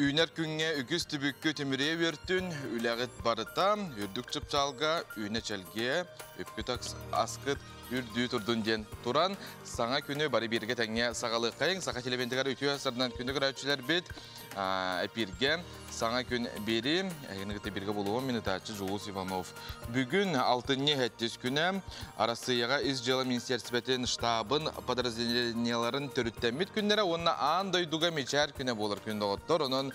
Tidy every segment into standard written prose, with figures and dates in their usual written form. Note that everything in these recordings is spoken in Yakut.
Үүнэр күҥҥэ үгүс түбүккү түмүрүйэ үөртүн, үлэҕит барыта, үрдүк чыпчаалга үүнэ-чэлгиэ, үпкүт аскыт үрдүү турдун диэн туран, саҥа күнү бары бииргэ тэҥҥэ саҕалыаххайыҥ. Саха телевидениетыгар үтүө сырынан күнү көрөөччүлэрбит эпииргэ саҥа күн биэри, эһигини кытта бииргэ буолуом мин ытааччы Жулус Иванов. Бүгүн алтынньы сэттис күнэ Арассыыйаҕа Ис дьыала министиэристибэтин штабын подразделениеларын төрүттэммит күннэрэ уонна аан дойдуга мичээр күнэ буолар күн доҕоттор. Онон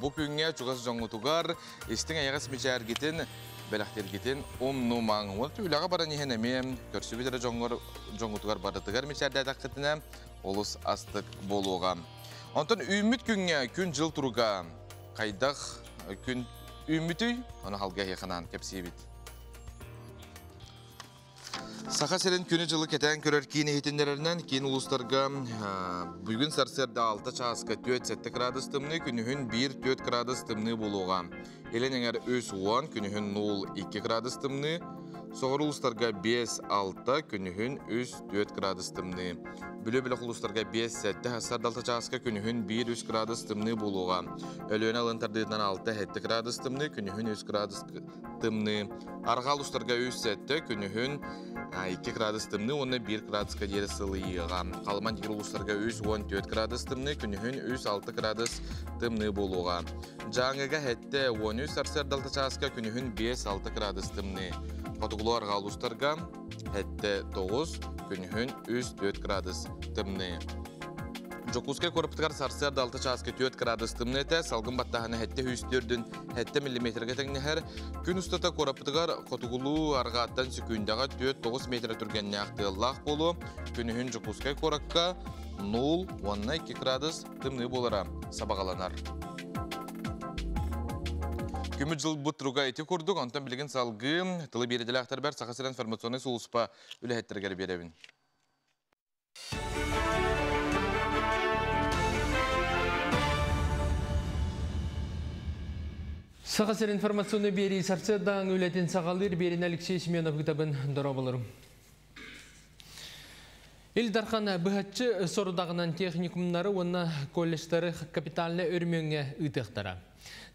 бу күҥҥэ чугас дьоҥҥутугар истиҥ эйэҕэс мичээргитин, бэлэхтэргитин умнумаҥ. Уонна үлэҕэ баран иһэн эмиэ көрсүбүт эрэ дьоҥҥор дьоҥҥутугар барытыгар мичээрдээтэххитинэ олус астык буолуоҕа. Онтон үүммүт күҥҥэ күн-дьыл туруга хайдах күн үүммүтүй? Ону халга эһиэхэ кэпсиибит. Саха сирин күнү-дьылы кэтээн көрөр киин иһитиннэрэринэн киин улуустарга бүгүн сарсыарда 6 чааска 4-7 градус тымныы, күнүһүн 1-4 градус тымныы буолуоҕа. Илин эҥэр 3-10, күнүһүн 0-2 градус тымныы, соҕуруу улуустарга 5-6, күнүһүн 3-4 градус тымныы. Бүлүү бөлөх улуустарга 5-7 сарсыарда 6 чааска күнүһүн 1-3 градус тымныы буолуоҕа. Өлүөнэ алын тардыытынан 6-7 градус тымныы, күнүһүн 3 градус тымныы. Арҕаа улуустарга 3-7, күнүһүн 2 градус тымныы уонна 1 градуска диэри сылыйыаҕа. Халыман диир улуустарга 3-14 градус тымныы, күнүһүн 3-6 градус тымныы буолуоҕа. Дьааҥыга 7, 13 сарсыарда 6 чааска күнүһүн 5-6 градус тымныы. Хотугулуу арҕаа улуустарга 7-9, күнүһүн 3-4 градус тымныы. Дьокуускай куораппытыгар сарсыарда 6 чааска 4 градус тымныы этэ, салгын баттааһына 704 7 миллиметргэ тэҥнэһэр. Күн устата куораппытыгар хотугулуу арҕааттан сөкүүндэҕэ 4-9 метр түргэннээх тыаллаах буолуо. Күнүһүн Дьокуускай куоракка 0 уонна 2 градус тымныы буолара сабаҕаланар. Күмүт дьылбыт туруга ити курдук, онтон билигин салгыы тылы биэрдилээхтэрбэр Саха сирин информационнай сулууспа үлэһиттэригэр биэрэбин. Саха сир информационный биэрии сарсыардаан үлэтин саҕалыыр биэрин Алексей Семенов ыытабын дорооболорум. Ил Дархан быһаччы сорудаҕынан техникумнары уонна колледжтары капитальнай өрөмүөҥҥэ ыытыахтара.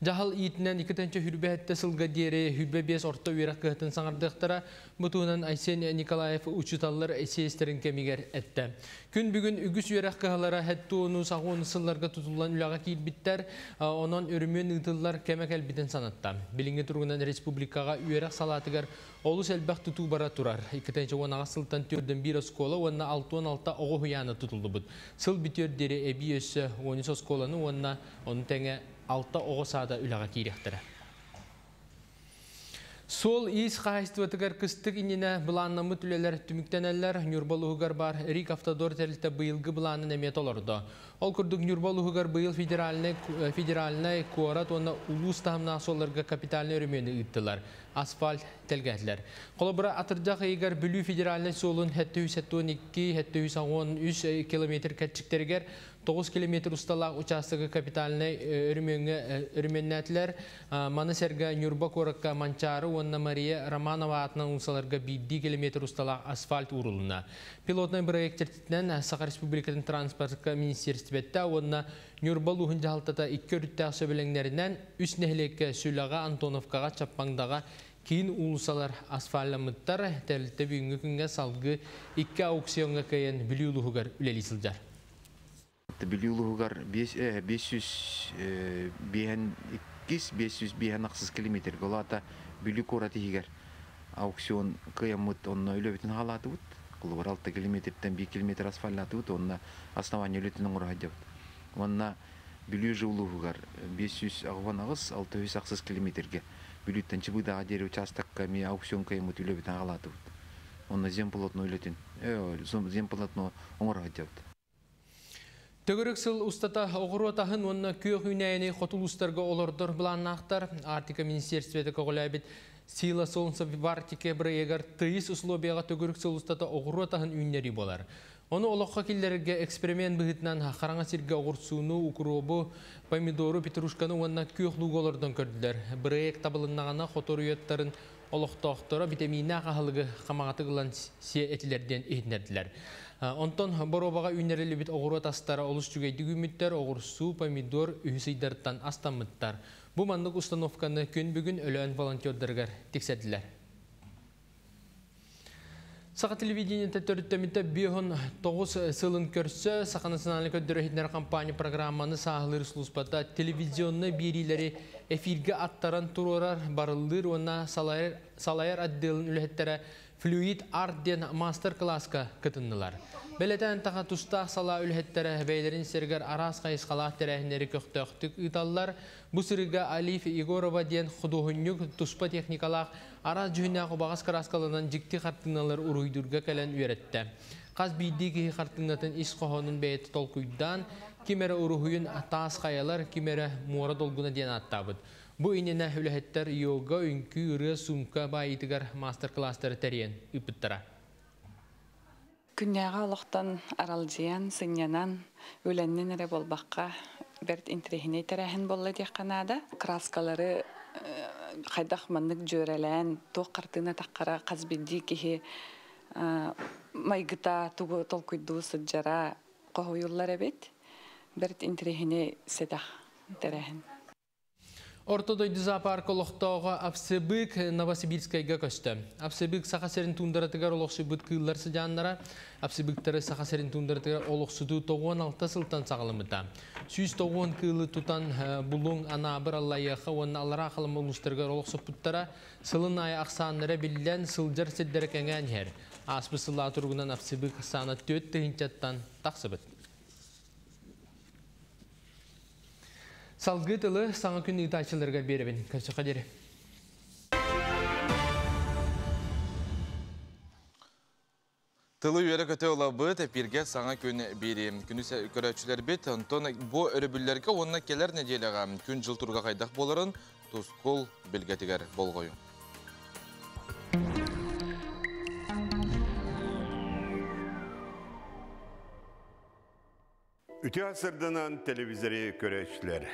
Дьаһал иитинэн 2 сүүрбэ сылга диэри 25 орто үөрэх кыһатын саҥардыахтара. Бу туһунан Айсен Николаев учууталлар сийиэстэрин кэмигэр эттэ. Күн бүгүн үгүс үөрэх кыһалара 70-80 сылларга тутуллан үлэҕэ киирбиттэр, онон өрөмүөн ыытыллар кэмэ кэлбитин санатта. Билиҥҥи туругунан республикаҕа үөрэх салаатыгар олус элбэх тутуу бара турар. 2010 сылтан 41 оскуола уонна 66 оҕо уһуйаана тутуллубут. Сыл бүтүөр диэри эбии өссө 13 оскуоланы уонна ону тэҥэ 6 оҕо саада үлэҕэ киириэхтэрэ. Суол-иис хаһаайыстыбатыгар кыстык иннинэ былааннаммыт үлэлэр түмүктэнэллэр. Ньурба улууһугар баар Рик Автодор тэрилтэ быйылгы былаанын эмиэ толордо. Ол курдук Ньурба улууһугар быйыл федеральнай, куорат уонна улуус таһымнаах суолларга капитальнай өрөмүөнү ыыттылар. Асфальт тэлгээтилэр. Холобура, атырдьах ыйыгар Бүлүү федеральнай суолун 772-713 километр кэрчиктэригэр 9 километр усталаах учаастагы капитальнай өрөмүөннээтилэр. Маны сэргэ Ньурба куоракка Манчаары уонна Мария Романова аатынан уулуссаларга биирдии километр усталаах асфальт уурулунна. Пилотнай проект чэрчитинэн Саха Республикатын транспортка министиэристибэтэ уонна Ньурба улууһун дьаһалтата икки өрүттээх сөбүлэҥнэринэн үс нэһилиэккэ Сүлэҕэ, Антоновкаҕа, Чаппаҥдаҕа киин уулуссалар асфальтламмыттар. Тэрилтэ бүгүҥҥү күҥҥэ салгыы икки аукциоҥҥа кыайан Бүлүү улууһугар үлэлии сылдьар. Бүлүү улууһугар 552 558 километрга улаата Бүлүү куорат иһигэр аукцион кыайаммыт, онно үлэбитин хаалаатыбыт. Холобур, 6 километртэн 1 километр асфальтаатыбыт, онно основание үлэтин оҥоро сылдьабыт. Уонна Бүлүү улууһугар 588 608 километрге Бүлүүттэн Чыбыыдаҕа диэри участокка эмиэ аукцион кыайаммыт, үлэбитин хаалаатыбыт. Онно земполотно үлэтин, земполотно оҥоро сылдьабыт. Төгүрүк сыл устата оҕуруот аһын уонна күөх үүнээйини хоту улуустарга олордор былааннаахтар. Арктика министиэристибэтэ көҕүлээбит Сила солнца в Арктике бырайыагар тыйыс условияҕа төгүрүк сыл устата оҕуруот аһын үүннэрии буолар. Ону олоххо киллэрэргэ эксперимент быһыытынан хараҥа сиргэ оҕурсууну, укробу, помидору, петрушканы уонна күөх луугу олордон көрдүлэр. Бырайыак табылыннаҕына хоту оройуоттарын олохтоохторо витаминнаах аһылыгы хамаҕатык ылан сиэ этилэр диэн иһитиннэрдилэр. Онтон боруобаҕа үүннэриллибит оҕуруот астара олус үчүгэйдик үүммүттэр, оҕурсуу, помидор үһүс ыйдарыттан астаммыттар. Бу маннык установканы күн бүгүн Өлөөн волонтердарыгар тиксэрдилэр. Саха телевидениета төрүттэммитэ 59 сылын көрсө Саха национальнай көрдөрөр-иһитиннэрэр компания программаны сааһылыыр службата телевизионнай биэриилэри эфиргэ аттаран туруорар, барыллыыр уонна салайар, салайар отделын үлэһиттэрэ Fluid Art диэн маастар-кылааска кытыннылар. Бэлэтэн таха тустаах салаа үлэһиттэрэ бэйэлэрин сиригэр араас хайысхалаах тэрээһиннэри көхтөөхтүк ыыталлар. Бу сырыыга Алиф Егорова диэн худуоһунньук туспа техникалаах араас дьүһүннээх убаҕас кырааскаланан дьикти хартыыналар уруһуйдуурга кэлэн үөрэттэ. Хас биирдии киһи хартыынатын ис хоһоонун бэйэтэ толкуйдаан, ким эрэ уруһуйун таас хайалар, ким эрэ муора долгуна диэн ааттаабыт. Бу иннинэ үлэһиттэр йога, үҥкүү, ырыа, суумка баайыытыгар маастар-кылаастары тэрийэн ыыппыттара. Күннээҕи олохтон аралдьыйан, сынньанан, үлэннэн эрэ буолбакка, бэрт интэриэһинэй тэрээһин буолла диэххэ наада. Краскалары хайдах маннык дьүөрэлээн, туох хартыына таххара хас биирдии киһи майгыта тугу толкуйдуу сылдьара хоһуйуллар эбит. Бэрт интэриэһинэй сэдэх тэрээһин. Орто дойду зоопарка олохтооҕо Апсыбык Новосибирскайга көстө. Апсыбык Саха сирин туундаратыгар олохсуйбут кыыллар сыдьааннара. Апсыбыктары Саха сирин туундаратыгар олохсутуу 96 сылтан саҕаламмыта. 190 кыылы тутан Булуҥ, Анаабыр, Аллайыаха уонна Аллараа Халыма улуустарыгар олохсуппуттара. Сылын аайы ахсааннара биллэн, сылдьар сирдэрэ кэҥээн иһэр. Ааспыт сыллаа туругунан Апсыбык ахсаана 4 тыһыынчаттан тахсыбыт. Салгыы тылы саҥа күн ыытааччыларыгар биэрэбин. Көрсөххө диэри. Тылы үөрэ-көтө ылабыт, эпииргэ саҥа күн биэриим. Күнү көрөөччүлэрбит, онтон бу өрөбүллэргэ уонна кэлэр нэдиэлэҕэ күн-дьыл туруга хайдах буоларын Тускул билгэтигэр болҕойуҥ. Үтүө сырдынан телевизори көрөөччүлэр.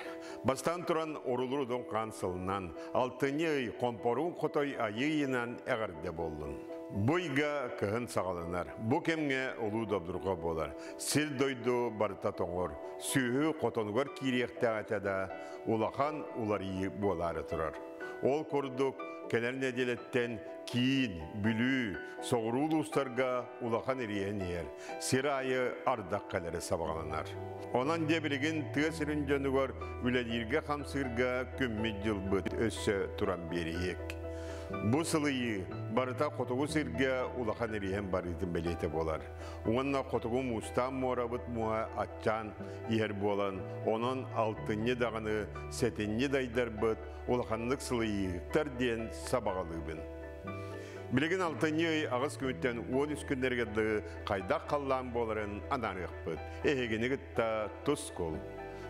Бастаан туран орулур удун хаан сылынан, алтынньы ый хомпоруун хотой айыы ыйынан эҕэрдэ буоллун. Бу ыйга кыһын саҕаланар. Бу кэмҥэ улуу добдурҕа буолар. Сир дойду барыта тоҥор. Сүөһү хотонугар киириэхтээх этэ да, улахан уларыйыы буолаары турар. Ол курдук, кэлэр нэдиэлэттэн киин, Бүлүү, соҕуруу улуустарга улахан ириэһин иһэр, сир аайы ардах кэлэрэ сабаҕаланар. Онон дьэ билигин тыа сирин дьонугар үлэлииргэ-хамсыырга күммүт-дьылбыт өссө туран биэриһиэк. Бу сылыйыы барыта хотугу сиргэ улахан ириэһин барыытын бэлиэтэ буолар. Уонна хотугу муустаан муорабыт муоһа аччаан иһэр буолан, онон алтынньы даҕаны сэтинньи дайдарбыт улаханнык сылыйыыһыктар диэн сабаҕалыыбын. Билигин алтынньы ый аҕыс күнүттэн 13 күннэригэр дылы хайдах халлаан буоларын анаарыахпыт. Эһигини кытта тускул.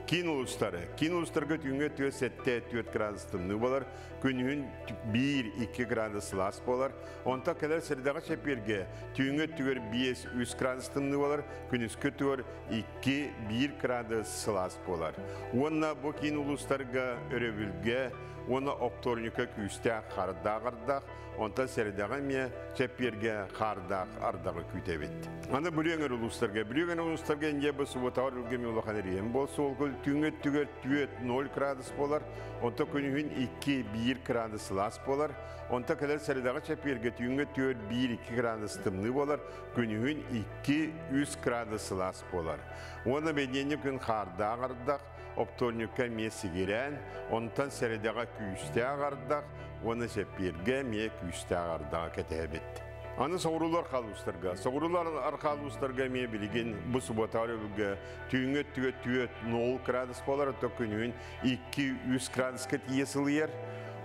Киин улуустары. Киин улуустарга түүҥҥэ 4-7-4 градус тымныы буолар, күнүһүн 1-2 градус сылаас буолар. Онтон кэлэр сэрдэҕэ чэппиэргэ түүҥҥэ өттүгэр 5-3 градус тымныы буолар, күнүскү өттүгэр 2-1 градус сылаас буолар. Уонна бу киин улуустарга өрөбүлгэ уонна оптуорунньукка күүстээх хардаах ардах, онтон сэрэдэҕэ эмиэ чэппиэргэ хаардаах ардаҕы күүтэбит. Аны Бүлүү өҥөр улуустарга. Бүлүү өҥөр улуустарга Индия бу субботаҕар үргэми улахан эриэн буол суолгул түүҥҥү өттүгэр 4-0 градус буолар, онтон күнүһүн 2-1 градус сылаас буолар, онтон кэлэр сэрэдэҕэ чэппиэргэ түүҥҥү өттүгэр 1-2 градус тымныы буолар, күнүһүн 2-3 градус сылаас буолар. Уонна бэнидиэнньик күн хаардаах ардах, оптуорунньукка эмиэ сигирээн, онтон сэрэдэҕэ күүстээх ардах уонна сэппиэргэ эмиэ күүстээх ардаҕы кэтэһэбит. Аны соҕуруулар хаалуустарга. Соҕуруулар архаалуустарга эмиэ билигин бу суббота өрөбүлгэ түүҥҥү өттүгэр 4-0 градус буолар, оттон күнүһүн 2-3 градуска тиийэ сылыйар.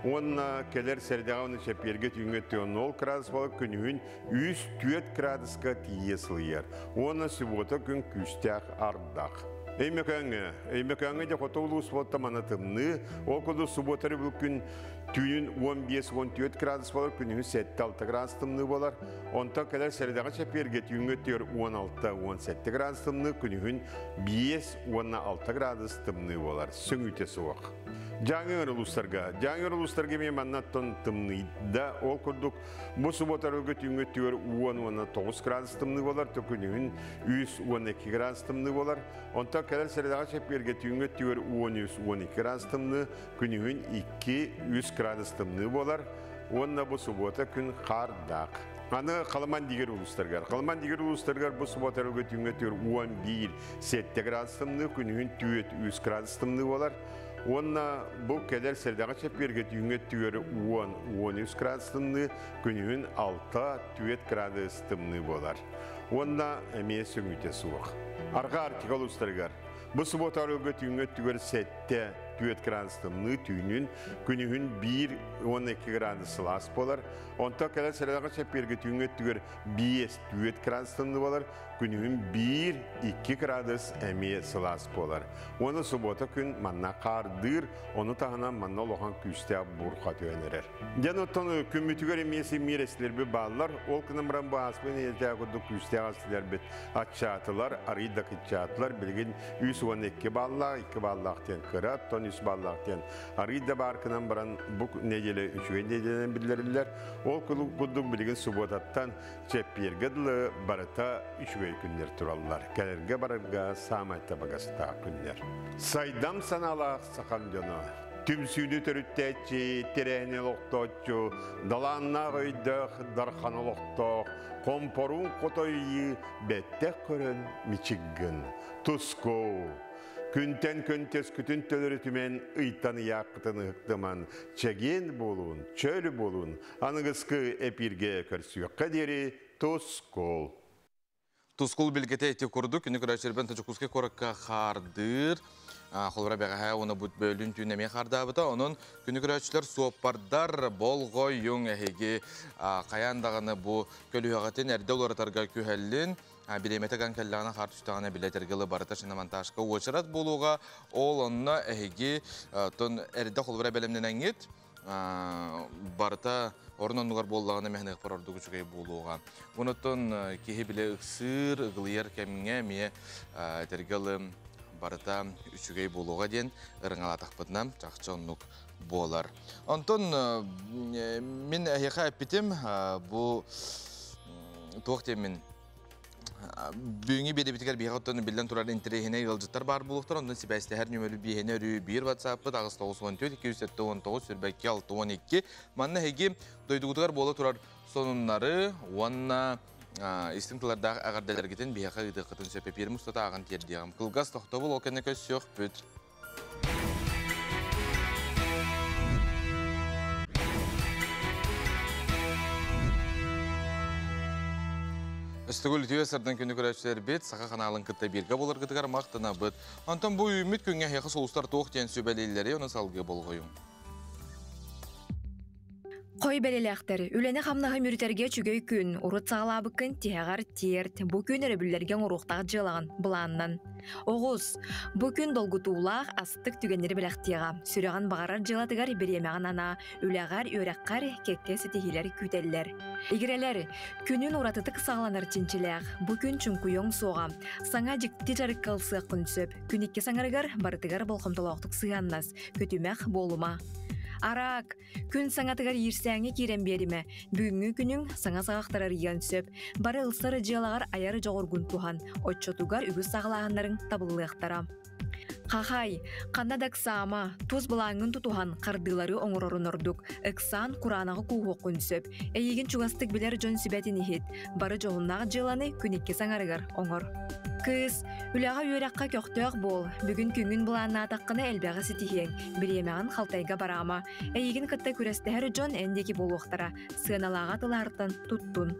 Уонна кэлэр сэрэдэҕэ уонна чэппиэргэ түүҥҥү өттүгэр 0 градус буолар, күнүһүн 3-4 градуска тиийэ сылыйар. Уонна суббота күн күүстээх ардах. Өймөкөөҥҥө. Өймөкөөҥҥө дьэ хоту улуус буолта мана тымныы. Ол курдук суббота өрөбүл күн түүнүн 15-14 градус буолар, күнүһүн 7-6 градус тымныы буолар. Онтон кэлэр сэрэдэҕэ чэппиэргэ түүҥҥү өттүгэр 16-17 градус тымныы, күнүһүн 5 уонна 6 градус тымныы буолар. Сөҥүүтэ суох. Дьааҥы улуустарга. Дьааҥы улуустарга эмиэ маннаттан тымныйда. Ол курдук бу суббота өргө түүҥҥү түөр 10-19 градус тымныы болар, төкүнүһүн 3-12 градус тымныы болар. Онтон кэлэр сэрэдэҕэ чэппиэргэ түүҥҥү түөр 13-12 градус тымныы, күнүһүн 2-3 градус тымныы болар. Уонна бу суббота күн хаардаах. Аны Халыман дигер улуустаргар. Халыман дигер улуустаргар бу суббота өргө түүҥҥү түөр 11-7 градус тымныы, күнүһүн 4-3 градус тымныы болар. Уонна бу кэлэр сэрдэҕэ чэппиэргэ түүҥҥэ түөр 10-13 градус тымныы, күнүһүн 6-4 градус тымныы болар. Уонна эмиэ сөҥүүтэ суох. Арҕаа Арктика улуустарыгар. Бу суббота өргө түүҥҥэ түгэр 7-4 градус тымныы, түүнүн күнүһүн 1-12 градус сылаас болар. Онтон кэлэр сэрдэҕэ чэппиэргэ түүҥҥэ түгэр 5-4 градус тымныы болар, күнүһүн 1-2 градус эмиэ сылаас болар. Уонна суббота күн манна хаардыыр, ону таһынан манна улахан күүстээх буурҕа түһэн эрэр. Дьэн оттон күммүтүгэр эмиэ симмиир эсилэрбит бааллар, ол гынан баран бу ааспыт нэдиэлэтээҕи курдук күүстээх эсилэрбит аччаатылар, арыый да кыччаатылар, билигин 312 бааллаах, 2 бааллаах диэн кыра, оттон 3 бааллаах диэн арыый да баар гынан баран бу нэдиэлэ үчүгэй нэдиэлэнэн биллэриллэр. Ол курдук билигин субботаттан чэппиэргэ дылы барыта үчүгэй күннэр тураллар. Кэлэргэ барарга саамай табыгастаах күннэр. Сайдам санаалаах сахам дьоно, түмсүүнү төрүттээччи, тэрээһини олохтооччу, далааннаах өйдөөх, дархан олохтоох, хомпоруун хотойыы бэттэх көрөн мичиггин. Тускуу! Күнтэн күн төскүтүн төлөрүтүмэн, ыйтан ыйааккытын ыһыктыман, чэгиэн буолуун, чөл буолуун, аныгыскы эпииргэ көрсүөххэ диэри тускул! Тускул билгэтэ ити курдук, күнү көрөөччүлэрбин Дьокуускай куоракка хаардыыр. Холобура бэҕэһээ уонна бу бөөлүүн түүн эмиэ хаардаабыта. Онон күнү көрөөччүлэр суоппардар болҕойуҥ эһиги хайаан даҕаны бу көлүөһэҕитин эрдэ уларытарга күһэллин. Бириэмэтэ ган кэллэҕинэ хаар түстэҕинэ билэтэргэ ылы барыта шиномонтажка уочарат буолуоҕа. Ол онно эһиги тон эрдэ холобура бэлэмнэнэҥҥит барыта орун оннугар буоллаҕына мэһэниэхпэр ордук үчүгэй буолуоҕа. Онуттан киһи билэ ыксыыр, ыгылыйар кэмҥэ эмиэ этэргэ ылы барыта үчүгэй буолуоҕа диэн ырыҥалаатахпытына чахчы оннук буолар. Онтон мин эһиэхэ эппитим бу туох диэммин Бүгүҥҥү биэдэбитигэр биһиэхэ оттон биллэн турар интэриэһинэй ыалдьыттар баар буолуохтар. Онон сибээстэһэр нүөмэрбит биэһини өрүү биир WhatsApp-пыт 894 279 22 62. Манна эһиги дойдугутугар буола турар сонуннары уонна истиҥ тыллардаах эҕэрдэлэргитин биһиэхэ ыытыаххытын сөп. Эпиирим устата ааҕан тиэрдиэҕим. Кылгас тохтобул ол кэннэ көрсүөхпүт. Өстөгүл үтүө сардан күнү көрөөччүлэрбит Саха ханаалын кытта бииргэ буоларгытыгар махтанабыт. Онтон бу үүммүт күҥҥэ эһиэхэ сулустар туох диэн сүбэлииллэри ону салгыы болҕойуҥ. Хой бэлэлээхтэр, үлэни-хамнаһы мүрүтэргэ үчүгэй күн, урут саҕалаабыккын тиһэҕэр тиэрт, бу күн өрөбүллэргэ оҥоруохтаах дьыалаҕын былааннан. Оҕус, бу күн долгутуулаах, астык түгэннэри бэлэхтиэҕэ. Сүрэҕин баҕарар дьыалатыгар бириэмэҕин анаа, үлэҕэр, үөрэххэр кэккэ ситиһиилэр күүтэллэр. Игирэлэр, күнүн уратытык саҕаланар чинчилээх, бу күн чуҥкуйуоҥ суоҕа. Саҥа дьикти дьарыкка ылсыаххын сөп. Күн икки саҥарыгар барытыгар болҕомтолоохтук сыһыаннас, көтүмэх буолума. Араак, Күн саҥатыгар иирсээҥҥэ киирэн биэримэ. Бүгүҥҥү күнүҥ саҥа саҕахтар арыйыан сөп. Бары ылсар дьыалаҕар айар дьоҕургун туһан, оччотугар үгүс саҕалааһыннарыҥ табыллыахтара. Хахай, ханна да ыксаама, тус былааҥҥын тутуһан хардыылары оҥорорун ордук. Ыксаан кураанаҕы кууһуоххун сөп. Эйигин чугастык билэр дьон сүбэтин иһит. Бары дьоһуннаах дьыаланы күн икки саҥарыгар оҥор. Кыыс, үлэҕэ-үөрэххэ көхтөөх буол. Бүгүн күҥҥүн былааннаатаххына элбэҕи ситиһиэҥ. Бириэмэҕин халтайга бараама. Эйигин кытта күрэстэһэр дьон эн диэки буолуохтара. Сыаналааҕа тылаартан туттун.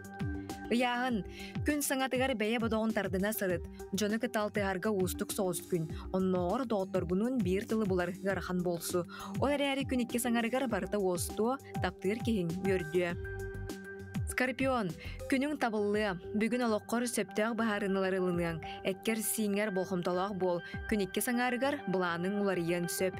Ыйааһын. Күн саҥатыгар бэйэ бодоҕун тардына сырыт. Дьону кытта алтыһарга уустук соҕус күн. Оннооҕор доҕотторгунуун биир тылы булар ыарахан буолсу. Ол эрээри күн икки саҥарыгар барыта уостуо, таптыыр киһиҥ үөрдүө. Скорпион, күнүҥ табыллыа. Бүгүн олоххор сөптөөх быһаарыныылары ылыныаҥ. Эккэр-сииҥҥэр болҕомтолоох буол. Күн икки саҥаарыгар былааныҥ уларыйыан сөп.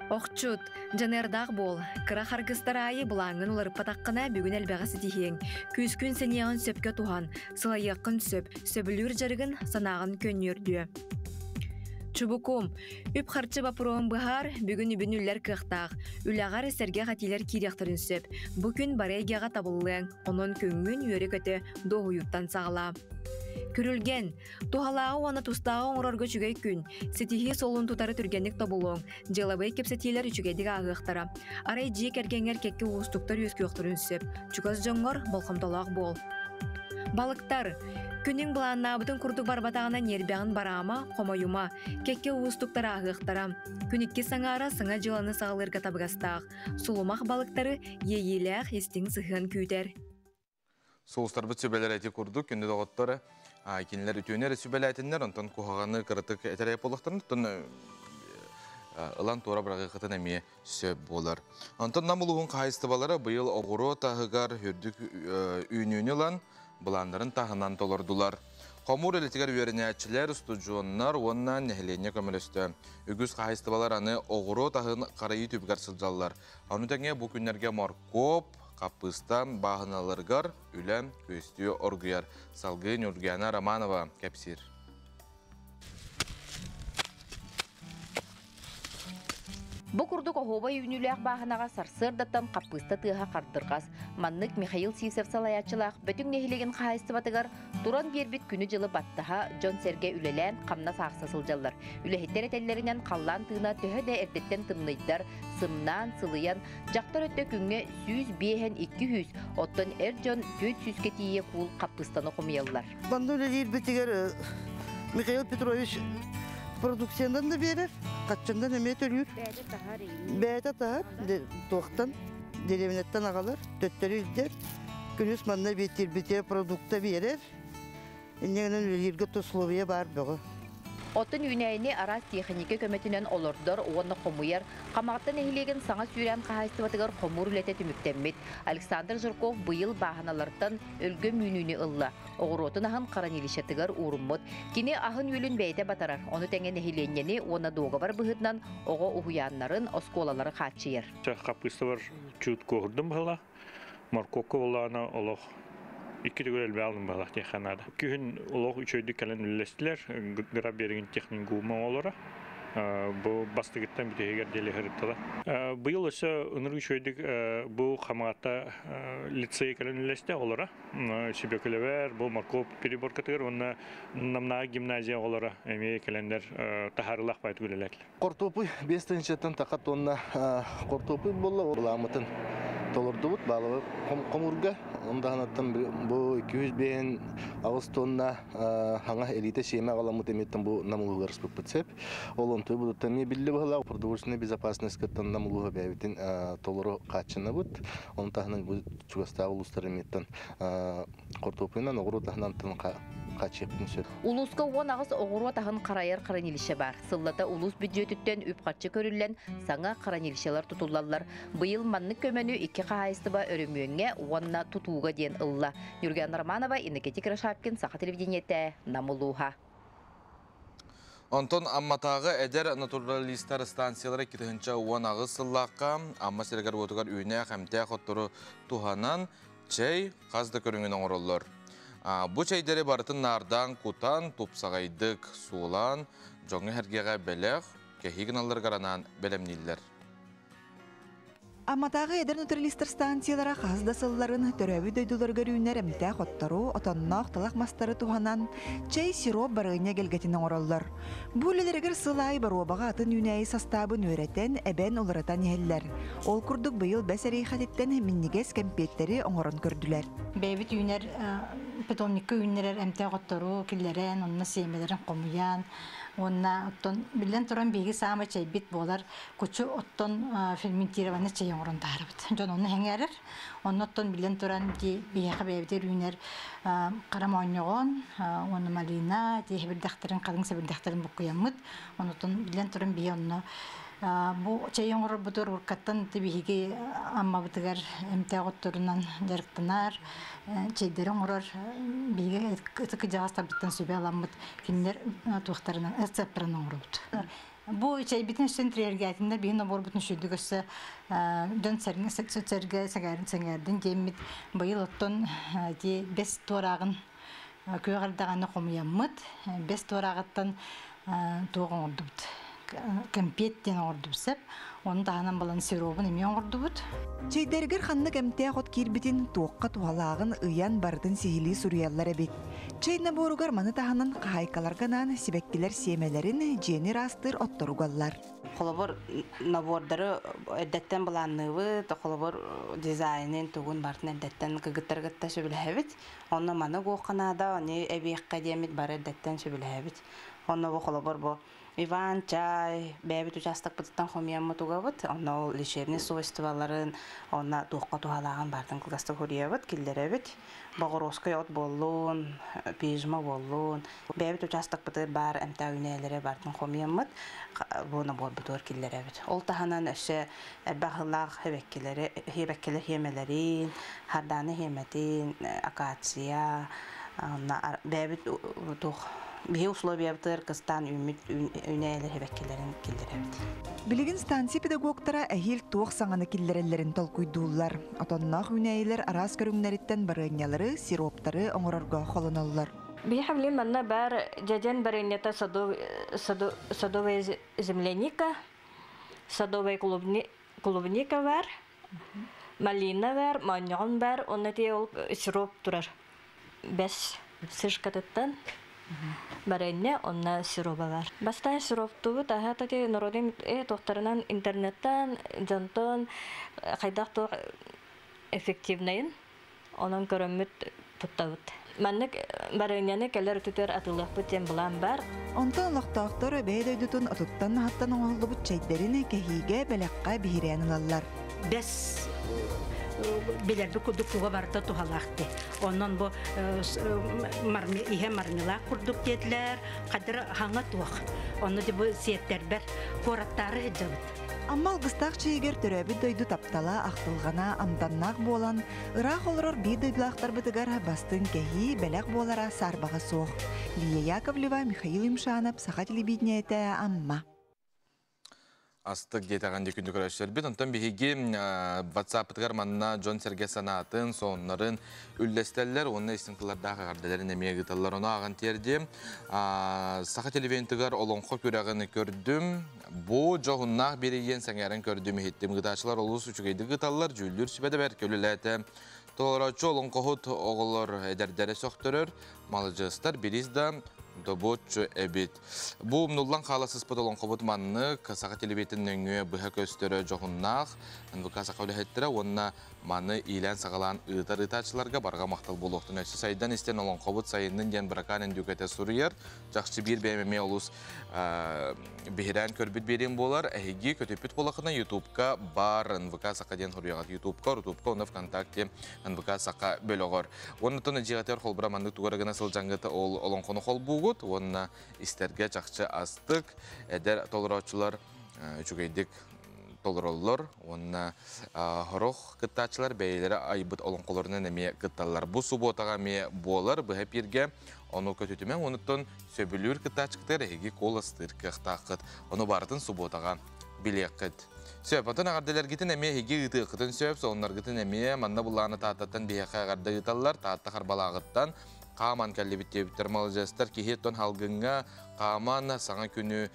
Охчут, дьаныардаах буол. Кыра харгыстар аайы былааҥҥын уларыппатаххына бүгүн элбэҕи ситиһиэҥ. Күүскүн сэниэҕин сөпкө туһан, сылайыаххын сөп. Сөбүлүүр дьарыгын санааҕын көнньүөрдүө. Чубуку, үп харчы боппуруоһун быһаар, бүгүн үбүн үллэр кыахтаах. Үлэҕэр сэргэх этиилэр киириэхтэрин сөп. Бу күн бары эйгэҕэ табыллыаҥ, онон күҥҥүн үөрэ-көтө дуоһуйууттан саҕалаа. Күрүлгэн, туһалааҕы уонна тустааҕы оҥорорго үчүгэй күн. Ситиһии суолун тутары түргэнник тобулуоҥ. Дьыалабыай кэпсэтиилэр үчүгэйдик ааһыахтара. Арай дьиэ кэргэҥҥэр кэккэ уустуктар үөскүөхтэрин сөп. Чугас дьоҥҥор болҕомтолоох буол. Балыктар, күнүҥ былааннаабытын курдук барбатаҕына ньиэрбэҕин бараама, хомойума, кэккэ уустуктар ааһыахтара. Күн иккис аҥаара саҥа дьыаланы саҕалыырга табыгастаах. Сулумах балыктары иэйиилээх истиҥ сыһыан күүтэр. Соустарбыт сүбэлэр эти курдук, күндү доҕоттор, кинилэр үтүөнү эрэ сүбэлээтиннэр, онтон куһаҕаны кыратык этэрэ буоллахтарын, оттон ылан туора быраҕыахытын эмиэ сөп буолар. Онтон Нам улууһун хаһаайыстыбалара быйыл оҕуруот аһыгар үрдүк үүнүүнү ылан, былааннарын таһынан толордулар. Хомуур үлэтигэр үөрэнээччилэр, устудьуоннар уонна нэһилиэнньэ көмөлөстө. Үгүс хаһаайыстыбалар аны оҕуруот аһын харайыы түбүгэр сылдьаллар. Ону тэҥэ бу күннэргэ моркуоп, хаппыыста бааһыналарыгар үлэ күөстүү оргуйар. Салгыы Нюргиана Романова кэпсиир. Бу курдук оһуобай үүнүүлээх бааһынаҕа сарсыардаттан хаппыыста тыаһа хардырҕас. Маннык Михаил Сивцев салайааччылаах Бөтүҥ нэһилиэгин хаһаайыстыбатыгар туран биэрбит күнү-дьылы баттаһа дьон-сэргэ үлэлээн хамнас аахса сылдьаллар. Үлэһиттэр этэллэринэн халлаан тыына төһө да эрдэттэн тымныйдар, сымнаан, сылыйан, дьахтар өттө күҥҥэ 105 200, оттон эр дьон 400-кэ тиийэ куул хаппыыстаны хомуйаллар. Манна үлэлиирбитигэр Михаил Петрович продукциянан да биэрэр, харчынан эмиэ төлүүр. Бэйэтэ таһар, туохтан, дэриэбинэттэн аҕалар, төттөрү илдьэр. Күнүс манна биэтиирбитигэр продукта биэрэр. Инньэ гынан үлэлииргэ условия баар бөҕө. Оттон үүнээйини араас тиэхиньикэ көмөтүнэн олордор уонна хомуйар Хамаҕатта нэһилиэгин Саҥа сүүрээн хаһаайыстыбатыгар хомуур үлэтэ түмүктэммит. Александр Жирков быйыл бааһыналартан өлгөм үүнүүнү ылла. Оҕуруотун аһын хранилищетыгар ууруммут. Кини аһын үөлүн бэйэтэ батарар. Ону тэҥэ нэһилиэнньэни уонна дуогабар быһыытынан оҕо уһуйааннарын, оскуолалары хааччыйар. Хаппыыста бар чуть куоһурдум быһыылаах. Моркуопка буоллаҕына олох икки төгүл элбэх алын быһыылаах диэххэ наада. Күһүн олох үчүгэйдик кэлэн үллэстилэр. Граберигин техникума оҕолоро. Бу бастыгыттан бүтэһигэр диэри сырыттылар. Быйыл өссө ынырык үчүгэйдик бу Хамаҕатта лицей кэлэн үллэстэ оҕолоро. Сүбөкүлэбэр, бу моркуоп переборкатыгар уонна Намнааҕы гимназия оҕолоро эмиэ кэлэннэр таһаарыылаах баайдык үлэлээтилэр. Хортуоппуй 5000-тан таха тонна хортуоппуй буолла. Былааммытын толордубут баалабы хомуурга. Ондаһанаттан бу 258 тонна хаҥа элита сиэмэ аҕаламмыт эмиэттэн бу Нам улууһугар ыспыппыт сөп. Ол онтуй будуттан эмиэ билли быһыылаах продовольственная безопасность кыттан Нам улууһа бэйэбитин толору хааччынабыт. Оны таһынан бу чугастааҕы улуустар эмиэттэн хортуоппуйунан оҕуруот аһынан хааччыйыахпытын сөп. Улууска 18 оҕуруот аһын харайар хранилище бар. Сыллата улуус бүддьүөтүттэн үп-харчы көрүллэн саҥа хранилищелар тутуллаллар. Быйыл маннык көмөнү икки хаһаайыстыба өрөмүөҥҥэ уонна тутууга диэн ылла. Юрген Романова, Иннокентий Крашапкин, Саха телевидениетэ, Нам улууһа. Онтон Амматааҕы эдэр натуралистар станциялара 2018 сыллаахха Амма сиригэр уотугар үүнээх эмтээх оттору туһанан чэй хас да көрүҥүн оҥороллор. Бу чэйдэри барытын наардаан кутан, тупсаҕайдык суулаан, дьоҥҥо сэргэҕэ бэлэх, кэһии гыналларыгар анаан бэлэмнииллэр. Амматааҕы эдэр натуралистар станциялара хас да сылларын төрөөбүт дойдуларыгар үүнэр эмтээх оттору, отонноох талах мастары туһанан чэй, сироп барыанньа эгэлгэтин оҥороллор. Бу үлэлэригэр сыл аайы боруобаҕа атын үүнээйи састаабын үөрэтэн, эбэн уларытан иһэллэр. Ол курдук быйыл бэс эриэхэтиттэн минньигэс кэмпиэттэри оҥорон көрдүлэр. Бэйэбит үүнэр питомникка үүннэрэр эмтээх оттору киллэрэн, онно сиэмэлэрин хомуйан, уонна оттон биллэн туран биһиги саамай чэйбит буолар кучу оттон ферментированный чэй оҥорон таһаарабыт. Дьон онно сэҥээрэр. Онно оттон биллэн туран ди биһиэхэ бэйэбитигэр үүнэр хара моонньоҕон уонна малина ити сэбирдэхтэрин халыҥ сэбирдэхтэрин буккуйаммыт. Онотон биллэн туран биһи онно бу чэй оҥорорбутугар уруккаттан биһиги Аммабытыгар эмтээх отторунан дьарыктанар, чэйдэри оҥорор биһиги ытык кырдьаҕастарбыттан сүбэ аламмыт кинилэр туохтарынан рецепторын оҥоробут. Бу чэйбитин өссө интириэһиргээтиннэр биһин нобуорбутун үчүгэйдик өссө дьон сэргэ сэҥээрин сэҥээрдин диэммит быйыл оттон ити бэс туорааҕын күөх эрдэҕинэ хомуйаммыт бэс туорааҕыттан Туох оҥордубут? Кэмпиэт диэн оҥордубут сеп. Оны таһынан балан сиробун эмиэ оҥордубут. Чэйдэригэр ханнык эмтээх от киирбитин, туохха туһалааҕын ыйан барытын сиһилии суруйаллар эбит. Чэй наборугар маны таһынан хаһаайкаларга анаан сибэккилэр сиэмэлэрин, дьиэни ыраастыыр оттору угаллар. Холобур, набордары эрдэттэн былаанныыбыт, холобур, дизайнын тугун барытын эрдэттэн кыргыттары кытта сөбүлэһэбит. Онно маны угуохха наада, ону эбиэххэ диэммит бары эрдэттэн сөбүлэһэбит. Онно бу холобур бу Иван чай бэйэбит учаастакпытыттан хомуйаммыт угабыт. Онно ол лечебный свойстволарын, онно туохха туһалааҕын барытын кылгастык суруйабыт, киллэрэбит. Боҕуруоскай от буоллун, пижма буоллун. Бэйэбит учаастакпытыгар баар эмтээх үүнээйилэри барытын хомуйаммыт, бу наборбутугар киллэрэбит. Ол таһынан өссө элбэх сыллаах хэбэккилэри, хиэбэккилэр хиэмэлэрин, хардааны хиэмэтин, акация, онно бэйэбит туох биһи условиябытыгар кыстаан үүммүт үүнээйилэр хэбэккилэрин киллэрэбит. Билигин станция педагогтара эһиил туох саҥаны киллэрэллэрин толкуйдууллар. Отонноох үүнээйилэр араас көрүҥнэриттэн барыанньалары, сироптары оҥорорго холоноллор. Биһиэхэ билигин манна баар дьэдьэн барыанньата садовая земляника, садовая клубника бар, малина бар, моонньоҕон бар, онно ити ол сироп турар. Бэс сышкатыттан барыанньа, онно сироба бар. Бастаан сироптубут, аһа тати народын туохтарынан интернеттан, дьонтон хайдах туох эффективнайын онон көрөммүт туттабыт. Маннык барыанньаны кэлэр өтүтүөр атыылыахпыт диэн былаан бар. Онтон олохтоохтор бэйэ дойдутун отуттан наһаттан оҥоһуллубут чэйдэрин кэһиигэ, бэлэххэ биһирээн ылаллар. Бэс билэрби курдук туга барыта туһалаахты. Онон бу иһэ мармелад курдук диэтилэр, хадыр хаҥа туох. Онно бу сиэттербер куораттаары сылдьабыт. Амма алгыстаах чэйигэр төрөөбүт дойду таптала, ахтылҕана, амтаннаах буолан, ыраах олорор биир дойдулаахтарбытыгар бастыҥ кэһии, бэлэх буолара саарбаҕа суох. Лия Яковлева, Михаил Юмшанов, Саха телевидениетэ, Амма. Астык диэтэҕин күндү көрөөччүлэрбит. Онтон биһиги WhatsApp-ытыгар манна дьон-сэргэ санаатын, сонуннарын үллэстэллэр уонна истиҥ тыллардаах эҕэрдэлэрин эмиэ ыыталлар. Ону ааҕан тиэрдиэм. Саха телевидениетыгар олоҥхо күрэҕин көрдүм. Бу дьоһуннаах биэрийиэн сэҥээрэн көрдүм иһиттим. Ыытааччылар олус үчүгэйдик ыыталлар, дьүүллүүр сүбэ да бэркэ үлэлээтэ. Толорооччу олоҥхоһут оҕолор эдэрдэрэ сөхтөрөр, маладьыастар бириис да добуоччу эбит. Бу умнуллан хаала сыспыт олоҥхобут маннык Саха телевидениетин нөҥүө быһа көстөрө дьоһуннаах НВК саха үлэһиттэрэ уонна маны иилээн-саҕалаан ыытар ыытааччыларга барҕа махтал буолуохтун өссө сайдан истэн олоҥхобут сайыннын диэн Быракаан Эндүкэтэ суруйар. Чахчы биир бэйэм эмиэ олус биһирээн көрбүт биэриим буолар. Эһиги көтүппүт буолахына Ютубка бар НВК Саха диэн суруйаҕыт. Ютубка, Рутубка, онно ВКонтакте НВК Саха бөлөҕөр. Оннуттан дьиэҕитигэр холбура маннык тугара гына сылдьаҥҥыт ол олоҥхону холбуугут уонна истэргэ чахчы астык, эдэр толорооччулар үчүгэйдик толороллор уонна сорох кыттааччылар бэйэлэрэ айбыт олоҥхолорунан эмиэ кытталлар. Бу субуотаҕа эмиэ буолар быһа эпииргэ ону көтүтүмэҥ, онуттан сөбүлүүр кыттааччытыгар эһиги куоластыыр кыахтааххыт. Ону барытын субуотаҕа билиэххит. Сөп, онтон эҕэрдэлэргитин эмиэ эһиги ыытыаххытын сөп, сонуннаргытын эмиэ манна буллааны Тааттаттан биһиэхэ эҕэрдэ ыыталлар, Таатта Харбалааҕыттан хааман кэллибит диэбиттэр маладьыастар киһи оттон салгыҥҥа хааман саҥа күнү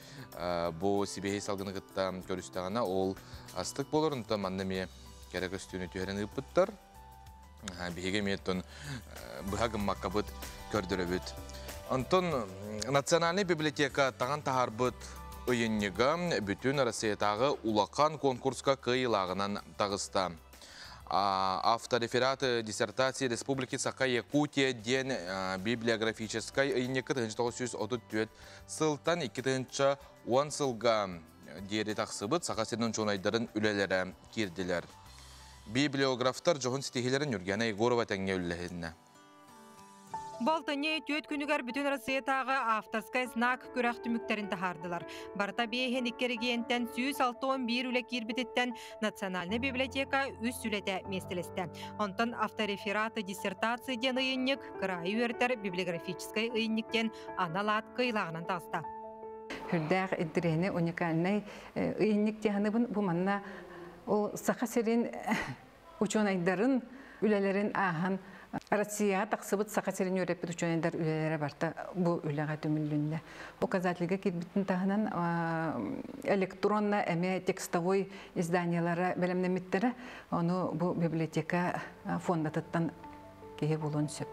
бу сибиэһэй салгыны кытта көрүстэҕинэ ол астык буолар онтон манна эмиэ кэрэ көстүүнү түһэрэн ыыппыттар биһиги эмиэ оттон быһа гыммаккабыт көрдөрөбүт онтон национальнай библиотека таҥан таһаарбыт ыйынньыга бүтүн Россиятааҕы улахан конкурска кыайыылааҕынан таҕыста Авторефераты диссертации Республики Саха-Якутия диэн библиографическай ыйынньыкка 1934 сылтан 2010 сылга диэри тахсыбыт Саха сирин учуонайдарын үлэлэрэ киирдилэр. Библиографтар дьоһун ситиһиилэрин Нюргена Егорова тэҥҥэ үллэһиннэ. Балтанньа түөрт күнүгэр бүтүн Россиятааҕы авторскай знак күрэх түмүктэрин таһаардылар. Барыта биэһин икки эрэгийиэнтэн 161 үлэ киирбититтэн Национальнай библиотека үс үлэтэ миэстэлэстэ. Онтон авторефераты диссертации диэн ыйынньык кыраайы үөрэтэр библиографическай ыйынньык диэн анал аат кыайыылааҕынан таҕыста. Хүрдээх интэриэһинэй уникальнай ыйынньык диэханыбын бу манна ол Саха сирин учуонайдарын үлэлэрин ааһан Россияҕа тахсыбыт Саха сирин үөрэппит учуонайдар үлэлэрэ барыта бу үлэҕэ түмүллүннэ. Указательга киирбитин таһынан электронно эмиэ текстовой изданиелара бэлэмнэммиттэрэ. Ону бу библиотека фондатыттан киһи булуон сөп.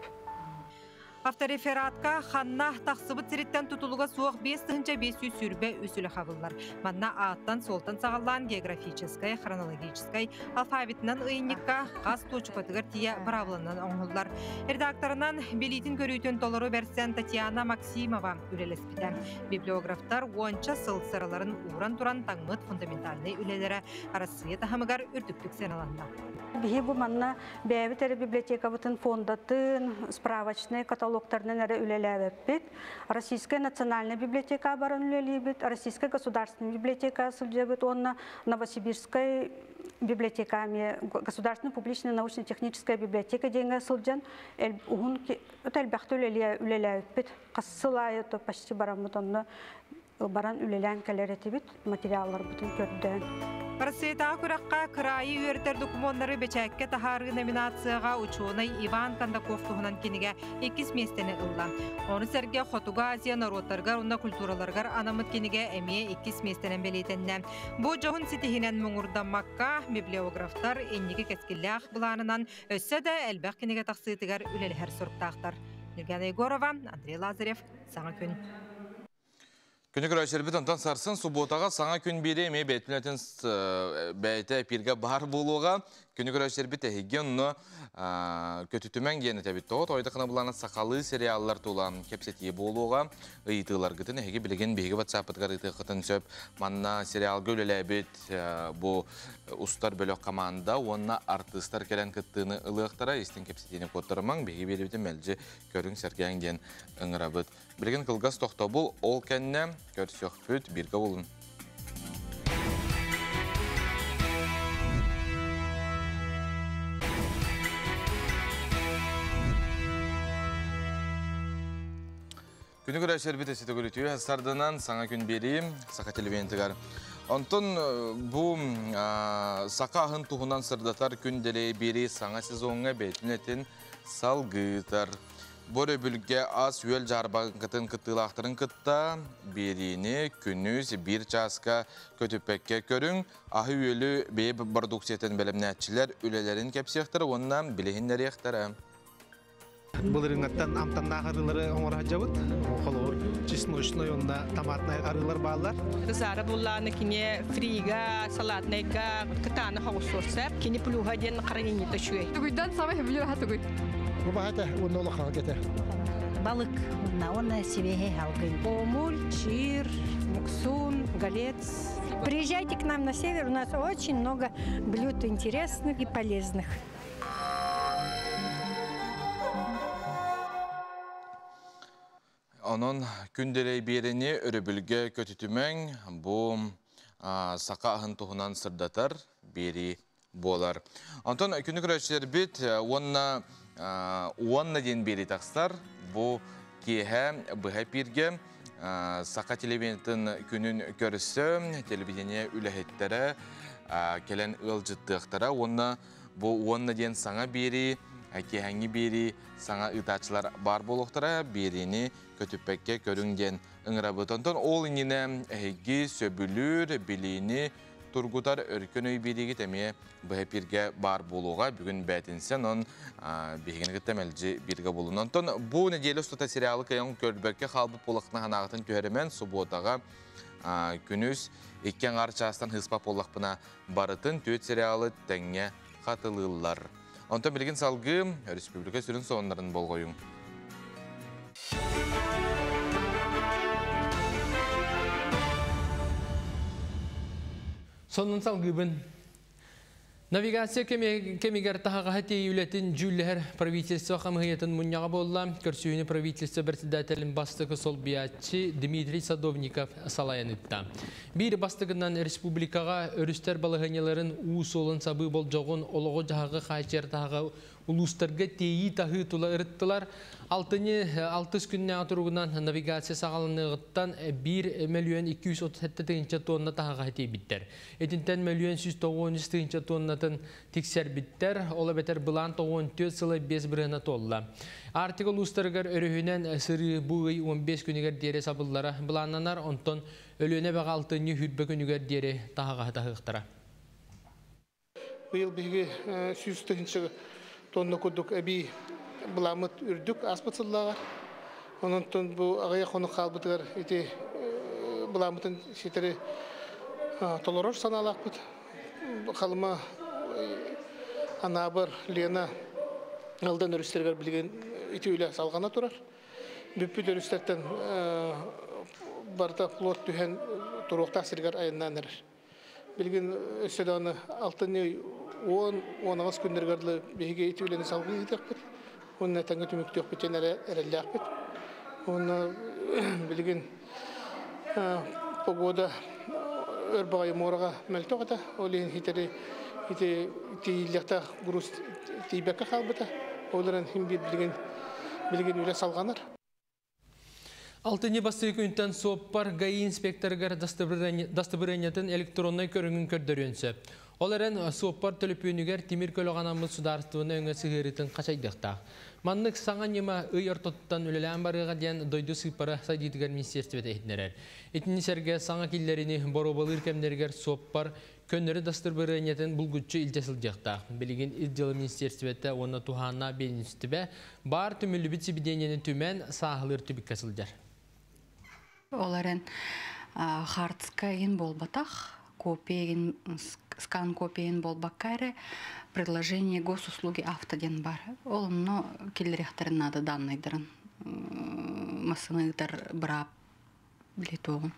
Авторефератка ханна тахсыбыт сириттэн тутулуга суох 5523 үлэ хабыллар. Манна ааттан-суолтан саҕалаан географическай, хронологическай, алфавитынан ыйынньыкка хас туочукатыгар тиийэ быраабыланан оҥоһуллар. Редакторынан билиитин көрүүтүн толору бэрсэн Татьяна Максимова үлэлэспитэ. Библиографтар уонча сыл сыраларын ууран туран таҥмыт фундаментальнай үлэлэрэ Арассыыйа таһымыгар үрдүктүк сыаналанна. Биһи бу манна бэйэбит эрэ библиотекабытын фондатын, справочнай каталогтарынан эрэ үлэлээбэппит. Российская национальная библиотека баран үлэлиибит, Российская государственная библиотека сылдьабыт уонна Новосибирскай библиотека эмиэ Государственная публичная научно-техническая библиотека диэҥҥэ сылдьан уһун элбэхтэ үлэлээбиппит. Хас сыл аайы почти бараммыт онно баран үлэлээн кэлэр этибит, материалларбытын көрдөөн. Россиятааҕы күрэххэ кыраайы үөрэтэр докумуоннары бэчээккэ таһаарыы номинацияҕа учуонай Иван Кондаков туһунан кинигэ иккис миэстэни ылла. Ону сэргэ Хотугу Азия норуоттарыгар уонна культураларыгар анаммыт кинигэ эмиэ иккис миэстэнэн бэлиэтэннэ. Бу дьоһун ситиһинэн муҥурдаммакка, библиографтар инники кэскиллээх былаанынан өссө да элбэх кинигэ тахсыытыгар үлэлэһэр соруктаахтар. Нюргана Егорова, Андрей Лазарев, Саҥа күн. Күнү көрөөччүлэрбит онтон сарсын субуотаҕа саҥа күн биэри эмиэ бэйэтин бэйэтэ эпиргэ баар буолуоҕа. Күнү көрөөччүлэрбит эһиги онно көтүтүмэҥ диэн этэбит. Тоҕо тойдахына булана сахалыы сериаллар тула кэпсэтии буолуоҕа. Ыйытыыларгытын эһиги билигин биһиги WhatsApp-ытыгар ыытыаххытын сөп. Манна сериалга үлэлээбит бу устар бөлөх команда уонна артыыстар кэлэн кыттыыны ылыахтара. Истиҥ кэпсэтиини куоттарымаҥ. Биһиги биэрибитин мэлдьи көрүҥ, сэргээҥ диэн ыҥырабыт. Билигин кылгас тохтобул, ол кэннэ көрсөхпүт, бииргэ булун. Күнү көрөөччүлэрбит өссө төгүрүтүү сарданан саҥа күн биэрии Саха телевидениетыгар. Онтон бу саха аһын туһунан сырдатар күн дэлэй биэрии саҥа сезоҥҥа бэйэтин этин салгыытар. Бу өрөбүлгэ ас-үөл дьаарбаҥкатын кыттыылаахтарын кытта биэриини күнүс биир чааска көтүппэккэ көрүҥ, аһы-үөлү бэйэ бородууксуйатын бэлэмнээччилэр үлэлэрин кэпсиэхтэрэ уонна билиһиннэриэхтэрэ. Былырыыҥҥаттан амтаннаах арыылары оҥоро сылдьабыт. Холобур, чесночный уонна томатнай арыылар бааллар. Зара буллааны кини фрига, салатнайга кытааны хоҕусуорсап. Кини плюһа диэн хранениета үчүгэй. Тугуйдан самый сөбүлүүр аһа тугуй? Бу уонна улахан кете. Балык уонна уонна сибиэһэй халгын. Омуль, чир, муксун, голец. Приезжайте к нам на север, у нас очень много блюд интересных и полезных. Онон күн дэлэй биэрэни өрөбүлгэ көтүтүмэҥ бу саха аһын туһунан сырдатар биэрии буолар. Онтон күнү көрөөччүлэрбит уонна уонна диэн биэрии тахсар. Бу киэһэ быһа эпииргэ Саха телевидениетын күнүн көрсө телевидение үлэһиттэрэ кэлэн ыалдьыттыахтара уонна бу уонна диэн саҥа биэрии, киэһэҥҥи биэрии саҥа ыытааччылар баар буолуохтара. Биэриини көтүппэккэ көрүҥ диэн ыҥырабыт. Онтон ол иннинэ эһиги сөбүлүүр билиини тургутар өркөн өй биэриигит эмиэ быһа эпииргэ баар буолуоҕа. Бүгүн бээтинсэ, онон биһигини кытта мэлдьи бииргэ буолун. Онтон бу нэдиэлэ устата сериалы кыайан көрбөккө хаалбыт буоллахпына санааҕытын түһэримэн субуотаҕа күнүс икки аҥаар чаастан хыыспат буоллахпына барытын түөрт сериалы тэҥҥэ хатылыыллар. Онтон билигин салгыы республика сүрүн сонуннарын болҕойуҥ. Сонун салгыыбын. Навигация кэмигэр таһаҕаһы тиэйии үлэтин дьүүллэһэр правительство хамыыһыйатын мунньаҕа буолла. Көрсүһүүнү правительство председателин бастакы солбуйааччы Дмитрий Садовников салайан ыытта. Биир бастыгынан республикаҕа өрүстэр балаһыанньаларын уу суолун сабыы болдьоҕун олоҕу-дьаһаҕы хааччыйар таһаҕа улуустарга тиэйии-таһыы тула ырыттылар. Алтынньы алтыс күннээҕи туругунан навигация саҕаланыаҕыттан 1 мөлүйүөн 237 тыһыынча тонна таһаҕаһы тиэйбиттэр. Итинтэн мөлүйүөн 193 тыһыынча тонна тоннатын тиксэрбиттэр, ол эбэтэр былаан 94 сыла 5 бырыһына туолла. Арктика улуустарыгар өрүһүнэн сырыы бу ый 15 күнүгэр диэри сабыллара былааннанар, онтон Өлүөнэ эбэҕэ алтынньы хүрбэ күнүгэр диэри таһаҕаһы таһыахтара. Быйыл биһиги 100 тыһыынча тонна курдук эбии былааммыт үрдүк ааспыт сыллааҕар. Онон бу аҕыйах хонук хаалбытыгар ити былааммытын ситэри толорор санаалаахпыт. Халыма, Анаабыр, Лена, Алдан өрүстэригэр билигин ити үлэ салҕана турар. Бүппүт өрүстэртэн барыта флот түһэн туруохтаах сиригэр айаннаан эрэр. Билигин өссө даҕаны алтынньы 10-18 күннэригэр дылы биһиги ити үлэни салгыы ыытыахпыт. Уонна тэҥҥэ түмүктүөхпүт диэн эрэллээхпит. Уонна билигин погода өр баҕайы муораҕа мөлтөх этэ. Ол иһин хитэри ити тиийиллиэхтээх груз тиийбэккэ хаалбыта. Ол эрэн хин биир билигин үлэ салҕанар. Алтынньы бастакы күнтэн суоппар ГАИ инспекторыгар дастабырыанньатын электроннай көрүҥүн көрдөрүөн сөп. Ол эрэн суоппар төлөпүөнүгэр тимир көлөҕө анаммыт судаарыстыбаннай өҥө сыһыарыытын хачайдыахтаах. Маннык саҥа ньыма ый ортотуттан үлэлээн барыаҕа диэн дойду сыыппара сайдыытыгар министиэристибэтэ иһитиннэрэр. Итини сэргэ саҥа киллэриини боруобалыыр кэмнэригэр суоппар көннөрү дастабырыанньатын булгуччу илдьэ сылдьыахтаах. Билигин Ис дьыала министиэристибэтэ уонна туһааннаах биэдэмистибэ баар түмүллүбүт сибидиэнньэни түмэн сааһылыыр түбүккэ сылдьар. Ол эрэн хаартыска игин буолбатах, копия игин, скан копия игин буолбакка эрэ приложение госуслуги авто диэн баар. Ол онно киллэриэхтэрин наада данныйдарын массыына ыытар быраап билетоҕун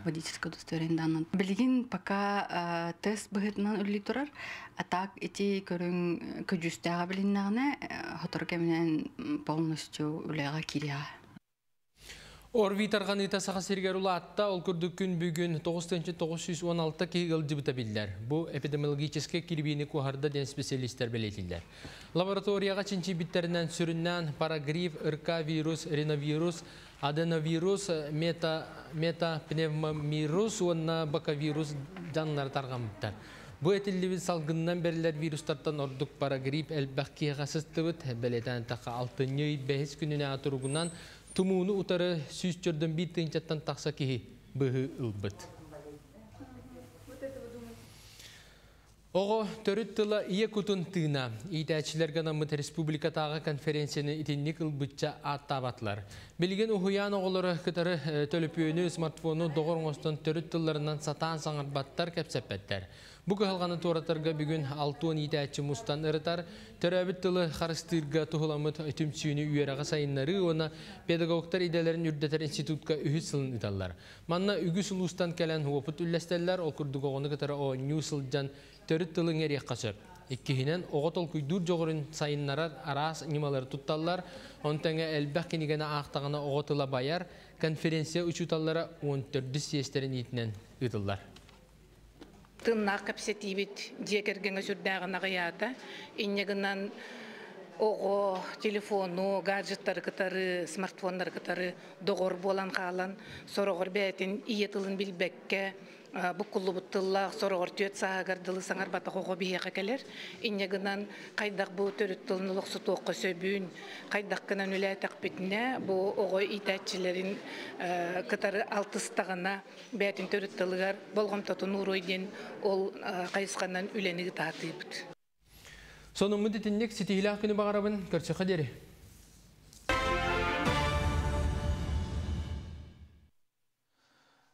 водительское удостоверение данные. Билигин пока тест быһыытынан үлэлии турар, а так ити көрүҥ көдьүүстээҕэ билиннэҕинэ сотору кэминэн полностью үлэҕэ киириэҕэ. ОРВИ тарҕаныыта Саха сиригэр улаатта, ол курдук күн бүгүн 9916 киһи ыалдьыбыта биллэр. Бу эпидемиологическай кирбиини куоһарда диэн специалистэр бэлиэтииллэр. Лабораторияҕа чинчийбиттэринэн сүрүннээн парагрипп, РК вирус, риновирус, аденовирус, метапневмовирус уонна бакавирус дьаҥнара тарҕаммыттар. Бу этиллибит салгынынан бэриллэр вирустартан ордук парагрипп элбэх киһиэхэ сыстыбыт. Бэлиэтээн эттэххэ, алтынньы бэһис күнүнээҕи туругунан тумууну утары 141 тыһыынчаттан тахса киһи быһыы ылбыт. Оҕо төрүт тыла ийэ кутун тыына. Иитээччилэргэ анаммыт республикатааҕы конференцияны итинник ылбычча ааттаабатылар. Билигин уһуйаан оҕолоро кытары төлөпүөнү, смартфону доҕор оҥостон төрүт тылларынан сатаан саҥарбаттар, кэпсэппэттэр. Бу кыһалҕаны туоратарга бүгүн 60 иитээччи мустан ырытар, төрөөбүт тылы харыстыырга туһуламмыт түмсүүнү үөрэҕи сайыннарыы уонна педагогтар идэлэрин үрдэтэр институтка үһүс сылын ыыталлар. Манна үгүс улуустан кэлэн уопут үллэстэллэр, ол курдук оҕону кытары оонньуу сылдьан төрүт тылы иҥэриэххэ сөп. Иккиһинэн, оҕо толкуйдуур дьоҕурун сайыннарар араас ньымалары тутталлар, ону тэҥэ элбэх кинигэни аахтаҕына оҕо тыла байар, конференция учууталлара 14 съезтэрин иитинэн ыытыллар. Тыннаах кэпсэтиибит дьиэ кэргэҥҥэ сүрдээҕин аҕыйаата. Инньэ гынан оҕо телефону, гаджеттары кытары, смартфоннары кытары доҕор буолан хаалан, сороҕор бэйэтин ийэ тылын билбэккэ, буккуллубут тыллаах сороҕор 4 сааһыгар дылы саҥарбатах оҕо биһиэхэ кэлэр. Инньэ гынан хайдах бу төрүт тылын олохсутуохха сөбүн, хайдах гынан үлэлээтэхпитинэ, бу оҕо иитээччилэрин кытары алтыстаҕына бэйэтин төрүт тылыгар болҕомтотун ууруой диэн ол хайысханан үлэни ыытаатыыбыт. Сонуммут итинник ситиһиилээх күнү баҕарабын, көрсүөххэ диэри.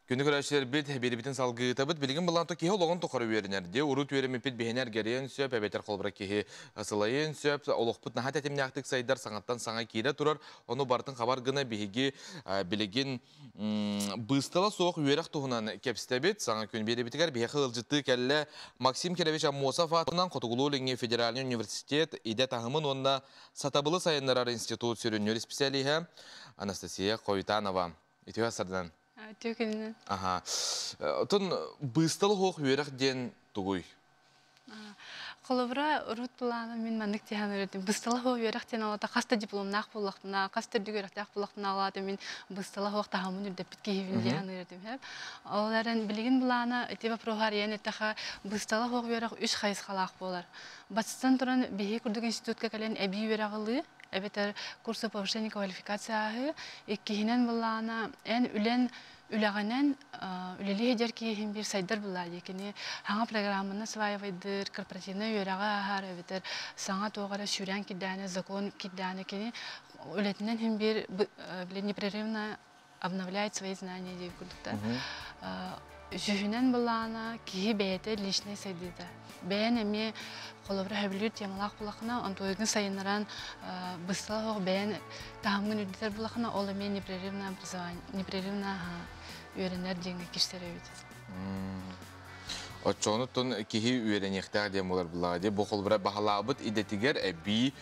Күндү көрөөччүлэрбит, биэриибитин салгыытабыт. Билигин былаанто киһи олоҕун тухары үөрэнэр. Де урут үөрэммиппит биһиэнэ эргэриэн сөп, эбэтэр холобура киһи сылайыан сөп, олохпут наһаа тэтимнээхтик сайдар, саҥаттан саҥа киирэ турар. Ону барытын хабар гына биһиги билигин быыстала суох үөрэх туһунан кэпсэтэбит. Саҥа күн биэриибитигэр биһиэхэ ыалдьыттыы кэллэ Максим Кирович Аммосов аатынан Хотугулуу-Илиҥҥи федеральнай университет идэ таһымын уонна сатабылы сайыннарар институт сүрүннүүр исписэлииһэ Анастасия Хоютанова. Үтүө сардан. Үтүө күнүнэн. Аха. Отон быыстала суох үөрэх диэн тугуй? Холобура, урут былаана мин маннык тиһэн өрөтүм. Быстала хуох үөрэх диэн алата хас да дипломнаах буоллахпына, хас да үрдүк үөрэхтээх буоллахпына алаата мин быстала хуох таһымын үрдэппит киһибин диэн өрөтүм. Ол эрэн билигин былаана ити вопроһу арыйан эттэхэ, быстала хуох үөрэх үс хайысхалаах буолар. Бастатан туран, биһи курдук институтка кэлэн эбии үөрэх ылыы, эбэтэр курсы повышения квалификации ааһыы. Иккиһинэн былаана эн үлэн үлэҕинэн үлэлии сылдьар киһи биир сайдар булаа дии. Кини саҥа программаны осваивайдыыр, корпоративнай үөрэҕи ааһар эбэтэр саҥа туох эрэ сүүрээн кирдээнэ, закон кирдээнэ кини үлэтинэн иһин биир непрерывно обновляет свои знания диир курдуктар. Үсүһүнэн былаана киһи бэйэтэ личнэй сайдыыта. Бэйэн эмиэ холобура сөбүлүүр темалаах булахына, онтуойгун сайыннаран быстал оһох бэйэн таһымгын үрдэтэр булахына, ол эмиэ непрерывное образование, непрерывно үөрэнэр диэҥҥэ кирсэр эбит. Оччоҕунуттан киһи үөрэниэхтээх диэн буолар булаа дии. Бу холобура баһылаабыт идэтигэр эбии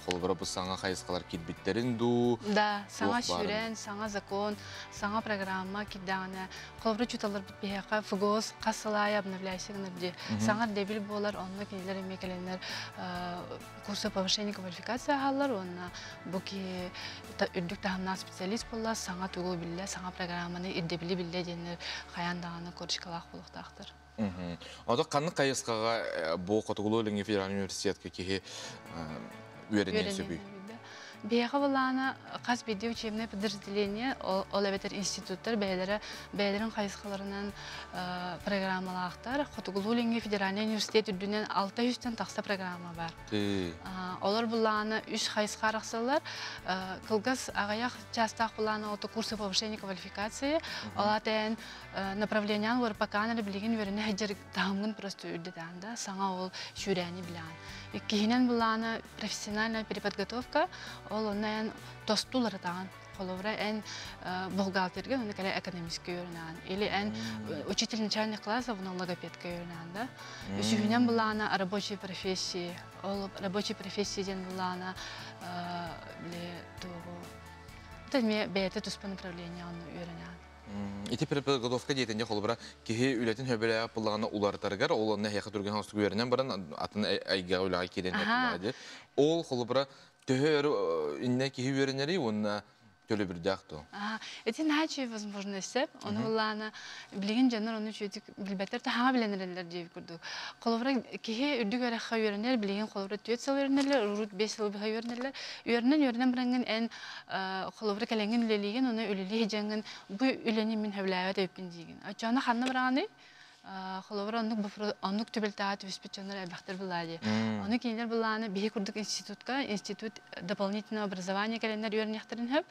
холобура бу саҥа хайысхалар киирбиттэрин дуу? Да, саҥа сүүрэн, саҥа закон, саҥа программа кирдэҕинэ, холобура учууталларбыт биһиэхэ ФГОС хас сыл аайы обновляйся гынар дии. Саҥа ирдэбил буолар, онно кинилэр эмиэ кэлэннэр курсы повышения квалификации аһаллар уонна бу киһи үрдүк таһымнаах специалист буолла, саҥа тугу биллэ, саҥа программаны ирдэбили биллэ диэннэр хайаан даҕаны корочкалаах буолуохтаахтар. Ото ханнык хайысхаҕа бу Хотугулуу-Илиҥҥи федеральнай университетка киһи үөрэниэн сөбүй? Биһиэхэ былаана хас биирдии учебное подразделение, ол эбэтэр институттар бэйэлэрэ бэйэлэрин хайысхаларынан программалаахтар. Хотугулуу-Илиҥҥи федеральнай университет үрдүнэн 600-тэн тахса программа бар. Олор былаана үс хайысха арахсаллар. Кылгас аҕыйах чаастаах былаана ото курсы повышения квалификации. Ол аата направлениያን уорпакаан эрэ билигин үөрэнэ сылдьар таһымҥын просто үрдэтэн да саҥа ол сүүрээни билэҕин. Иккиһинэн былаана профессиональная переподготовка, ол онно эн тосту уларытаҕын. Холобура, эн бухгалтерга, оны кэлэ экономистка үөрэнэҕин. Или эн учитель начальных классов, оны логопедка үөрэнэҕин да. Үсүһүнэн былаана рабочие профессии. Ол рабочие профессии диэн былаана били тугу эмиэ бэйэтэ туспа направление онно үөрэнэҕин. Ити переподготовка диэтинде холобура киһи үлэтин хөбөлөөх буллаҕына уларытарыгар, ол онно эһиэхэ түргэн хостук үөрэнэн баран атын айгаҕа үлэҕэ киирэн этилээди. Ол холобура төһө өр инне киһи үөрэнэри уонна төлөбүрдээх то. Эти наачы возможность ону буллаана билигин дьоннор ону үчүгүйдүк билбэттэр таһаҥа билэнэрэллэр диэби курдук. Холобура киһи үрдүк үөрэххэ үөрэнэр, билигин холобура 4 сыл үөрэнэллэр, урут 5 сыл быһа үөрэнэллэр. Үөрэнэн үөрэнэн бараҥҥын эн холобура кэлэҥҥин үлэлиигин, ону үлэлии сылдьаҥҥын бу үлэни мин сөбүлээбэт эбиппин диигин. Оччоҕуна ханна бараҕыный? Холобура оннук оннук түбэлтэҕэ түбэспит дьоннор элбэхтэр былаа дии. Ону кинилэр былааны биһи курдук институтка, институт дополнительного образования кэлэннэр үөрэниэхтэрин сөп.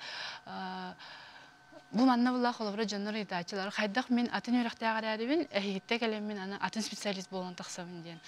Бу манна була холобура дьоннор ыйытааччылар хайдах мин атын үөрэхтээх эрээрибин, эһигиттэ кэлэммин аны атын специалист буолан тахсабын диэн.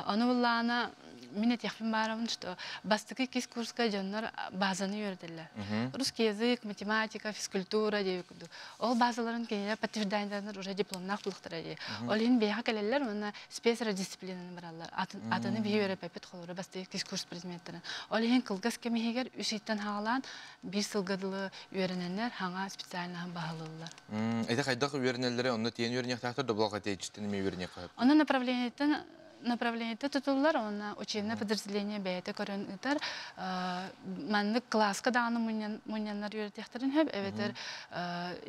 Ону буллаана мин этиэхпин баарабын, что бастакы иккис курска дьоннор базаны үөрэтэллэр. Русский язык, математика, физкультура диэби курдук. Ол базаларын кинилэр подтвержданиеларынан уже дипломнаах булуктара дии. Ол иһин биһиэхэ кэлэллэр уонна спецдисциплинаны бараллар. Атыны биһи үөрэппэппит холобура бастакы иккис курс предметтэрин. Ол иһин кылгас кэм иһигэр үс ыйтан хаалаан биир сылга дылы үөрэнэннэр хаҥа специальноһын баһылыыллар. Ити хайдах үөрэнэллэрэ онно тиийэн үөрэниэхтээхтэр да булах этээччиттэн эмиэ үөрэниэххэ сөп. Онно направлениеттан направлениета тутуллар уонна учебное подразделение бэйэтэ көрөн ыытар. Маннык кылааска даҕаны мунньаннар үөрэтиэхтэрин сөп, эбэтэр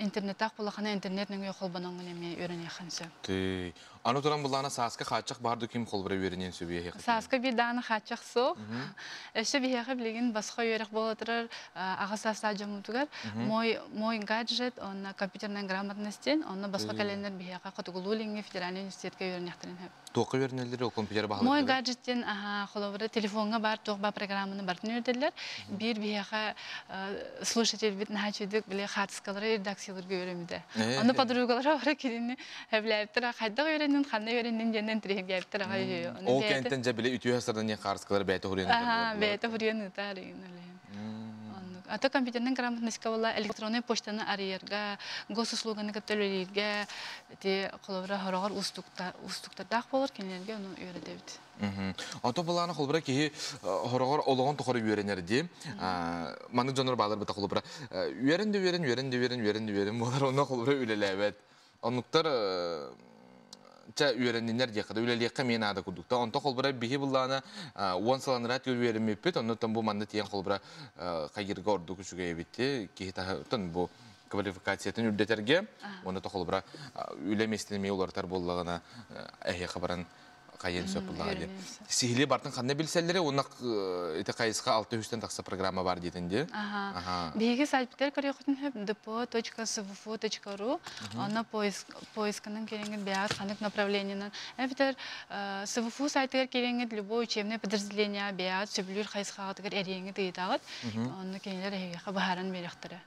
интернеттаах булахана интернет нөҥүө холбоноҥҥун эмиэ үөрэниэххин сөп. Тый. Аны туран буллаана сааска хааччах баар ду ким холбура үөрэниэн сөбүй Сааска биир даҕаны хааччах суох. Өссө биһиэхэ билигин босхо үөрэх буола турар аҕа саастаах дьоммутугар мой мой гаджет уонна компьютерная грамотность диэн онно босхо кэлэннэр биһиэхэ Хотугулуу-Илиҥҥи федеральнай университетка үөрэниэхтэрин сөп. Туохха үөрэнэллэр ол компьютер баһылыктары? Мой гаджет диэн холобура телефоҥҥа баар туох баар программаны барытын үөрэтэллэр. Биир биһиэхэ слушательбит наһаа үчүгүйдүк били хаартыскалары редакцияларга үөрэммитэ. Ону подругалара бары кинини сөбүлээбиттэр хайдах үөрэннин, ханна үөрэннин диэн интириэһиргээбиттэр аҕай үһү. Ол кэнтэн дьэ били үтүө сардан хаартыскалар бэйэтэ хуруйан ыытар. Бэйэтэ хуруйан ыытар Оннук. А то компьютернай грамотностька буолла электроннай почтаны арыйарга, госуслуганы кытта үлэлииргэ ити холобура хороҕор уустуктардаах буолар кинилэргэ ону үөрэтэбит. Ото былаана холобура киһи хороҕор олоҕун тухары үөрэнэр дии. Маннык дьоннор баалар быта холобура үөрэн да үөрэн, үөрэн да үөрэн, үөрэн да үөрэн буолар, онно холобура үлэлээбэт. Оннуктар Ча үөрэнниннэр диэххэ да үлэлиэххэ эмиэ наада курдук та. Онто холбура биһи буллаана 10 сыланара түр үөрэммиппит, оннуттан бу манна тиийэн холбура хайырга ордук үчүгэй эбит киһи таһыттан бу квалификациятын үрдэтэргэ, уонна холбура үлэ миэстэтин эмиэ уларытар буоллаҕына эһиэхэ баран хайын сөп буллаҕа диye. Сиһили бартын ханна билсэллэри, уонна ити хайысха 600-тэн тахса программа бар диэтин ди. Биһиги сайтпытар көрүөхүтүн хөп dpo.svfu.ru, онно поиск поискынан кириҥит бэйэҕит ханнык направлениенан эбэтэр СВФУ сайтыгар кириҥит любой учебное подразделение бэйэҕит сөбүлүүр хайысхаҕытыгар эриэҥҥит ыйытаҕыт, онно кинилэр эһиэхэ быһааран биэриэхтэрэ.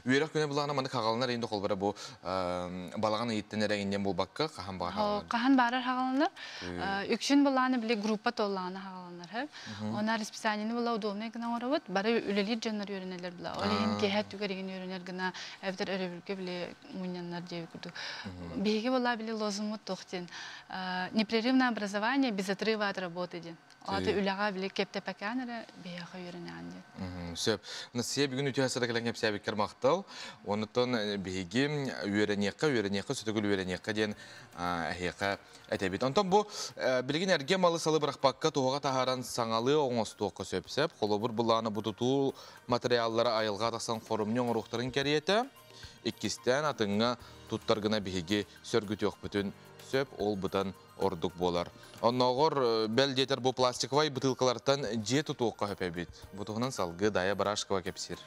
Үөрэх күнэ булаана маны хагаланар инде холбара бу балаҕан ыйыттан эрэ иннен буолбакка хаһан баар хагаланар. Хаһан баарар хагаланар. Үксүн булааны били группа толлаана хагаланар хөп. Она расписаниены була удобный гына оҥоробут. Бары үлэлиир дьоннор үөрэнэллэр була. Ол иһин киэһэ түгэр игин үөрэнэр гына эбэтэр өрөбүлгэ били мунньаннар диэби курдук. Биһиги була били лозунгмут туох диэн непрерывное образование без отрыва от работы диэн. Аты үлэҕэ били кэптэпэкээн эрэ биһиэхэ үөрэнэҕин диэн. Сөп. Насия бүгүн үтүө сата кэлэн кэпсээбиккэр махтал. Оннуттан биһиги үөрэниэххэ, үөрэниэххэ, сөтөгүл үөрэниэххэ диэн эһиэхэ этэбит. Онтон бу билигин эргэ малы-салы бырахпакка туһаҕа таһааран саҥалыы оҥостуохха сөп-сөп. Холобур, былааны бутутуу материаллара айылҕа тахсан хорумньу оҥоруохтарын кэриэтэ. Иккистээн атыҥҥа туттар гына биһиги сөргүтүөхпүтүн сөп, ол бытан ордук буолар. Оннооҕор бэл диэтэр бу пластиковай бытыылкалартан дьиэ тутуохха сөп эбит. Бу туһунан салгыы Дая Барашкова кэпсиир.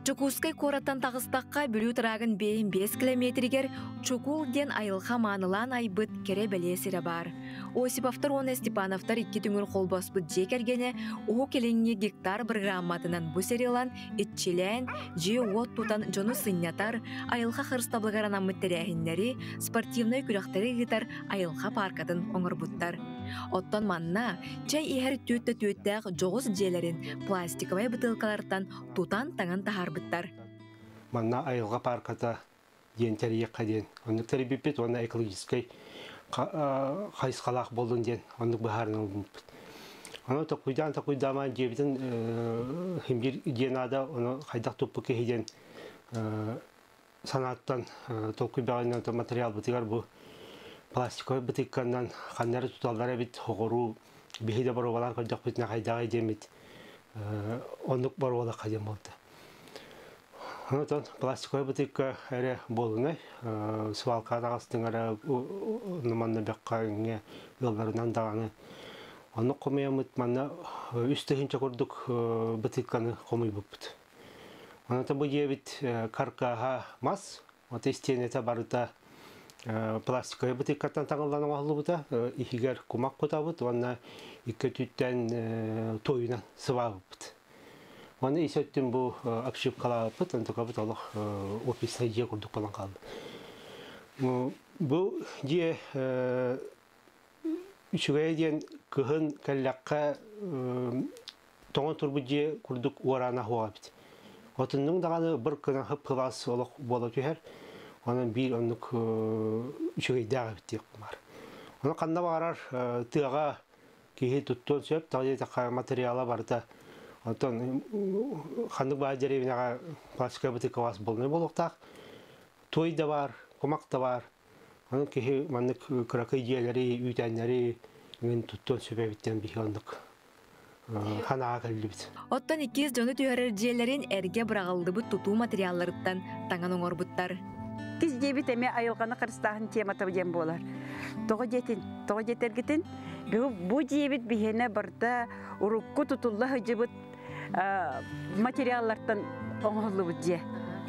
Дьокуускай куораттан таҕыстахха Бүлүү трагын 5 километригэр Чукул диэн айылҕа маанылаан айбыт кэрэ бэлиэ сирэ баар. Осиповтар уонна Степановтар икки түҥүр холбоспут дьиэ кэргэнэ Уһук Илиҥҥи гектар бырагыраамматынан бу сири ылан иччилээн, дьиэ-уот тутан дьону сынньатар, айылҕа харыстабылыгар анаммыт тэрээһиннэри, спортивнай күрэхтэри ыытар айылҕа пааркатын оҥорбуттар. Оттон манна чэй иһэр түөт да түөттээх дьоҕус дьиэлэрин пластиковай бытыылкалартан тутан-таҥан таһаарбыттар. Манна айылҕа паарката диэн тэрийиэххэ диэн оннук тэрийбиппит уонна экологическай хайысхалаах буоллун диэн оннук быһаарынан ылбыппыт. Ону токуйдаан токуйдаамаан дьиэбитин химбир дьиэ наада, ону хайдах туппут киһи диэн санааттан толкуйдаҕынан материалбытыгар бу пластиковай бытыыкканан ханнары туталлар эбит хоҕоруу биһи да боруобалаан көрдөхпүтүнэ хайдаҕай диэммит оннук боруобалахха диэн буолта. Онтон пластиковай бытыыкка эрэ буолунай, свалка таҕастыҥ эрэ манна бэххэ иҥҥэ ыалларынан даҕаны. Оннук хомуйаммыт манна 3000 курдук бытыыкканы хомуйбуппут. Онон бу дьиэбит каркаһа мас, от истиэнэтэ барыта пластиковай бытыыккаттан таҥыллан оҥоһуллубута, иһигэр кумах кутабыт уонна икки өттүттэн туойунан сыбаабыппыт. Оны ис өттүн бу обшивкалаабыппыт, онтукабыт олох офиснай дьиэ курдук буолан хаалбыт. Бу дьиэ үчүгэй диэн кыһын кэллэххэ тоҥон турбут дьиэ курдук уораана хуоҕа эбит. Отуннуҥ даҕаны бір кына хып-хылаас олох буола түһэр. Онон биир оннук үчүгэйдээх эбит диэх баар. Ону ханна баҕарар тыаҕа киһи туттуон сөп, тоҕо диэтэххэ материала барыта онтон ханнык баар деревняҕа пластиковай бытыыкка буолунай буолуохтаах. Туой да баар, кумах да баар. Онон киһи маннык кыракый дьиэлэри, үүтээннэри мин туттуон сөп эбиттэн биһи оннук ханаҕа кэллибит. Оттон иккис дьону түһэрэр дьиэлэрин эргэ быраҕыллыбыт тутуу материалларыттан таҥан оҥорбуттар. Иккис дьиэбит эмиэ айылҕаны харыстааһын темата диэн буолар. Тоҕо диэтин, тоҕо диэтэргитин, бу дьиэбит биһиэнэ барыта урукку тутулла сылдьыбыт материаллартан оҥоһуллубут дьиэ.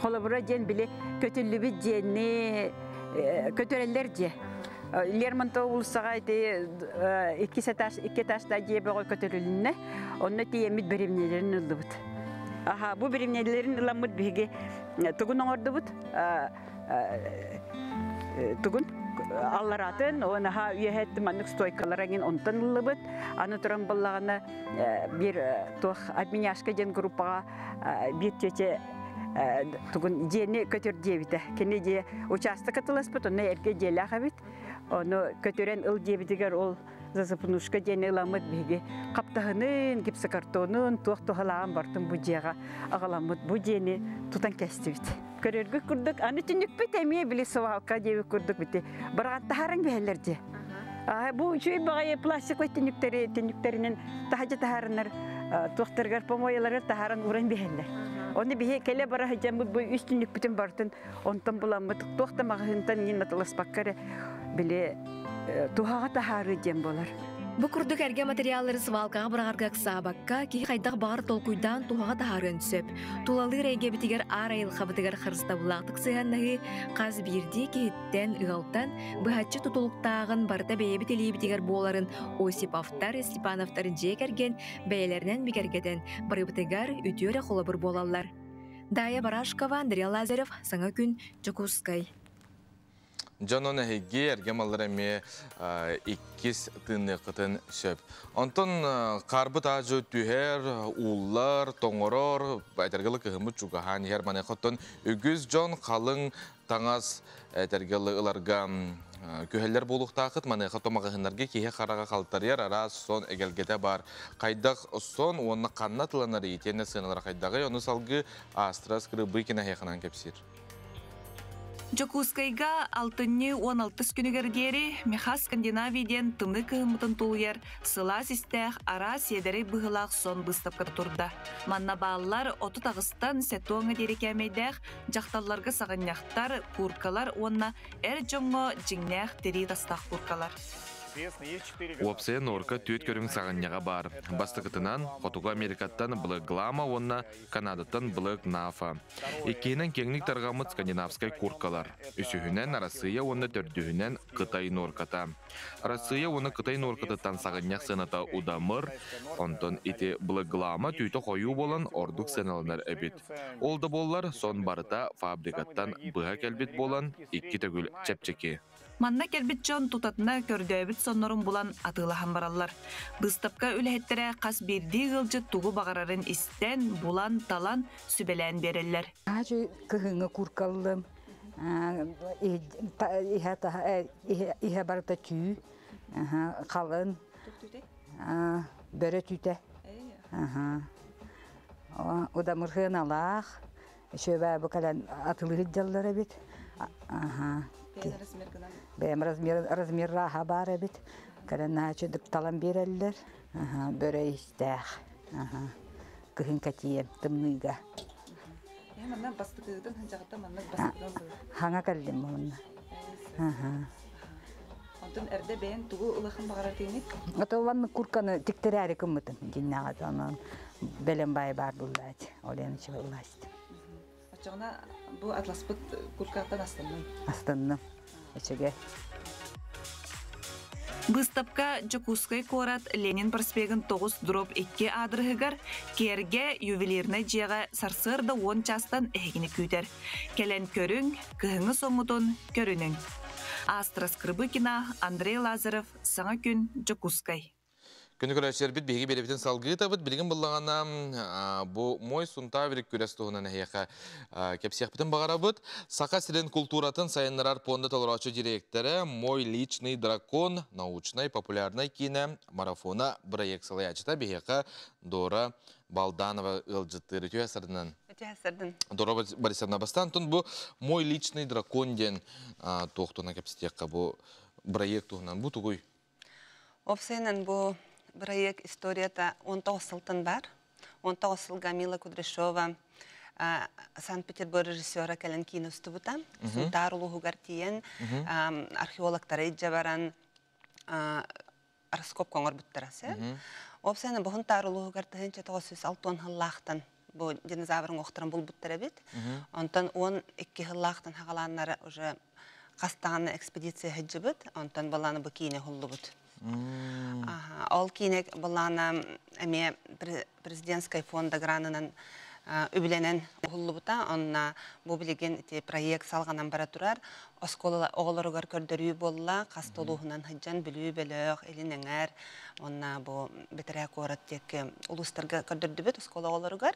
Холобура диэн били көтүллүбүт дьиэни көтөрөллөр дьиэ. Лермонтов уулуссаҕа ити икки этаж, икки этажтаах дьиэ бөҕө көтөрүлүннэ. Онно тиийэммит биримнэлэрин ыллыбыт. Аха, бу биримнэлэрин ыламмыт биһиги тугун оҥордубут? Тугун алларатын, онаха үөһэттим маннык стойкалар эҥин онтон ыллыбыт. Аны туран буллаҕына биир туох обменяшка диэн группаҕа биир тетя тугун дьиэни көтөр диэбитэ. Кини дьиэ учаастакка тыласпыт, онно эргэ дьиэлээх эбит. Ону көтөрөн ыл диэбитигэр ол Засыпнушка диэни ыламмыт биһиги хаптаһынын, гипсокартонун, туох туһалааҕын бартын бу дьиэҕэ аҕаламмыт бу дьиэни тутан кэстибит. Көрөргүт курдук, аны түннүкпүт эмиэ били свалка диэбит курдук бити бараҕан таһааран биһэллэр дьиэ. Бу үчүгэй баҕайы пластиковай түннүктэри түннүктэринэн таһадьа таһаарынар туохтарыгар помояларыгар таһааран уран биһэллэр. Оны биһи кэлэ бара сылдьаммыт бу үс түннүкпүтүн барытын онтон буламмыт туох да маҕаһыынтан иин атыласпакка эрэ били туһаҕа таһаарыы диэн буолар. Бу курдук эргэ материаллары свалкаҕа быраҕарга ыксаабакка, киһи хайдах баҕар толкуйдаан туһаҕа таһаарыан сөп. Тулалыыр эйгэбитигэр аар айылҕабытыгар харыстабыллаахтык сыһыаннаһыы хас биирдии киһиттэн, ыалтан быһаччы тутулуктааҕын барыта бэйэбит илиибитигэр буоларын Осиповтар, Степановтар дьиэ кэргэн бэйэлэринэн бигэргэтэн, барыбытыгар үтүө эрэ холобур буолаллар. Дая Барашкова, Андрей Лазарев, Саҥа күн, Дьокуускай. Дьонон эһиги эргэ маллар эмиэ иккис тыынныаххытын сөп. Онтон хаарбыт аажы түһэр, ууллар, тоҥорор, этэргэлы кыһыммыт чугаһаан иһэр. Маныаха оттон үгүс дьон халыҥ таҥас этэргэлы ыларга күһэллэр буолуохтаахыт. Маныаха томаҕаһыннарга киһи хараҕа халтарыйар араас сон эгэлгэтэ баар. Хайдах сон уонна ханна тыланар итиэннэ сыаналара хайдаҕый? Ону салгыы Астра Скрыбыкина эһиэхэнэн кэпсиир. Дьокуускайга алтынньы 16 күнүгэр диэри Меха Скандинавии диэн тымныы кыһыммытын тулуйар сылаас истээх араас сиэдэрэй быһыылаах сон быыстапката турда. Манна бааллар 38-тан 70 диэри кээмэйдээх дьахталларга саҕынньахтар, кууркалар уонна эр дьоҥҥо дьиҥнээх тирии тастаах кууркалар. Уопсайа норка түөрт көрүҥ саҕынньаҕа баар. Бастакытынан, Хотугу Америкаттан Black Glama уонна Канадаттан Black Nafa. Иккиһинэн киэҥник тарҕаммыт скандинавскай куркалар. Үсүһүнэн Арассыыйа уонна төрдүһүнэн Кытай нуорката. Арассыыйа уонна Кытай нуоркатыттан саҕынньах сыаната удамыр, онтон ити Black түүтэ хойуу буолан ордук сыаналанар эбит. Ол да буоллар, сон барыта фабрикаттан быһа кэлбит буолан, икки төгүл чэпчэки. Манна кэлбит дьон тутатына көрдөөбүт соннорун булан атыылаһан бараллар. Быыстапка үлэһиттэрэ хас биирдии ыалдьыт тугу баҕарарын истэн, булан, талан, сүбэлээн биэрэллэр. Аачы кыһыҥҥы куркаллым, иһэ барыта түү, халын, бөрө түүтэ. Удамырхыналаах, Үчүгэйбэ бу кэлэн атылыыр дьаллар эбит. Бэйэм размер размер рааһа баар эбит. Кэлэн наачы талан биэрэллэр. Бөрө истээх. Кыһын кэтиэм тымныыга. Манна бастыкыгытын ханчаҕыттан маннык бастыкынан Хаҥа кэллим мунна. Онтон эрдэ бэйэн тугу ылахын баҕарар тииник? Ото маннык курканы тиктэрээри кыммытым. Диннэҕэ онон бэлэм баай баар буллаать. Ол эн ылаастым. Оччоҕуна бу атласпыт куркаттан астынным. Астынным. Үчүгэй. Быыстапка Дьокуускай куорат Ленин проспегын 9 дробь 2 аадырыһыгар Киэргэ ювелирнай дьиэҕэ сарсыарда 10 чаастан эһигини күүтэр. Кэлэн көрүҥ, кыһыҥҥы соҥҥутун көрүнүҥ. Астра Скрыбыкина, Андрей Лазарев, Саҥа күн, Дьокуускай. Күнү көрөөччүлэрбит биһиги биэрэбитин салгыы табыт. Билигин буллаҕына бу Мой Сунтаврик күрэс туһунан эһиэхэ кэпсиэхпитин баҕарабыт. Саха сирин култууратын сайыннарар пуонда толорооччу директора Мой личный дракон научнай популярнай киинэ марафона бырайыак салайааччыта биһиэхэ Дора Балданова ыалдьыттыыр. Үтүө сардынан. Үтүө сардын. Дора Борисовна, бастаан тун бу Мой личный дракон диэн туохтуна кэпсэтиэххэ бу бырайыак туһунан бу тугуй? Опсайынан бу бырайыак историята 19 сылтан бар. 19 сылга Мила Кудряшова Санкт-Петербург режиссера кэлэн киин устубута. Сунтаар улууһугар тиийэн археологтары илдьэ баран раскопка оҥорбуттара. Опсайынан бу Сунтаар улууһугар 1960 сыллаахтан бу динозаврын охторон булбуттар эбит. Онтон 12 сыллаахтан хагалааннары уже хастаҕана экспедиция сылдьыбыт, онтон балааны бу киинэ уһуллубут. Ол киинэ балаана эмиэ президентскай фонда гранынан үбүлэнэн уһуллубута. Онна бу билигин ити проект салҕанан бара турар. Оскуола оҕолоругар көрдөрүү буолла, хас толууһунан сылдьан Бүлүү бөлөх, Илин Эҥэр, онна бу бэтэрээ куорат диэки улуустарга көрдөрдүбүт оскуола оҕолоругар.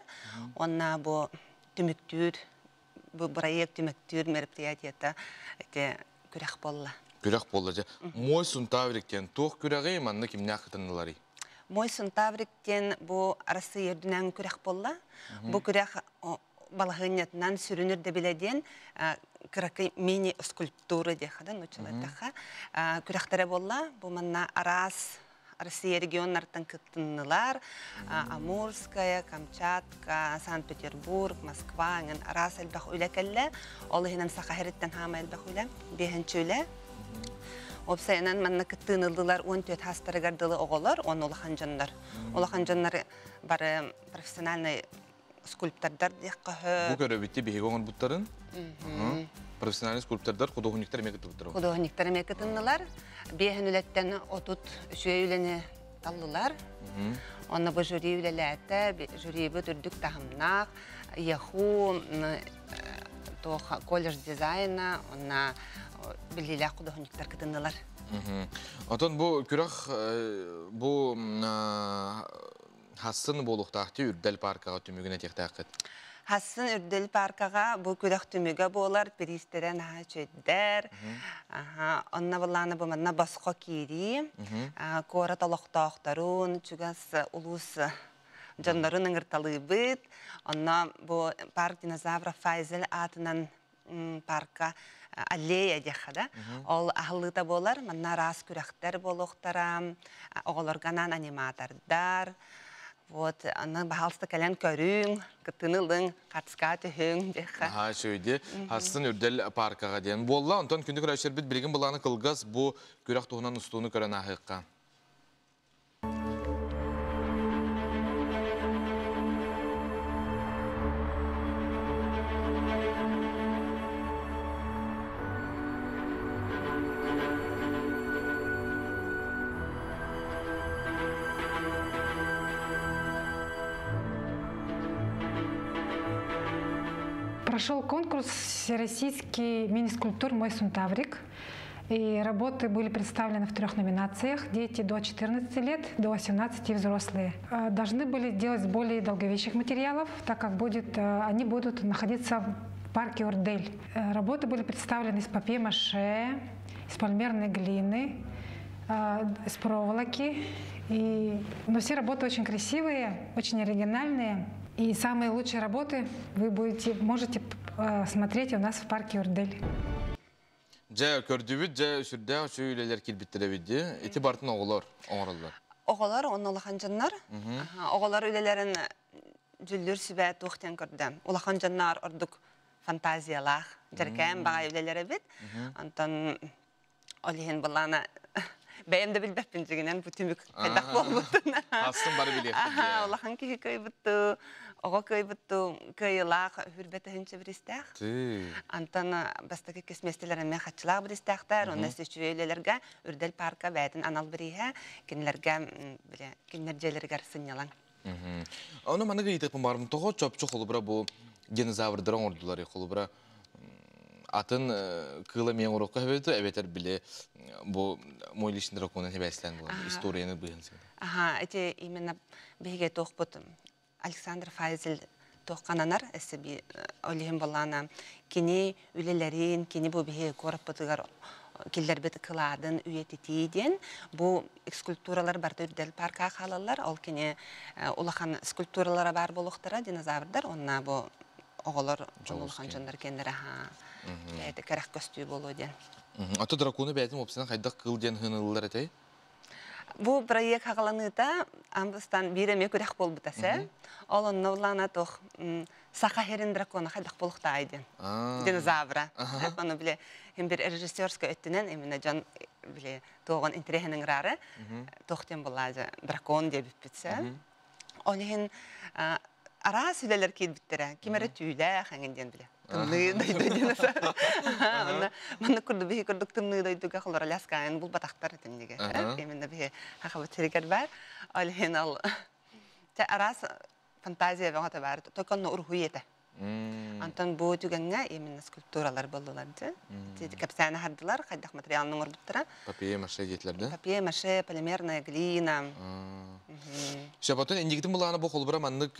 Онна бу түмүктүүр бу проект түмүктүүр мероприятиета ити күрэх буолла. Күрэх буолла же. Мой Сунтаврик диэн туох күрэҕи манна кимнээх кытынныларый? Мой Сунтаврик диэн бу Арассыыйа үрдүнэн күрэх буолла. Бу күрэх балаһыанньатынан сүрүн ирдэбилэ диэн кыракый мини-скульптура диэххэ да нууччалардахха күрэхтэрэ буолла. Бу манна араас Россия регионнартан кыттыннылар. Амурская, Камчатка, Санкт-Петербург, Москва аңын араас элбэх үлэ кэллэ. Ол иһинэн Саха сириттэн хаама элбэх үлэ, биэһинчи үлэ. Уопсайынан манна кыттыыныллылар 14 хастарыгар дылы оҕолор, уонна улахан дьоннор. Улахан дьоннор бары профессиональный скульптордар диэххэ Бу көрөбүтти биһиги оҥорбуттарын. Профессиональный скульптордар, художниктар эмиэ кыттыбыттар. Художниктар эмиэ кытыннылар. Биэһин үлэттэн 30 үчүгэй үлэни таллылар. Онно бу жюри үлэлээтэ, жюрибит үрдүк таһымнаах, ЯХУ туох колледж дизайна, онна биллиилээх художниктар кытыннылар. Отон бу күрэх бу Хассын буолуохтаахты Үрдэл паркаҕа түмүгүн этиэхтээххит. Хассын Үрдэл паркаҕа бу күрэх түмүгэ буолар, бириистэрэ наһаа үчүгэйдэр. Онно былаана бу манна босхо киирии, куорат олохтоохторун, чугас улуус дьоннорун ыҥырталыыбыт. Онно бу парк динозавра Файзель аатынан парка аллея диэххэ да. Ол аһыллыыта буолар. Манна араас күрэхтэр буолуохтара, оҕолорго анаан аниматордар. Вот, аны баһаалыста кэлэн көрүҥ, кыттыыны ылыҥ, хатыска түһүҥ диэххэ. Аха, үчүгэйди. Хассын Үрдэл паркаҕа диэн буолла. Онтон күндү көрөөччүлэрбит билигин былааны кылгас бу күрэх туһунан устууну көрөн ааһыахха. Прошел конкурс «Всероссийский мини-скульптур «Мой Сунтаврик». И работы были представлены в трех номинациях. Дети до 14 лет, до 18 и взрослые. Должны были делать более долговечных материалов, так как будет, они будут находиться в парке Урдель. Работы были представлены из папье-маше, из полимерной глины, из проволоки. И... Но все работы очень красивые, очень оригинальные. И самые лучшие работы вы будете, можете смотреть у нас в парке Урдель. Дьэ, көрдүбүт, дьэ, сүрдээх үчүгэй үлэлэр киирбиттэр эбит дии. Ити бартын оҕолор оҥороллор. Оҕолор онно улахан дьоннор. Оҕолор үлэлэрин дьүллүр сүбэ туох диэн көрдө. Улахан дьоннор ордук фантазиялаах, дьэркээн баҕай үлэлэр эбит. Онтон ол иһин былаана бэйэм да билбэппин дьигинэн бу түмүк хайдах буолбутун. Астын бары билиэхпит дии. Улахан киһи кыайбыттыы, оҕо кыайбыттыы, кыайыылаах хүрбэ тыһыынча биристээх. Антон бастакы иккис миэстэлэр эмиэ хаччылаах биристээхтэр, онно үчүгэй үлэлэргэ Үрдэл парка бэйэтин анал бирииһэ, кинилэргэ бile кинилэр дьиэлэригэр сынньалаҥ. Ону маннык ыйытыахпын баарым, тоҕо чопчу холобура бу динозаврдары оҥордулар холобура атын кыыла эмиэ оҥоруохха сөбөтө эбэтэр били бу мой личный драконун хибээстээн буолан историяны быыһын сыгына. Аха, эти именно биһиги туохпут Александр Файзель туоххананар өссө ол иһин буоллаана кини үлэлэрин кини бу биһи куораппытыгар киллэрбит кылаадын үйэтитии диэн бу скульптуралар барыта үрдэл парка хаалаллар ол кини улахан скульптуралара баар буолуохтара динозаврдар уонна бу оҕолор улахан дьоннор кэннэрэ бэйэтэ кэрэх көстүү буолуо диэн. Ото дракону бэйэтин уопсайынан хайдах кыл диэн хыныллар этэй? Бу проект хаҕаланыыта амбыстан биир эмиэ күрэх буолбута сэ. Ол онно улаана туох саха херин дракона хайдах буолуохтаай диэн. Динозавра. Ону биле хим бир режиссерскай өттүнэн именно дьон биле туоҕун интэриэһин ыҥыраары туох диэн буоллаа дракон диэбиппит сэ. Ол иһин араас үлэлэр киирбиттэрэ. Ким эрэ түүлээх эҥин диэн биле. Тымныы дойду диэн Онно маннык курдук биһи курдук тымныы дойдуга холор Аляскаайын булбатахтар этимнигэ. Именно биһи хахабыт сиригэр бар. Ол иһин ол араас фантазия бөҕөтө баар. Только онно уруһуй этэ. Онтон бу түгэҥҥэ именно скульптуралар буоллулар дьэ. Кэпсээн аһардылар, хайдах материалын оҥорбуттара. Папье-маше диэтилэр да? Папье-маше, полимерная глина. Сөп, оттон инникитин былаана бу холбура маннык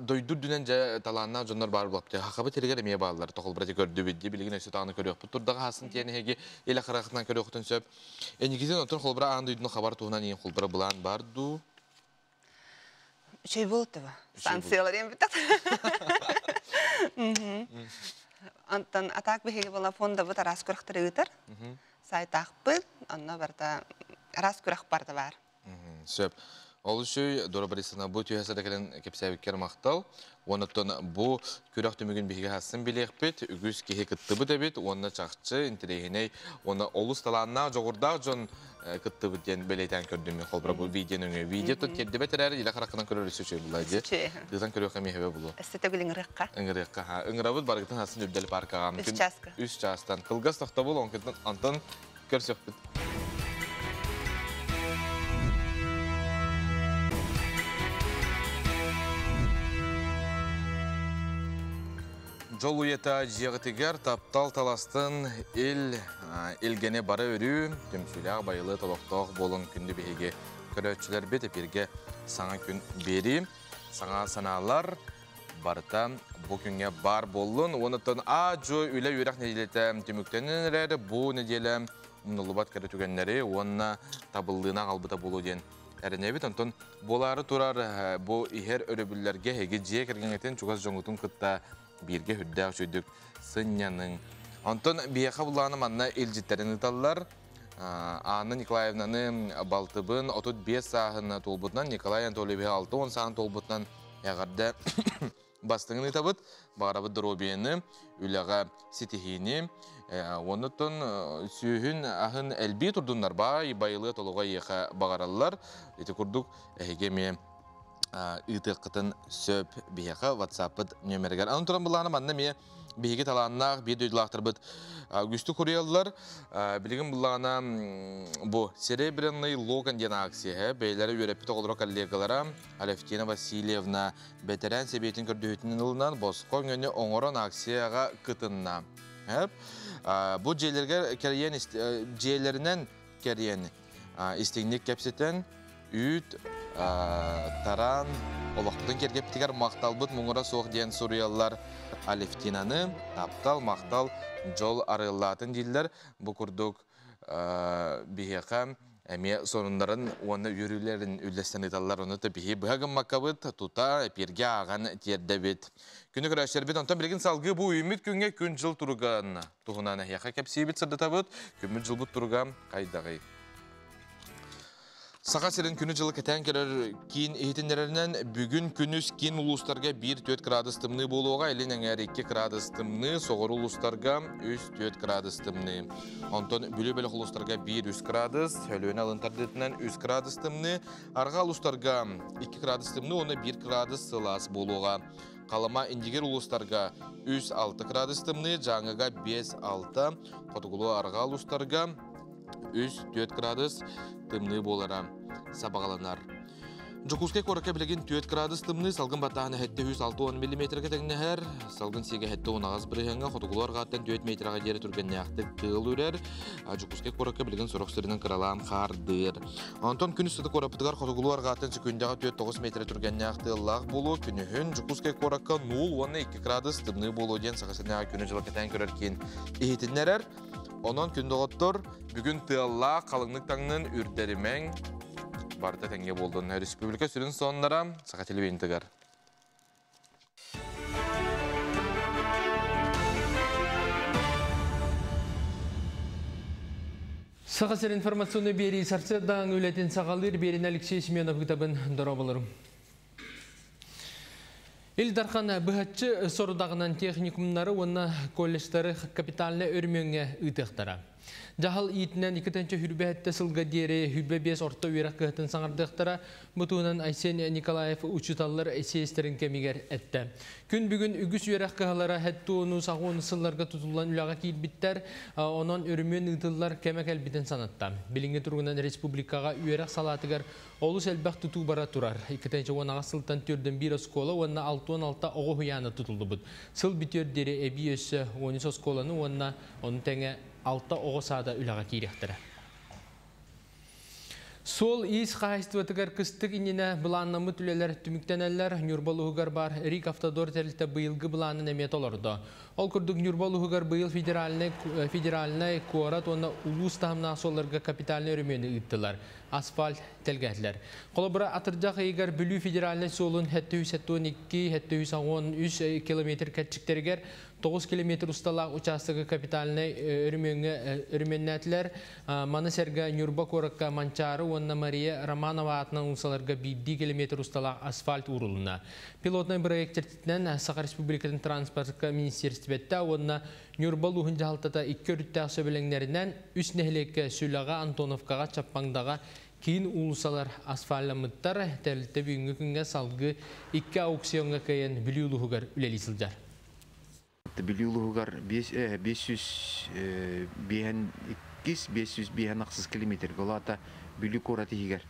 дойду үрдүнэн дьэ талааннаах дьоннор баар буолапты. Хахабыт сиригэр эмиэ бааллар. Тохолбура ти көрдүбүт ди билигин өссө тааны көрүөхпүт турдаҕа хасын тиэн эһиги илэ харахтынан көрүөхтүн сөп. Инникитин оттон холбура аан дойдуну хабар туһунан иин холбура былаан бар дуу? Үчүй буолтуба. Санкциялар эм бүтәт. Онтон атак биһиги була фондабыт араас күрэхтэри ыытар. Сайтаахпыт, онно барыта араас күрэх барда бар. Сөп. Ол үчүй Дора Борисовна бу түһэ сада кэлэн кэпсээбиккэр махтал. Уоннаттан бу күрэх түмүгүн биһиги хассын билиэхпит, үгүс киһи кыттыбыт эбит, уонна чахчы интэриэһинэй, уонна олус талааннаах, дьоҕурдаах дьон кыттыбыт диэн бэлиэтээн көрдүм мен холбура бу видео нөҥүө. Видео тут тиэрдибэт эрээри илэ хараххынан көрөр өссө үчүгэй буолла дии. Тыытан көрүөххэ эмиэ сөбө буолуо. Өссө төгүл ыҥырыахха. Ыҥырыахха. Ха. Ыҥырабыт барыгытын хассын Үрдэл паркаҕа. Үс чааска. Үс чаастан. Кылгас тохтобул, онтон көрсөхпүт. Жол уйата дьиэҕитигэр таптал таластын ил илгэни бары өрүү, түмсүүлээх байылы толохтоох буолун күндү биһиги көрөөччүлэрбит эпиргэ саҥа күн биэрии, саҥа санаалар барыта бу күҥҥэ баар буоллун. Онуттан аа-дьуо үлэ үөрэх нэдиэлэтэ түмүктэнэн эрэр бу нэдиэлэ умнуллубат кэрэ түгэннэри уонна табыллыыны аҕалбыта буолуо диэн эрэнэбит. Онтон буолаары турар бу иһэр өрөбүллэргэ эһиги дьиэ кэргэҥҥитин чугас дьоҥҥутун кытта бииргэ үрдээх үчүгдүк сынньаныҥ. Онтон биһиэхэ булааны манна илдьиттэрин ыыталлар. Анна Николаевнаны балтыбын 35 сааһын туолбутунан, Николай Анатольевиһы 60 сааһын туолбутунан эҕэрдэ бастыҥын ыытабыт. Баҕарабыт доруобуйаны, үлэҕэ ситиһиини, оннуттан сүүһүн аһын элбии турдуннар баай байылыа толуга эйиэхэ баҕараллар. Ити курдук эһиги эмиэ ыытыаххытын сөп биһиэхэ WhatsApp-пыт нүөмэригэр. Аны туран былаана манна эмиэ биһиги талааннаах биир дойдулаахтарбыт үгүстүк хуруйаллар. Билигин былаана бу Серебряный локон диэн акция бэйэлэрэ үөрэппит оҕолоро коллегалара Алевтина Васильевна бэтэрээн сэбиэтин көрдөһүүтүнэн ылынан босхо өҥөнү оҥорон акцияҕа кытынна. Бу дьиэлэригэр кэрийэн дьиэлэринэн кэрийэн истиҥник кэпсэтэн үүт тараан олохпутун киэргэппитигэр махталбыт муҥура суох диэн суруйаллар Алевтинаны таптал, махтал, дьол арыаллаатын дииллэр. Бу курдук биһиэхэ эмиэ сонуннарын уонна үөрүүлэрин үллэстэн ыыталлар. Ону биһи быһа гыммаккабыт тута эпииргэ ааҕан тиэрдэбит. Күнү көрөөччүлэрбит онтон билигин салгыы бу үүммүт күҥҥэ күн-дьыл туруган туһунан эһиэхэ кэпсиибит сырдатабыт. Күммүт-дьылбыт туруга хайдаҕый? Саха сирин күнү-дьылы кэтээн көрөр киин иһитиннэрэринэн бүгүн күнүс киин улуустарга 1-4 градус тымныы буолуоҕа, илин эҥээр 2 градус тымныы, соҕуруу улуустарга 3-4 градус тымныы. Онтон Бүлүү бөлөх улуустарга 1-3 градус, Өлүөнэ алын тардыытынан 3 градус тымныы, арҕаа улуустарга 2 градус тымныы уонна 1 градус сылаас буолуоҕа. Халыма Индигир улуустарга 3-6 градус тымныы, Дьааҥыга 5-6, хотугулуу арҕаа улуустарга 3-4 градус тымныы буолара сабаҕаланар. Дьокуускай куоракка билигин 4 градус тымныы, салгын баттааһына 760 миллиметргэ тэҥнэһэр, салгын сиэгэ 78 бырыһыаҥҥа, хотугулуу арҕааттан 4 метрга диэри түргэннээхтик тыал үрэр. Дьокуускай куоракка билигин сорох сиринэн кыралаан хаардыыр. Онтон күн устата куораппытыгар хотугулуу арҕааттан секүндэҕэ 4-9 метр түргэннээх тыаллаах буолуо. Күнүһүн Дьокуускай куоракка 0 уонна 2 градус тымныы буолуо диэн Саха сиринээҕи күнү-дьылы кэтээн көрөр киин иһитиннэрэр. Онон күн доҕоттор, бүгүн тыаллаах, халыҥнык таҥнын, үрдэримэҥ, барыта тэҥҥэ буоллун. Республика сүрүн сонуннара Саха телевидениетыгар. Саха сир информационный биэрии сарсыардаан үлэтин саҕалыыр биэрин Алексей Семенов ыытабын дорооболорум. Ил Дархан быһаччы сорудаҕынан техникумнары уонна колледжтары капитальнай өрөмүөҥҥэ ыытыахтара. Дьаһал иитинэн 2 сылга диэри 25 орто үөрэх кыһатын саҥардыахтара. Бу туһунан Айсен Николаев учууталлар сиэстэрин кэмигэр эттэ. Күн бүгүн үгүс үөрэх кыһалара хэттуону саҕуону сылларга тутуллан үлэҕэ киирбиттэр. Онон өрөмүөн ыытыллар кэмэ кэлбитин санатта. Билиҥҥи туругунан республикаҕа үөрэх салаатыгар Олус элбэх тутуу бара турар. 2018 сылтан төрдөн биир оскуола уонна 66 оҕо уһуйаана тутуллубут. Сыл бүтүөр диэри эбии өссө 13 оскуоланы уонна ону тэҥэ 6 оҕо саада үлэҕэ киириэхтэрэ. Суол иис хаһайыстыбатыгар кыстык иннинэ былааннаммыт үлэлэр түмүктэнэллэр. Ньурба улууһугар баар Рик Автодор тэрилтэ быйылгы былаанын эмиэ толордо. Ол курдук Ньурба улууһугар быйыл федеральнай, федеральнай куорат уонна улуус таһымнаах суолларга капитальнай өрөмүөнү ыыттылар. Асфальт тэлгээтилэр. Холобура, атырдьах ыйыгар Бүлүү федеральнай суолун 772-713 километр кэрчиктэригэр 9 километр усталаах учаастагы капитальнай өрөмүөҥҥэ өрөмүөннээтилэр. Маны сэргэ Ньурба куоракка Манчаары уонна Мария Романова аатынан уулуссаларга биирдии километр усталаах асфальт уурулунна. Пилотнай бырайыак чэрчитинэн Саха Республикатын транспортка министиэристибэтэ уонна Ньурба улууһун дьаһалтата икки өрүттээх сөбүлэҥнэринэн үс нэһилиэккэ Сүлэҕэ, Антоновкаҕа, Чаппаҥдаҕа киин уулуссалар асфальламмыттар. Тэрилтэ бүгүҥҥү күҥҥэ салгыы икки аукциоҥҥа кыайан Бүлүү улууһугар үлэлии сылдьар. Бүлүү улууһугар 552 556 километрга ол аата Бүлүү куорат иһигэр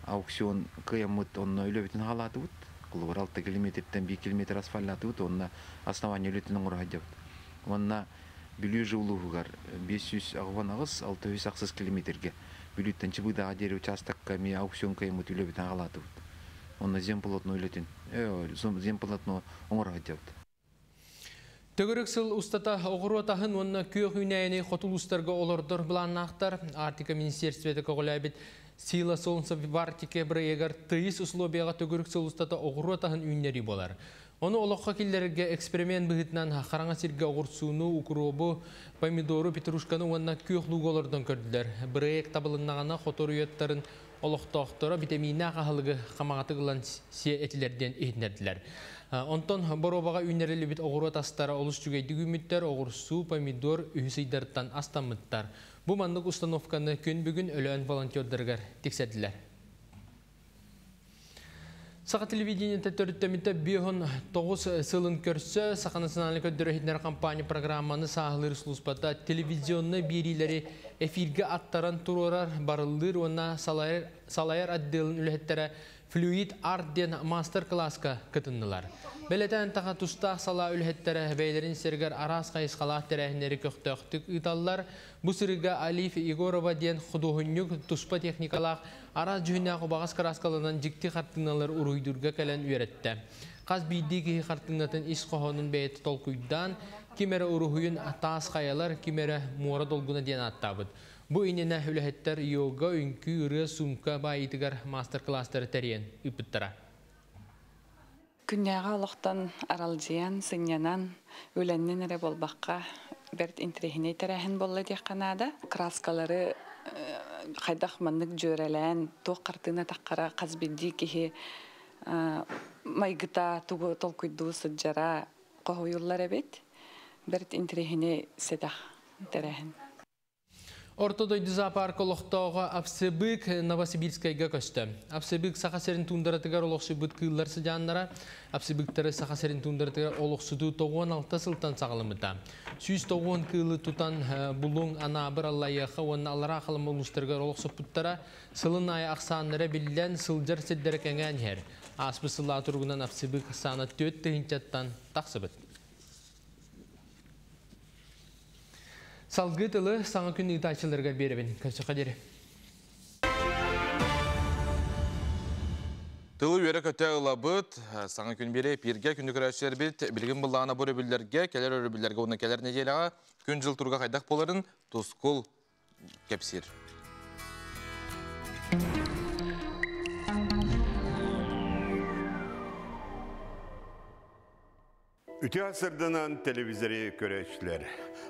аукцион кыайаммыт онно үлэбитин хаалаатыбыт. Холобур 6 километртэн 1 километр асфальтаатыбыт уонна основание үлэтин оҥоро сылдьабыт. Уонна Бүлүү же улууһугар 588 608 километргэ Бүлүүттэн Чыбыыдаҕа диэри учаастакка эмиэ аукцион кыайаммыт үлэбитин хаалаатыбыт. Онно земполотно үлэтин, земполотно оҥоро сылдьабыт. Төгүрүк сыл устата оҕуруот аһын уонна күөх үүнээйини хоту улуустарга олордор былааннаахтар. Арктика министерствота көҕүлээбит Сила солнца в Арктике бырайыагар тыйыс условияҕа төгүрүк сыл устата оҕуруот аһын үүннэрии буолар. Ону олоххо киллэрэргэ эксперимент быһыытынан хараҥа сиргэ оҕурсууну, укробу, помидору, петрушканы уонна күөх луугу олордон көрдүлэр. Бырайыак табылыннаҕына хоту уйаттарын олохтоохторо битэмииннээх аһылыгы хамаҕатык ылан сиэ этилэр диэн иһитиннэрдилэр. Онтон боруобаҕа үүннэриллибит оҕуруот астара олус үчүгэйдик үүммүттэр, оҕурсуу, помидор үһүс ыйдарыттан астаммыттар. Бу маннык установканы күн бүгүн Өлөөн волонтердарыгар тиксэрдилэр. Саха телевидениета төрүттэммитэ 59 сылын көрсө Саха национальнай көрдөрөр иһитиннэрэр компания программаны сааһылыыр службата телевизионнай биэриилэри эфиргэ аттаран туруорар, барыллыыр уонна салайар, салайар отделын үлэһиттэрэ Флюид Арт диэн мастер-класска кытыннылар. Бэлэтэн таха тустаах салаа үлэһиттэрэ бэйэлэрин сиригэр араас хайысхалаах тэрээһиннэри көхтөөхтүк ыыталлар. Бу сырыыга Алиф Егорова диэн худуоһунньук туспа техникалаах араас дьүһүннээх убаҕас кырааскаланан дьикти хартыыналар уруһуйдуурга кэлэн үөрэттэ. Хас биирдии киһи хартыынатын ис хоһоонун бэйэтэ толкуйдаан, ким эрэ уруһуйун таас хайалар, ким эрэ муора долгуна диэн ааттаабыт. Бу иннинэ үлэһиттэр йога, үҥкүү, ырыа, сумка баайыытыгар мастер-класстары тэрийэн ыыппыттара. Күннээҕи олохтон аралдьыйан, сынньанан, үлэннэн эрэ буолбакка, бэрт интэриэһинэй тэрээһин буолла диэххэ наада. Краскалары хайдах маннык дьүөрэлээн, туох хартыына таххара хас биирдии киһи майгыта тугу толкуйдуу сылдьара хоһуйуллар эбит. Бэрт интэриэһинэй сэдэх тэрээһин. Орто дойду зоопарка олохтооҕо Апсыбык Новосибирскайга көстө. Апсыбык Саха сирин туундаратыгар олохсуйбут кыыллар сыдьааннара. Апсыбыктары Саха сирин туундаратыгар олохсутуу 96 сылтан саҕаламмыта. 190 кыылы тутан Булуҥ, Анаабыр, Аллайыаха уонна Аллараа Халыма улуустарыгар олохсуппуттара. Сылын аайы ахсааннара биллэн, сылдьар сирдэрэ кэҥээн иһэр. Ааспыт сыллаа туругунан Апсыбык ахсаана 4 тыһыынчаттан тахсыбыт. Салгыы тылы саҥа күн ыытааччыларыгар биэрэбин. Көрсөххө диэри. Тылы үөрэ-көтө ылабыт, саҥа күн биэрэ эпииргэ күндү көрөөччүлэрбит билигин былаана бу өрөбүллэргэ, кэлэр өрөбүллэргэ уонна кэлэр нэдиэлэҕэ күн-дьыл туруга хайдах буоларын Тускул кэпсиир. Үтүө сырдынан телевизори көрөөччүлэр.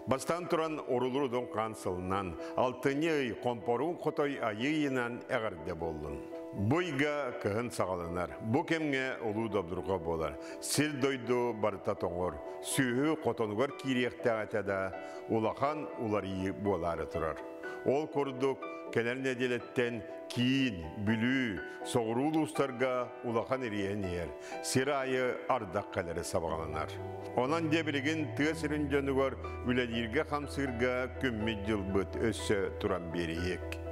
Бастаан туран орулур удун хаан сылынан, алтынньы ый хомпоруун хотой айыы ыйынан эҕэрдэ буоллун. Бу ыйга кыһын саҕаланар. Бу кэмҥэ улуу добдурҕа буолар. Сир-дойду барыта тоҥор. Сүөһү хотонугар киириэхтээх этэ да, улахан уларыйыы буолаары турар. Ол курдук, кэлэр нэдиэлэттэн киин, Бүлүү, соҕуруу улуустарга улахан ириэһин иһэр, сир аайы ардах кэлэрэ сабаҕаланар. Онон дьэ билигин тыа сирин дьонугар үлэлииргэ-хамсыырга күммүт-дьылбыт өссө туран биэриһиэк.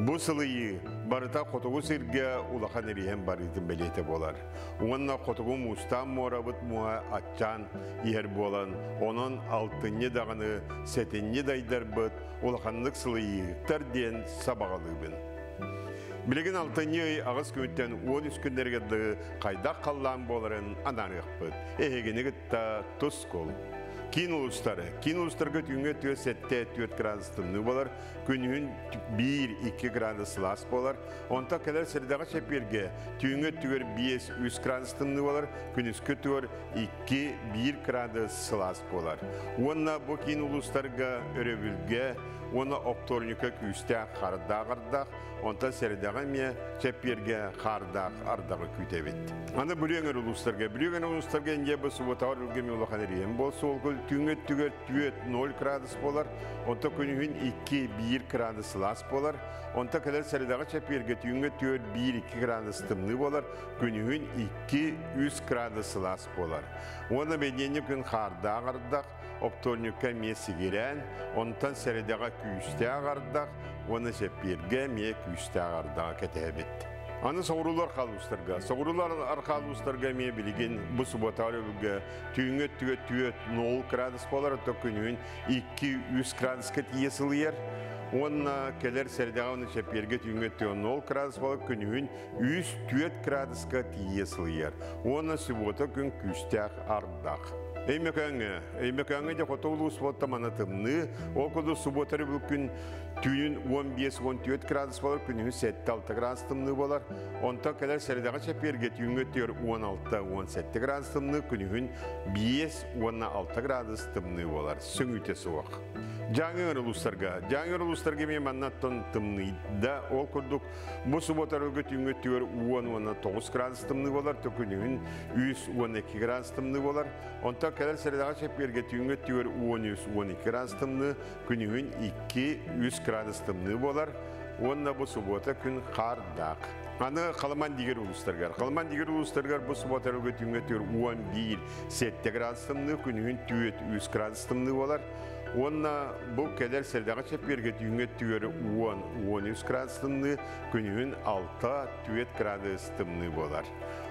Бу сылыйыы барыта хотугу сиргэ улахан ириэһин барыытын бэлиэтэ буолар. Уонна хотугу муустаан муорабыт муоһа аччаан иһэр буолан, онон алтынньы даҕаны сэтинньи дайдарбыт улаханнык сылыйыыһыктар диэн сабаҕалыыбын. Билигин алтынньы ый аҕыс күнтэн 13 күннэригэр дылы хайдах халлаан буоларын анаарыахпыт. Эһигини кытта тускул. Киин улуустары. Киин улуустарга түүҥҥэ түө сэттэ түөрт градус тымныы буолар, күнүһүн 1-2 градус сылаас буолар. Онтон кэлэр сирдэҕэ чэппиэргэ түүҥҥэ өттүгэр 5-3 градус тымныы буолар, күнүскү өттүгэр 2-1 градус сылаас буолар. Уонна бу киин улуустарга өрөбүлгэ уонна оптуорунньукка күүстээх хардаах ардах, онтон сэрэдэҕэ эмиэ чэппиэргэ хаардаах ардаҕы күүтэбит. Аны Бүлүү өҥөр улуустарга. Бүлүү өҥөр улуустарга Индия бу субботаҕар өлгөм улахан эриэн буол суолгул түүҥҥү өттүгэр 4-0 градус буолар, онтон күнүһүн 2-1 градус сылаас буолар, онтон кэлэр сэрэдэҕэ чэппиэргэ түүҥҥү өттүгэр 1-2 градус тымныы буолар, күнүһүн 2-3 градус сылаас буолар. Уонна бэдиэнньик күн хаардаах ардах, оптуорньукка эмиэ сигирээн, онтон сэрэдэҕэ күүстээх ардах уонна чэппиэргэ эмиэ күүстээх ардаҕы кэтэһэбит. Аны соҕуруулар хаалуустарга. Соҕуруулар архаалуустарга эмиэ билигин бу суббота өрөбүлгэ түүҥҥү өттүгэр 4-0 градус буолар, оттон күнүһүн 2-3 градуска тиийэ сылыйар. Уонна кэлэр сэрэдэҕэ уонна чэппиэргэ түүҥҥү өттүгэр 0 градус буолар, күнүһүн 3-4 градуска тиийэ сылыйар. Уонна суббота күн күүстээх ардах. Өймөкөөҥҥө. Өймөкөөҥҥө дьэ хоту улуус буолта мана тымныы. Ол курдук суббота өрөбүл күн түүнүн 15-14 градус буолар, күнүһүн 7-6 градус тымныы буолар. Онтон кэлэр сэрэдэҕэ чэппиэргэ түүҥҥү өттүгэр 16-17 градус тымныы, күнүһүн 5-6 градус тымныы буолар. Сөҥүүтэ суох. Дьааҥы улуустарга. Дьааҥы улуустарга эмиэ маннаттан тымныйда. Ол курдук бу суббота өрөбүлгэ түүҥҥү өттүгэр 10-9 градус тымныы буолар, күнүһүн 3-12 градус тымныы буолар. Онтон кэлэр сэрэдэҕэ чэппиэргэ түүҥҥү өттүгэр 13-12 градус тымныы, күнүһүн 2-3 градус тымныы буолар. Уонна бу суббота күн хаардаах. Аны Халыман дигер улуустарыгар. Халыман дигер улуустарыгар бу суббота өрөбүлгэ түүҥҥү өттүгэр 11-7 градус тымныы, күнүһүн 4-3 градус тымныы буолар. Уонна бу кэлэр сэрэдэҕэ чэппиэргэ түүҥҥү өттүгэр 10-13 градус тымныы, күнүһүн 6-4 градус тымныы буолар.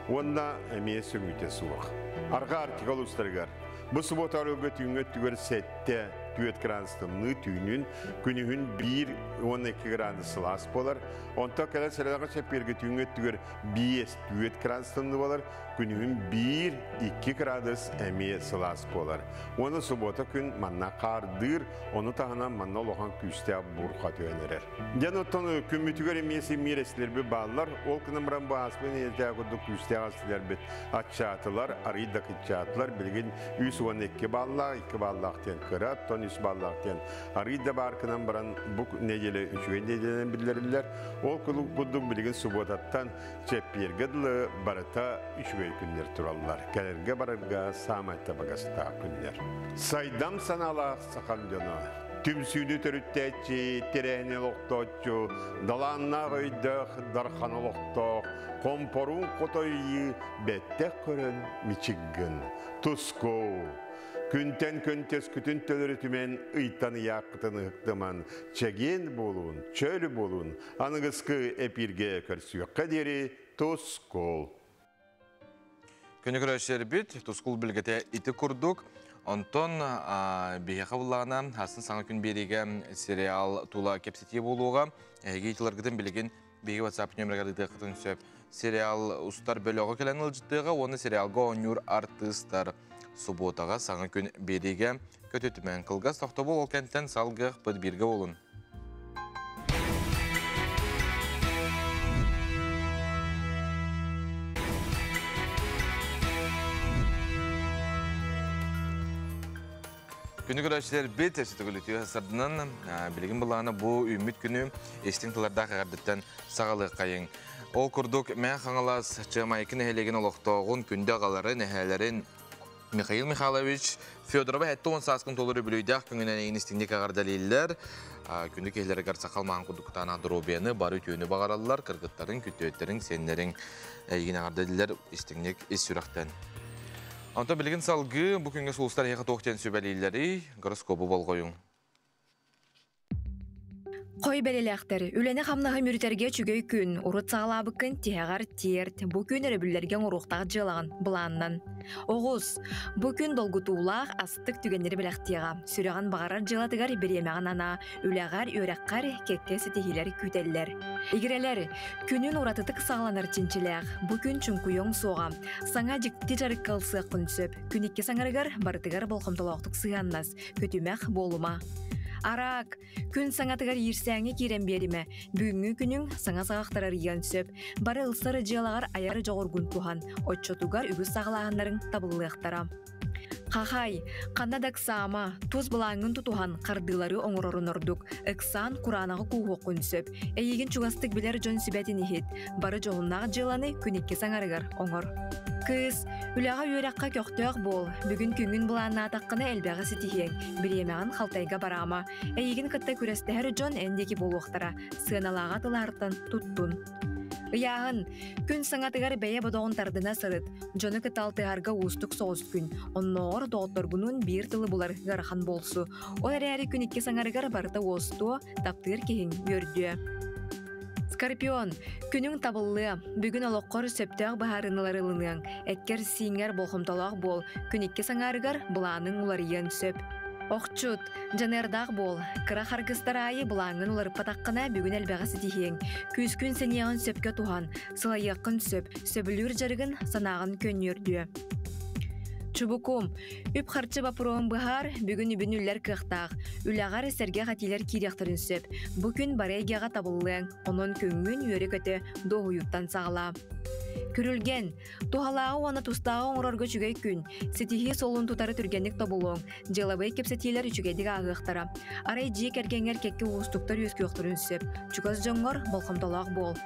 Уонна эмиэ сөҥүүтэ суох. Арҕаа Арктика улуустарыгар бу суббота өрөбүлгэ түүҥҥү өттүгэр 7-4 градус тымныы, түүнүн күнүһүн 1-12 градус сылаас буолар. Онтон кэлэр сэрэдэҕэ чэппиэргэ түүҥҥү өттүгэр 5-4 градус тымныы буолар, күнүһүн 1-2 градус эмиэ сылаас буолар. Уонна суббота күн манна хаардыыр, ону таһынан манна улахан күүстээх буурҕа түһэн эрэр. Дьэн оттон күммүтүгэр эмиэ симмиир эсилэрбит бааллар. Ол гынан баран бу ааспыт нэдиэлэ курдук күүстээх эсилэрбит аччаатылар, арый да кыччаатылар. Билигин 312 баллаах, 2 баллаах диэн кыра, оттон 3 баллаах диэн арый да баар гынан баран бу нэдиэлэ үчүгэй нэдиэлэнэн биллэриллэр. Ол курдук билигин субуотаттан чэппиэргэ дылы барыта үчүгэй күннэр тураллар. Кэлэргэ барарга саамай табыгастаах күннэр. Сайдам санаалаах сахам дьоно, түмсүүнү төрүттээччи, тэрээһини олохтооччу, далааннаах өйдөөх, дархан олохтоох, хомпоруун хотойыы бэттэх көрөн мичиггин. Тускуу! Күнтэн күн төскүтүн төлөрүтүмэн ыйтан ыйааккытын ыһыктыман, чэгиэн буолуун, чөл буолуун, аныгыскы эпииргэ көрсүөххэ диэри тускул! Күнү көрөөччүлэрбит тускул билгэтэ ити курдук. Онтон биһиэхэ буллаҕына хасын саҥа күн биэриигэ сериал тула кэпсэтии буолуоҕа. Эһиги ыйтыларгытын билигин биһиги WhatsApp нөмеригэр ыытыаххытын сөп. Сериал устар бөлөҕө кэлэн ыалдьыттыаҕа уонна сериалга оонньуур артыыстар субуотаҕа саҥа күн биэриигэ көтүтүмэн кылгас тохтобул ол кэнтэн салгыахпыт бииргэ буолун. Күнү көрөөччүлэрбит өссө сардынан билигин былаана бу үүммүт күнү истиҥ тыллардаах эҕэрдэттэн саҕалыаххайыҥ. Ол курдук Мэҥэ Хаҥалас Чыамайкы нэһилиэгин олохтооҕун күндү аҕаларын, эһээлэрин Михаил Михайлович Федорова 70 сааскын толору үбүлүөйдээх күҥүнэн эйигин истиҥник эҕэрдэлииллэр. Күндү киһилэригэр сахал маһын курдук кытаанах доруобуйаны, бары үтүөнү баҕараллар, кыргыттарыҥ, күтүөттэрин, сиэннэриҥ эйигин эҕэрдэлииллэр истиҥник ис сүрэхтэн. Онтон билигин салгыы бу күҥҥэ сулустар эһиэхэ туох диэн сүбэлииллэрий? Гороскобу болҕойуҥ. Хой бэлэлээхтэр, үлэни хамнаһы мүрүтэргэ үчүгэй күн, урут саҕалаабыккын тиһэҕэр тиэрт, бу күн өрөбүллэргэ оҥоруохтаах дьыалаҕын былааннан. Оҕус, бу күн долгутуулаах, астык түгэннэри бэлэхтиэҕэ. Сүрэҕин баҕарар дьыалатыгар бириэмэҕин анаа, үлэҕэр, үөрэххэр кэккэ ситиһиилэр күүтэллэр. Игирэлэр, күнүн уратытык саҕаланар чинчилээх, бу күн чуҥкуйуоҥ суоҕа. Саҥа дьикти дьарыкка ылсыаххын сөп. Күн икки саҥарыгар барытыгар болҕомтолоохтук сыһыаннас, көтүмэх буолума. Араак, Күн саҥатыгар иирсээҥҥэ киирэн биэримэ. Бүгүҥҥү күнүҥ саҥа саҕахтар арыйыан сөп. Бары ылсар дьыалаҕар айар дьоҕургун туһан, оччотугар үгүс саҕалааһыннарыҥ табыллыахтара. Хахай, ханна да ыксаама, тус былааҥҥын тутуһан хардыылары оҥорорун ордук. Ыксаан кураанаҕы кууһуоххун сөп. Эйигин чугастык билэр дьон сүбэтин иһит. Бары дьоһуннаах дьыаланы күн икки саҥарыгар оҥор. Кыыс, үлэҕэ-үөрэххэ көхтөөх буол. Бүгүн күҥҥүн былааннаатаххына элбэҕи ситиһиэҥ. Бириэмэҕин халтайга бараама. Эйигин кытта күрэстэһэр дьон эн диэки буолуохтара. Сыаналааҕа тылаартан туттун. Ыйааһын. Күн саҥатыгар бэйэ бодоҕун тардына сырыт. Дьону кытта алтыһарга уустук соҕус күн. Оннооҕор доҕотторгунуун биир тылы булар ыарахан буолсу. Ол эрээри күн икки саҥарыгар барыта уостуо, таптыыр киһиҥ үөрдүө. Скорпион, күнүҥ табыллыа. Бүгүн олоххор сөптөөх быһаарыныылары ылыныаҥ. Эккэр-сииҥҥэр болҕомтолоох буол. Күн икки саҥаарыгар былааныҥ уларыйыан сөп. Охчут, дьаныардаах буол. Кыра харгыстар аайы былааҥҥын уларыппатаххына бүгүн элбэҕи ситиһиэҥ. Күүскүн сэниэҕин сөпкө туһан, сылайыаххын сөп, сөбүлүүр дьарыгын санааҕын көнньүөрдүө. Чубукум, үп-харчы боппуруоһун быһаар, бүгүн үбүн үллэр кыахтаах. Үлэҕэр сэргэх этиилэр киириэхтэрин сөп. Бу күн бары эйгэҕэ табыллыаҥ, онон күҥҥүн үөрэ-көтө дуоһуйууттан саҕалаа. Күрүлгэн, туһалааҕы уонна тустааҕы оҥорорго үчүгэй күн. Ситиһии суолун тутары түргэнник тобулуоҥ. Дьыалабыай кэпсэтиилэр үчүгэйдик ааһыахтара. Арай дьиэ кэргэҥҥэр кэккэ уустуктар үөскүөхтэрин сөп. Чугас дьоҥҥор болҕомтолоох буол.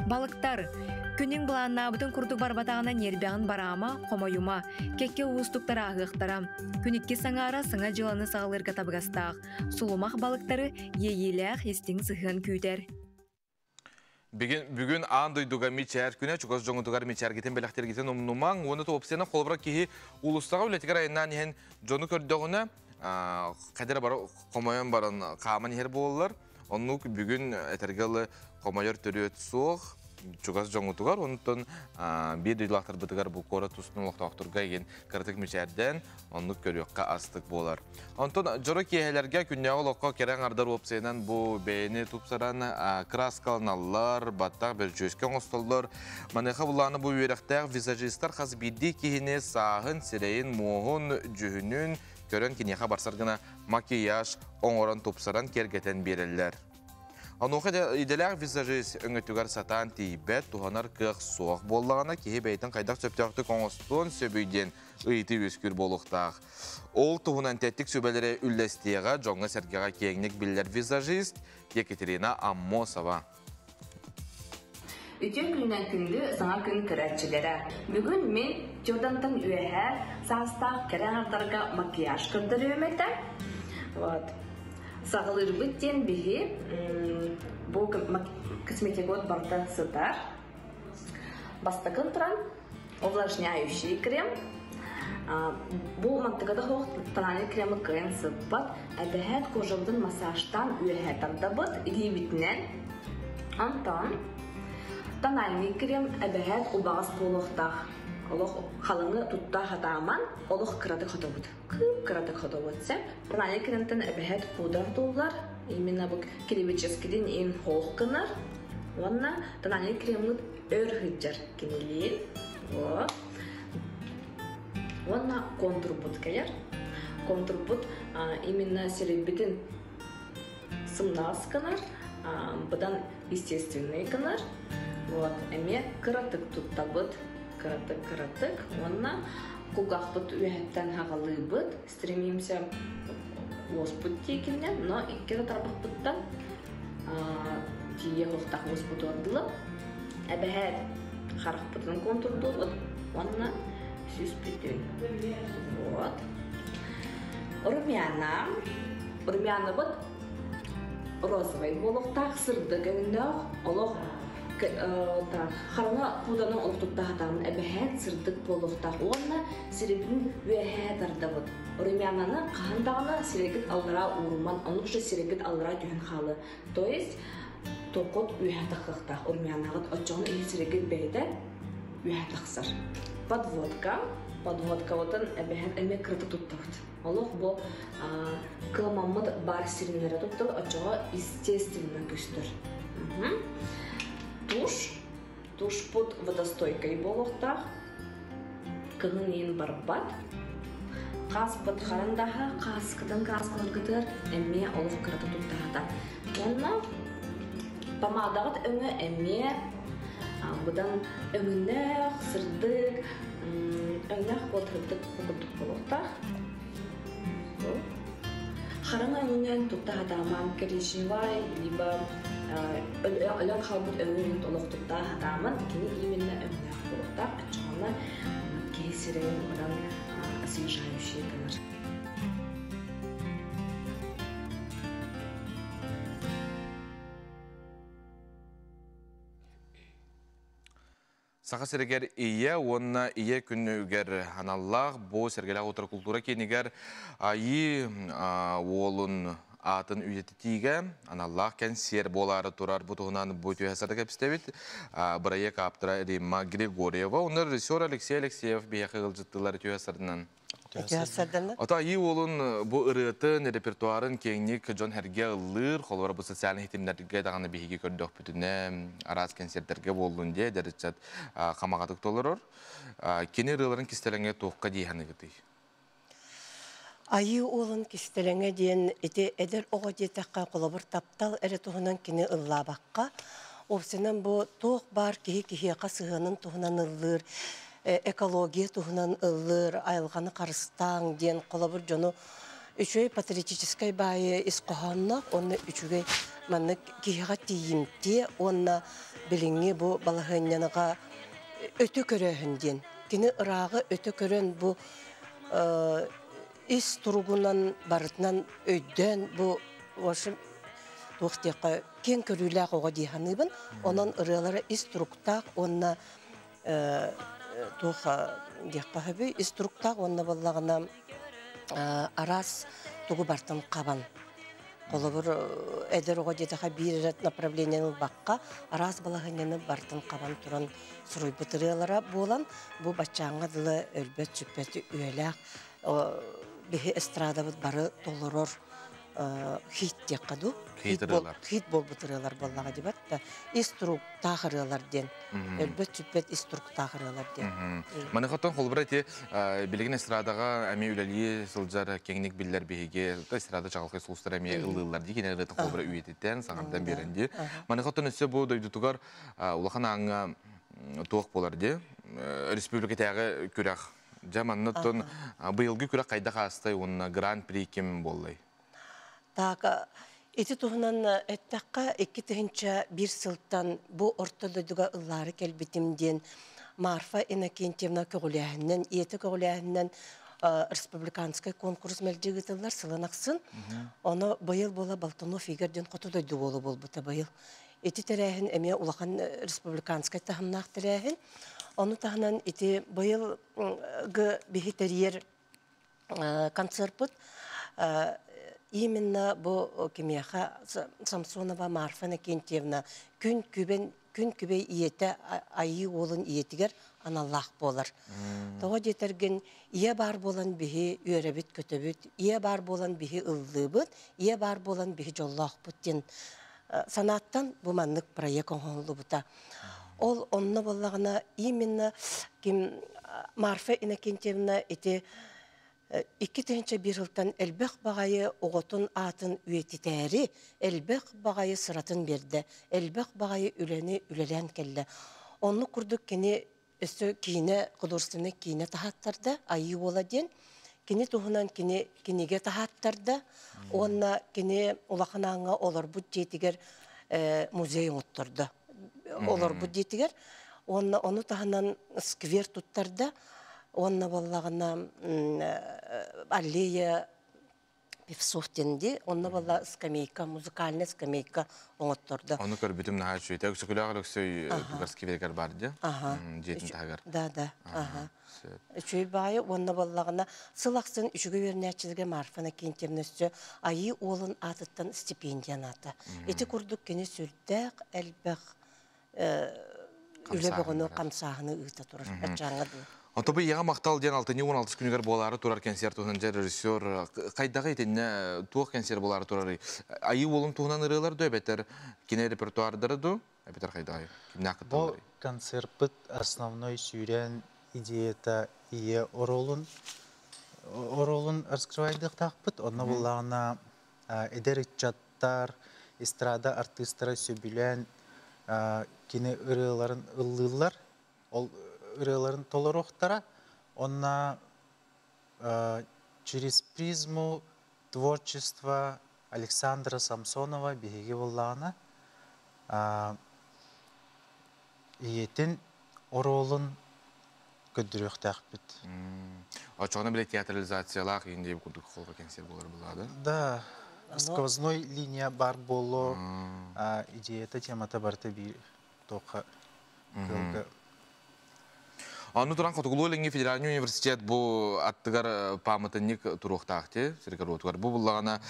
Балыктар, күнүҥ былааннаабытын курдук барбатаҕына ньиэрбэҕин бараама, хомойума, кэккэ уустуктар ааһыахтара. Күн иккис аҥаара саҥа дьыаланы саҕалыырга табыгастаах. Сулумах балыктары иэйиилээх истиҥ сыһыан күүтэр. Бүгүн, бүгүн аан дойдуга мичээр күнэ чугас дьоҥутугар мичээргитин бэлэхтэргитин умнумаҥ уонна туопсайынан холобура киһи уулуссаҕа үлэтигэр айаннаан иһэн дьону көрдөҕүнэ хайдара бары хомойон баран хааман иһэр буолаллар. Оннук бүгүн этэргэ дылы хомойор төрүөт суох чугас дьоҥутугар, онтон биир дойдулаахтарбытыгар бу куорат устун олохтоохторго игин кыратык мичээрдээн оннук көрүөххэ астык буолар. Онтон дьоро киэһэлэргэ күннээҕи олоххо кэрэ аҥардар уопсайынан бу бэйэни тупсаран краскаланаллар, баттах бөрчүөскэ оҥостоллор. Маныаха булааны бу үөрэхтээх визажистар хас биирдии киһини сааһын, сирэйин, муоһун, дьүһүнүн көрөн киниэхэ барсар гына макияж оҥорон тупсаран киэргэтэн биэрэллэр. Онуоха идэлээх визажист өҥөтүгэр сатаан тиийбэт, туһанар кыах суох буоллаҕына, киһи бэйэтин хайдах сөптөөхтүк оҥостуон сөбүй диэн ыйытыы үөскүүр буолуохтаах. Ол туһунан тэттик сүбэлэри үллэстиэҕэ дьоҥҥо-сэргэҕэ киэҥник биллэр визажист Екатерина Аммосова. Үтүө күнүнэн күндү саҥа күн көрөөччүлэрэ! Бүгүн мин Тёдантан үөһээ саастаах кэрэ аҥардарга макияж көрдөрүөм этэ. Вот. Саҕалыырбыт диэн биһи бу косметикот барыта сытар. Бастакын туран увлажняющий крем. Бу мантыга да суох тональный кремы кыайан сыппат. Эбэһээт кожабытын массажтаан үөһэ тардабыт илиибитинэн. Онтон тональный крем эбэһээт убаҕас буолуохтаах. Олох халыҥы тутта хатааман олох кыратык хотобут. Кып-кыратык хотобут сөп. Тональный кремтэн эбэһээт пудр туллар. Именно бу кирибическидин ин хоох гынар. Уонна тональный креммыт өр сылдьар кинилиин. Вот. Уонна контурбут кэлэр. Контурбут именно сирэйбитин сымнаҕас гынар, быдан естественный гынар. Вот, эмиэ кыратык туттабыт, кыратык-кыратык. Уонна кулгаахпыт үөһэттэн хаҕалыыбыт, стремимся уоспут диэкинэн, но икки да тарбахпыттан тиийэ уохтаах уоспутугар дылы эбэһээт харахпытын контурдуубут уонна сүүспүтүн. Вот. Румяна. Румянабыт розовый буолуохтаах, сырдык өҥнөөх, олох Харана пуданы олох тутта эбэһээт сырдык буолуохтаах уонна сирибин үөһээ тардабыт. Румянаны хаһан даҕаны сирегит аллара ууруман, оннук же сирегит аллара түһэн хаалы. То есть токот үөһэ тахыахтаах румянаҕыт оччоҕуна иһи сирегит бэйэтэ үөһэ тахсар. Подводка. Подводкабытын эбэһээт эмиэ кыратык туттабыт. Олох бу кыламаммыт бар сириннэре туттабыт, оччоҕо естественно көстөр. Тушь. Тушпут водостойкай буолуохтаах. Кыһын иин барбат. Хааспыт харандаһа, хааскытын кааскаларгытыгар эмиэ олох кырата туттаһата. Уонна помадаҕыт өҥө эмиэ быдан өҥүнээх, сырдык, өҥнөөх буолтарбытык курдук буолуохтаах. Хараҥа өҥүнэн тутта сатаамаан коричневай, либо өлөн хаалбыт өҥүн олох тутта сатааман, кини именно өҥнөөх буолуохтаах. Оччоҕуна киһи сирэйин быдан освежающий гынар. Саха сиригэр Ийэ уонна Ийэ күнүгэр аналлаах бу Сэргэлээх утары култуура киинигэр Айыы уолун аатын үйэтитиигэ аналлаах кэнсиэр буолаары турар. Бу туһунан бу түһэ сата кэпсэтэбит. Бырайыак ааптара Римма Григорьева, онно режиссер Алексей Алексеев биһиэхэ ыалдьыттыылар түһэ сарынан. Ото Айыы уолун бу ырыатын, репертуарын киэҥник дьон сэргэ ыллыыр, холобура бу социальнай ситимнэргэ даҕаны биһиги көрдөхпүтүнэ, араас кэнсиэртэргэ буоллун диэ, эдэр ыччат хамаҕатык толорор. Кини ырыаларын кистэлэҥэ туохха дии саныгытый? Айыы уолун кистэлэҥэ диэн ити эдэр оҕо диэтэххэ, холобур таптал эрэ туһунан кини ыллаабакка, уопсайынан бу туох баар киһи киһиэхэ сыһыанын туһунан ыллыыр, экология туһунан ыллыыр, айылҕаны харыстааҥ диэн холобур дьону үчүгэй патриотическай баайы ис хоһоонноох уонна үчүгэй маннык киһиэхэ тиийимтиэ уонна билиҥҥи бу балаһыанньаныга өтө көрөөһүн диэн. Кини ырааҕы өтө көрөн бу ис туругунан барытынан өйдөөн бу в общем туох диэххэ киэҥ көрүүлээх оҕо дии саныыбын. Онон ырыалара ис туруктаах уонна туох диэххэ сөбүй ис туруктаах уонна буоллаҕына араас тугу бартын хабан холобур эдэр оҕо диэтэхэ биир эрэ направлениены ылбакка араас балаһыанньаны бартын хабан туран суруйбут ырыалара буолан бу баччааҥҥа дылы өлбөт сүппэт үйэлээх биһи эстрадабыт бары толорор хит диэххэ дуу хит буолбут ырыалар буоллаҕа дибат да ис туруктаах ырыалар диэн өлбөт сүппэт ис туруктаах ырыалар диэн. Маныхаттан холбура ити билигин эстрадаҕа эмиэ үлэлии сылдьар киэҥник биллэр биһиги эстрада чаҕылхай сулустара эмиэ ыллыыллар дии кинилэр ырыата холбура үйэтиттэн саҥардан биэрэн дии. Маныхаттан өссө бу дойдутугар улахан ааҥҥа туох буолар дии республикатааҕы күрэх. Дьэ манныттан быйылгы күрэх хайдах аастай уонна гран-при ким буоллай? Так, ити туһунан эттэххэ, 2001 сылтан бу орто дойдуга ыллаары кэлбитим диэн Марфа Иннокентьевна көҕүлээһинэн, ийэтэ көҕүлээһинэн республиканскай конкурс мэлдьи ыытыллар сылын ахсын. Ону быйыл буола Болтунов Игорь диэн хоту дойду буола буолбута быйыл. Ити тэрээһин эмиэ улахан республиканскай таһымнаах тэрээһин. Ону таһынан ити быйыл биһи тэрийэр концертпыт именно бу кимиэхэ Самсонова Марфа Иннокентьевна күн күбэн күн күбэй ийэтэ айыы уолун ийэтигэр аналлаах буолар. Тоҕо диэтэргин ийэ баар буолан биһи үөрэбит көтөбүт, ийэ баар буолан биһи ыллыыбыт, ийэ баар буолан биһи дьоллоохпут диэн санааттан бу маннык проект оҥоһуллубута. Ол онно буоллаҕына именно ким Марфа Иннокентьевна ити 2001 сылтан элбэх баҕайы оҕотун аатын үйэтитээри элбэх баҕайы сыратын биэрдэ, элбэх баҕайы үлэни үлэлээн кэллэ. Оннук курдук кини өссө киинэ, художественный киинэ таһааттарда, Айыы уола диэн. Кини туһунан кини кинигэ таһааттарда, уонна кини улахан ааҥҥа олорбут дьиэтигэр музей оҥоттордо. Олорбут дьиэтигэр. Уонна ону таһынан сквер туттарда, уонна буоллаҕына аллея певцов тенди, онно была скамейка, музыкальная скамейка оңотторда. Оны көрбүтүм наһаа үчүгэй. Өксөкүлээх Өлөксөй Тугарский берегер бар ди. Аха. Дьиэтин таһыгар. Да, да. Аха. Үчүгэй баайы уонна боллагына сыл ахсын үчүгэй үөрэнээччилэргэ Марфа Иннокентьевна өссө Айыы уолун аатыттан стипендиянаата. Ити курдук кини сүрдээх элбэх үлэ бөҕөнү хамсааһыны ыыта турар. Аччааҥҥа дылы. Онто бу Ийэҕэ махтал диэн 6-16 күнүгэр буолаары турар кэнсиэр туһунан дьэ режиссер хайдаҕый итиннэ туох кэнсиэр буолаары турарый? Айыы уолун туһунан ырыалар дуо эбэтэр кини репертуардара дуо? Эбэтэр хайдаҕый? Кимнээх Бу кытталларый? концертпыт основной сүүрэн идеята ийэ оруолун оруолун раскрывайдыахтаахпыт. Онно буллаҕына эдэр ыччаттар, эстрада артыыстара сөбүлээн кини ырыаларын ыллыыллар. Ол ырыаларын толоруохтара. Онно через призму творчества Александра Самсонова биһиги буллаҕына ийэтин оруолун көрдөрүөхтээхпит. Очоҕуна бile театрализациялаах иин диэбит курдук холба кэнсиэр буолар булаады. Да, сквозной линия бар буолуо, идеята, темата барыта биир туохха кыалга. Аны туран Хотугулуу-Илиҥҥи федеральный университет бу аттыгар пааматынньык туруохтаах ти сиригэр уотугар. Бу буллаҕына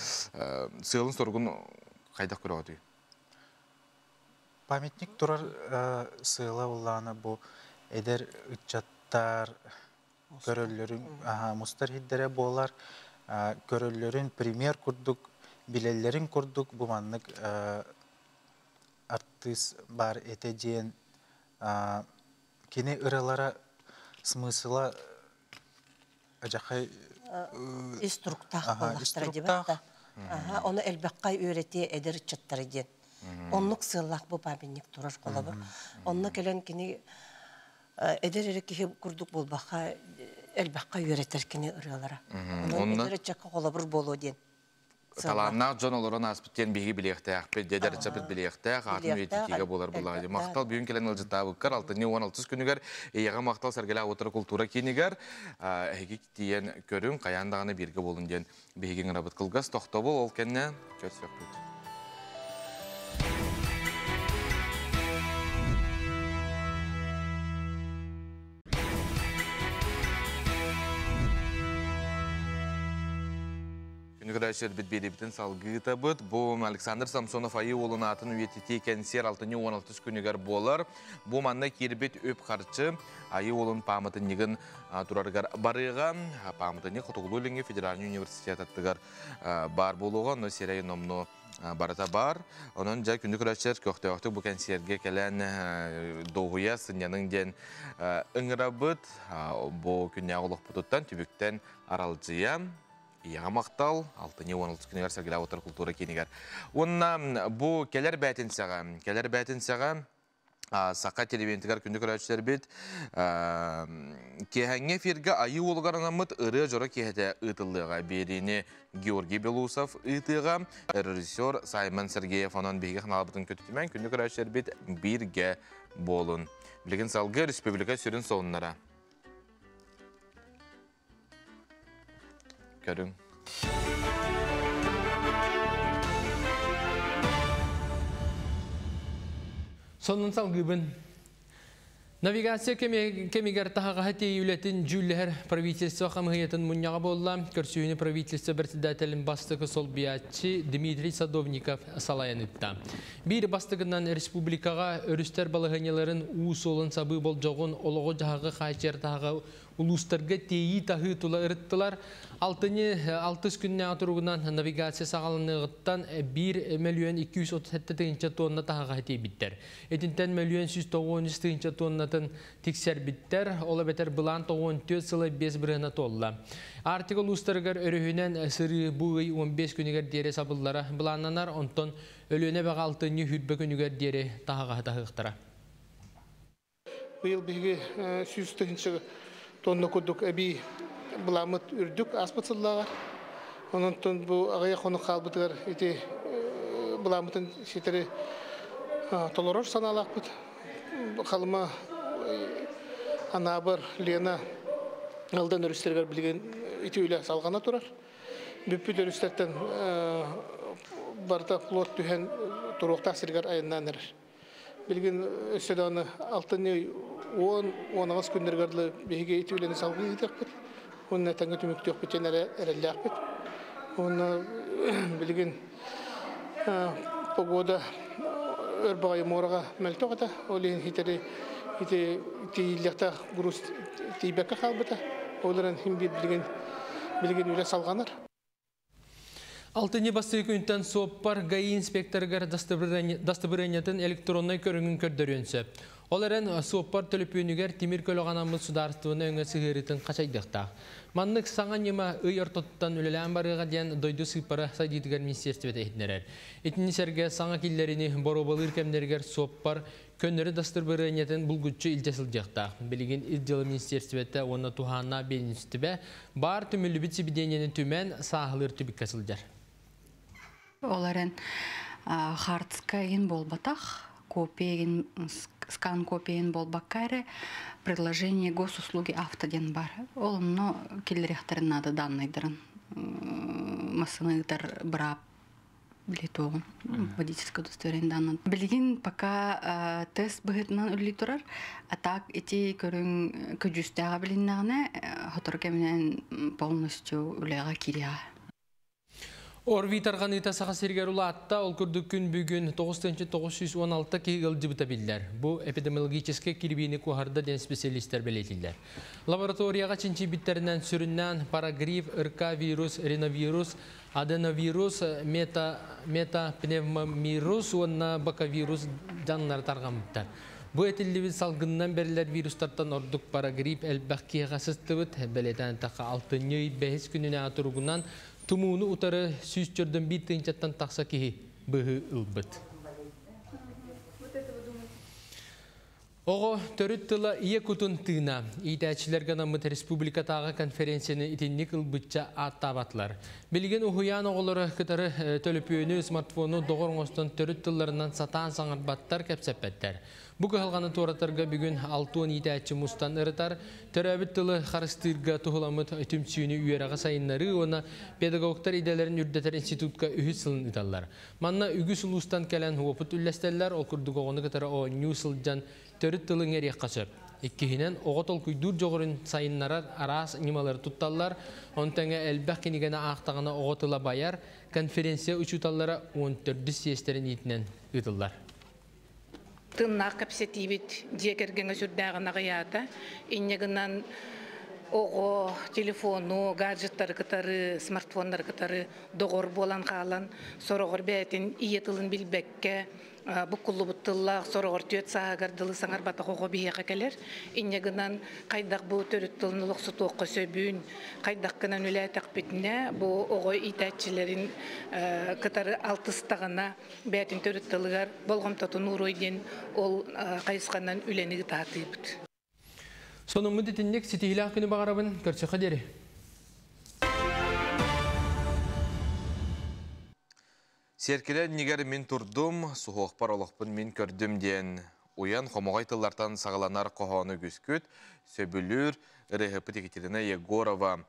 сыалын-соругун хайдах көрөҕүтүй? Памятник турар сыала буллаҕына бу эдэр ыччаттар көрөллөрүн мустар иһирдэрэ буолар, көрөллөрүн пример курдук, билэллэрин курдук бу маннык артыыс баар этэ диэн кини ыралара смысла ажахай Инструктаах буоллахтара дебатта. Оны элбэххэ үөрэтиэ эдэр ыччаттары диэн. Оннук сыаллаах бу памятник турар холобур. Онно кэлэн кини эдэр эрэ киһи курдук буолбахха элбэххэ үөрэтэр кини ырыалара. Онон эдэр ыччакка холобур буолуо диэн. Талааннаах дьон олорон ааспыт диэн биһиги билиэхтээхпит, дедер ыччаппыт билиэхтээх, аатын үйэтитиигэ буолар булаады. Махтал бүгүн кэлэн ыалдьыттаабыккар алтынньы 16 күнүгэр Ийэҕэ махтал Сэргэлээх уотара култуура киинигэр эһиги тиийэн көрүҥ, хайаан даҕаны бииргэ буолун диэн биһиги ыҥырабыт. Кылгас тохтобул, ол кэннэ көрсүөхпүт. Күнү биэрибитин салгыытабыт. Бу Александр Самсонов айыы уолун аатын үйэтитии кэнсиэр 6-16 күнүгэр буолар. Бу манна киирбит үп-харчы айыы уолун пааматынньыгын турарыгар барыыга. Пааматынньык Хотугулуу-Илиҥҥи федеральный университет аттыгар бар буолуоҕа. Онно сирэй номну барыта бар. Онон дьэ күндү көрөөччүлэр көхтөөхтүк бу кэнсиэргэ кэлэн дуоһуйа сынньаныҥ диэн ыҥырабыт. Бу күннээҕи олохпутуттан түбүктэн аралдьыйа Ийэҕэ махтал, 6-16 күнүгэр Сэргэлээх уотар култуура киинигэр. Уонна бу кэлэр бээтинсэҕэ, кэлэр бээтинсэҕэ Саха телевидениетигэр күндү көрөөччүлэрбит киэһэҥҥи эфиргэ Айыы уолугар анаммыт ырыа дьоро киэһэтэ ыытыллыаҕа. Биэриини Георгий Белоусов ыытыаҕа, режиссер Саймон Сергеев онон биһиги ханаалбытын көтүтүмэн күндү көрөөччүлэрбит бииргэ буолун. Билигин салгыы республика сүрүн сонуннара. Көрүҥ. Сонун салгыыбын. Навигация кэмигэр таһаҕаһы тиэйии үлэтин дьүүллэһэр правительство хамыһыйатын мунньаҕа буолла. Көрсүһүүнү правительство председателин бастакы солбуйааччы Дмитрий Садовников салайан ыытта. Биир бастыгынан республикаҕа өрүстэр балаһыанньаларын уу суолун сабыы болдьоҕун олоҕу-дьаһаҕы хааччыйар таһаҕа улуустарга тиэйии-таһыы тула ырыттылар. Алтынньы алтыс күннээҕи туругунан навигация саҕаланыаҕыттан 1 мөлүйүөн 237 тыһыынча тонна таһаҕаһы тиэйбиттэр. Итинтэн мөлүйүөн 193 тыһыынча тоннатын тиксэрбиттэр. Ол эбэтэр былаан 94 сыла 5 бырыһына туолла. Арктика улуустарыгар өрүһүнэн сырыы бу ый 15 күнүгэр диэри сабыллара былааннанар, онтон Өлүөнэ бэҕэ алтынньы хүрбэ күнүгэр диэри таһаҕаһы таһыахтара. Быйыл биһиги 100 тыһыынча тонна курдук эбии былааммыт үрдүк ааспыт сыллааҕар. Онон бу аҕыйах хонук хаалбытыгар ити былааммытын ситэри толорор санаалаахпыт. Халыма, Анаабыр, Лена, Алдан өрүстэригэр билигин ити үлэ салҕана турар. Бүппүт өрүстэртэн барыта флот түһэн туруохтаах сиригэр айаннаан эрэр. Билигин өссө даҕаны алтынньы уон уон аҕыс күннэригэр дылы биһиги ити үлэни салгыы ыытыахпыт. Уонна тэҥҥэ түмүктүөхпүт диэн эрэллээхпит. Уонна билигин погода өр баҕайы муораҕа мөлтөх этэ. Ол иһин хитэри ити тиийиллиэхтээх груз тиийбэккэ хаалбыта. Ол эрэн хин биир билигин билигин үлэ салҕанар. Алтынньы бастакы күнтэн суоппар ГАИ инспекторыгар дастабырыанньатын электроннай көрүҥүн көрдөрүөн сөп. Ол эрэн суоппар төлөпүөнүгэр тимир көлөҕө анаммыт судаарыстыбаны өҥө сыһыарыытын хачайдыахтаах. Маннык саҥа ньыма ый ортотуттан үлэлээн барыаҕа диэн дойду сыыппара сайдыытыгар министиэристибэтэ иһитиннэрэр. Итини сэргэ саҥа киллэриини боруобалыыр кэмнэригэр суоппар көннөрү дастабырыанньатын булгуччу илдьэ сылдьыахтаах. Билигин Ис дьыала министиэристибэтэ уонна туһааннаах биэдэмистибэ баар түмүллүбүт сибидиэнньэни түмэн сааһылыыр түбүккэ сылдьар. Ол эрэн хартыска игин буолбатах, копия игин, скан копия буолбакка эрэ предложение госуслуги авто диэн бар. Ол онно киллэриэхтэрин наада данныйдарын массыына ыытар быраап билетоҕун водительское удостоверение данным. Билигин пока тест быһыытынан үлэлии турар. А так ити көрүҥ көдьүүстээҕэ билиннэҕинэ, сотору кэминэн полностью үлэҕэ киириэҕэ. ОРВИ тарҕаныыта Саха сиригэр улаатта, ол курдук күн бүгүн 9916 киһи ыалдьыбыта биллэр. Бу эпидемиологическай кирбиини куоһарда диэн специалистэр бэлиэтииллэр. Лабораторияҕа чинчийбиттэринэн сүрүннээн парагрипп, РК вирус, риновирус, аденовирус, мета, метапневмовирус уонна бакавирус дьаҥнара тарҕаммыттар. Бу этиллибит салгынынан бэриллэр вирустартан ордук парагрипп элбэх киһиэхэ сыстыбыт. Бэлиэтээн эттэххэ, алтынньы ый бэһис күнүнээҕи туругунан тумууну утары 141 тыһыынчаттан тахса киһи быһыы ылбыт. Оҕо төрүт тыла ийэ кутун тыына. Иитээччилэргэ анаммыт республикатааҕы конференцияны итинник ылбычча ааттаабатылар. Билигин уһуйаан оҕолоро кытары төлөпүөнү, смартфону доҕор оҥостон төрүт тылларынан сатаан саҥарбаттар, кэпсэппэттэр. Бу кыһалҕаны туоратарга бүгүн 60 иитээччи мустан ырытар, төрөөбүт тылы харыстыырга туһуламмыт түмсүүнү үөрэҕи сайыннарыы уонна педагогтар идэлэрин үрдэтэр институтка үһүс сылын ыыталлар. Манна үгүс улуустан кэлэн уопут үллэстэллэр, ол курдук оҕону кытары оонньуу сылдьан төрүт тылы иҥэриэххэ сөп. Иккиһинэн, оҕо толкуйдуур дьоҕурун сайыннарар араас ньымалары тутталлар, ону тэҥэ элбэх кинигэни аахтаҕына оҕо тыла байар, конференция учууталлара 14 сиэстэрин иитинэн ыытыллар. Тыыннаах кэпсэтиибит дьиэ кэргэҥҥэ сүрдээҕин аҕыйаата. Инньэ гынан оҕо телефону, гаджеттары кытары, смартфоннары кытары доҕор буолан хаалан, сороҕор бэйэтин ийэ тылын билбэккэ, буккуллубут тыллаах, сороҕор түөрт сааһыгар дылы саҥарбатах оҕо биһиэхэ кэлэр. Инньэ гынан хайдах бу төрүт тылын олохсутуохха сөбүн, хайдах гынан үлээтэхпитинэ, бу оҕо иитээччилэрин кытары алтыстаҕына бэйэтин төрүт тылыгар болҕомтотун ууруой диэн ол хайысханан үлэни ыытаатыыбыт. Сонуммут итинник ситиһиилээх күнү баҕарабын, көрсөххө диэри. Сиэркилэ иннигэр мин турдум, суһуохпар олохпун мин көрдүм диэн уйан хомоҕой тыллартан саҕаланар хоһоону үгүскүт сөбүлүүр ырыаһыппыт Екатерина Егорова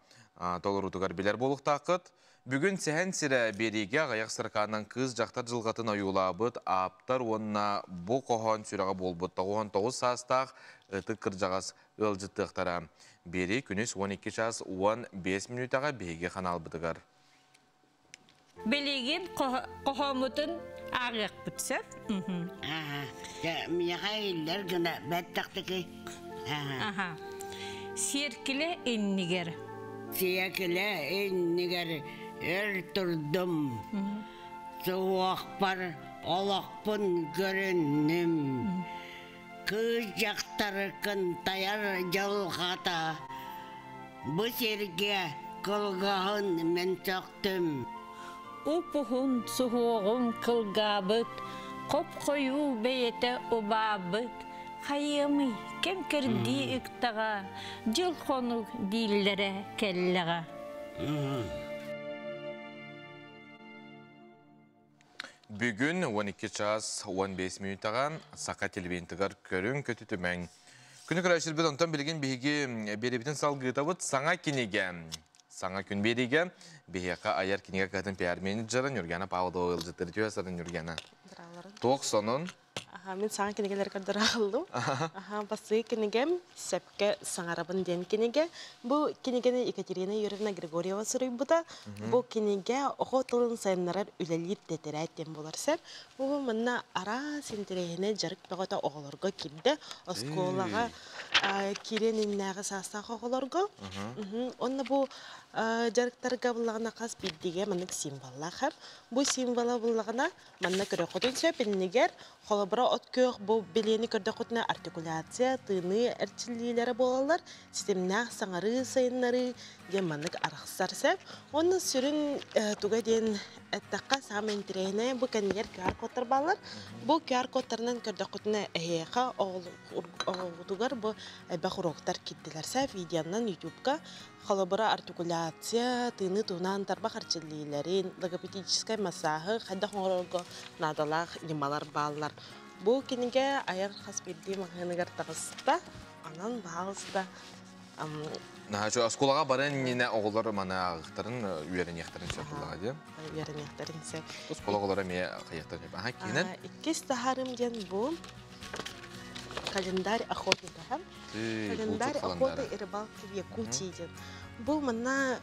толоруутугар билэр буолуохтааххыт. Бүгүн Сэһэн сирэ биэриигэ аҕыйах сыркаанан кыыс-дьахтар дьылҕатын ойуулаабыт ааптар уонна бу хоһоон сүрэҕэ буолбут 99 саастаах ытык кырдьаҕас ыалдьыттыахтара. Биэрии күнүс 12 час 15 мүнүүтэҕэ биһиги ханаалбытыгар. Билигин хоһооммутун ааҕыахпыт сөп. Миэхэ иһиллэр гына бэттахтыки. Сиэркилэ иннигэр. Сиэркилэ иннигэр өр турдум. Суһуохпар олохпун көрүннүм. Кыыс дьахтар кынтайар дьылҕата бу сиргэ кылгаһын мин сөхтүм. Уп-уһун суһуоҕум кылгаабыт, хоп-хойуу бэйэтэ убаабыт. Хайыамый, кэм кэрдии ыктаҕа, дьыл-хонук дииллэрэ кэллэҕэ. Бүгүн 12 час 15 мүнүүтэҕэ Саха телевидениетыгар көрүҥ көтүтүмэҥ. Күнү көрөөччүлэрбит онтон билигин биһиги биэрэбитин салгыытабыт саҥа кинигэ. Саҥа күн биэриигэ биһиэхэ айар кинигэ кыһатын пиар-менеджера Нюргана Павлова ыалдьыттары түһэ сарын Нюргана. Туох сонун? Аха, мин саҥа кинигэлэр көрдөрө аҕаллым. Аха, бастакы кинигэм «Сөпкө саҥарабын» диэн кинигэ. Бу кинигэни Екатерина Юрьевна Григорьева суруйбута. Бу кинигэ оҕо тылын сайыннарар үлэлиир тэтэрээт диэн буолар сөп. Бу манна араас интэриэһинэй дьарык бөҕөтө оҕолорго киирдэ. Оскуолаҕа киириэн иннинээҕи саастаах оҕолорго. Онно бу дьарыктарга буллаҕына хас биирдиигэ маннык символлаах. Бу символа буллаҕына манна көрөххүтүн сөп иннигэр холобура от күөх бу билиэни көрдөххүтүнэ артикуляция, тыыныы эрчиллиилэрэ буолаллар, ситимнээх саҥарыы сайыннарыы диэн маннык арахсар сөп. Уонна сүрүн туга диэн эттэххэ саамай интэриэһинэй бу кэннигэр QR-кодтар бааллар. Бу QR-кодтарынан көрдөххүтүнэ эһиэхэ оҕоҕутугар бу элбэх уроктар киирдилэр сөп видеонан ютубка холобура артикуляция, тыыныы туһунан тарбах эрчиллиилэрин, логопедическай массааһы хайдах оҥорорго наадалаах ньымалар бааллар. Бу кинигэ айар хас биирдии маҕаһыыныгар таҕыста. Онон, баһаалыста, Наһаа оскуолаҕа баран иннинэ оҕолор маны ааҕыахтарын, үөрэниэхтэрин сөп буоллаҕа дии. Үөрэниэхтэрин сөп. Оскуола оҕолоро эмиэ хайыахтарын сөп. Аха, киинэн? Иккис таһаарым диэн бу календарь охотника. Календарь охоты и рыбалки в Якутии диэн. Бу манна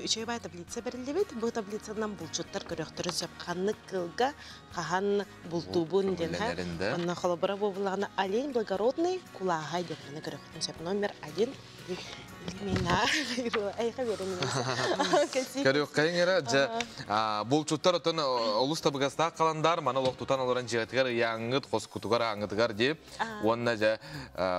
үчүгэй баай таблица бэриллибит. Бу таблицанан булчуттар көрөхтөрүн сөп. Ханнык кылга хаһан бултуубун диэн. Онно холобура буоллаҕына олень благородный кулааһай диэн маны көрөхтүн сөп. Номер один. Көрүөххэйиҥ эрэ, дьэ, булчуттар отон олус табыгастаах халандар, маны олох тутан олорон дьиэтигэр ыйааҥҥыт, хоскутугар, ааҥҥытыгар дип. Уонна дьэ,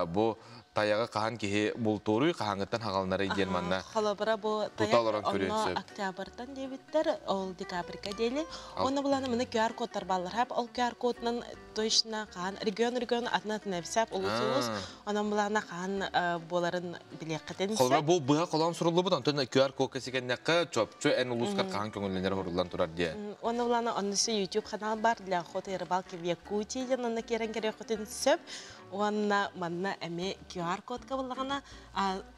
бу тайаҕы хаһан киһи бултууруй, хаһааҥҥыттан хаҕалынарый диэн манна Холобура бу тута олорон көрүөн онно сөп. октябрьтан диэбиттэр, ол декабрьга диэли. Уонна буланы маны QR-кодтар бааллар. Ол QR-кодунан точно хаан регион-регион атын-атын эбсэп улус-улус. Онон булана хаан буоларын билиэххитин Холобура бу быһа холоон суруллубут, онтон QR-кодка сигэннэххэ чопчу эн улуускар хаһан көҥүллэнэр уруллан турар диye. Уонна булана оннусы YouTube канал бар для охоты и рыбалки в Якутии диэн онно киирэн көрүөххүтүн сөп. Уонна манна эмиэ QR-кодка буллаҕына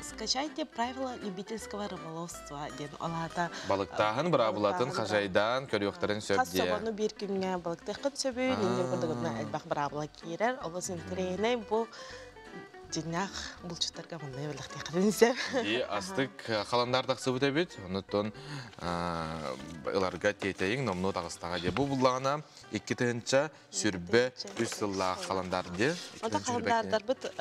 скачайте правила любительского рыболовства диэн ол аата Балыктааһын быраабылатын хажайдаан көрүөхтэрин сөп хас диye. собону биир күҥҥэ балыктыаххын сөбүн, иннин курдугунна элбэх быраабыла киирэр. Олус интэриэһинэй бу дьиҥнээх булчуттарга манна бэлэхтиэххитин сөп. Дии астык халандар тахсыбыт эбит. Онуттан ыларга тиэтэйиҥ номнуо таҕыстаҕа дии. Бу буллаҕына 2023 сыллаах халандар дии. Онто халандардарбыт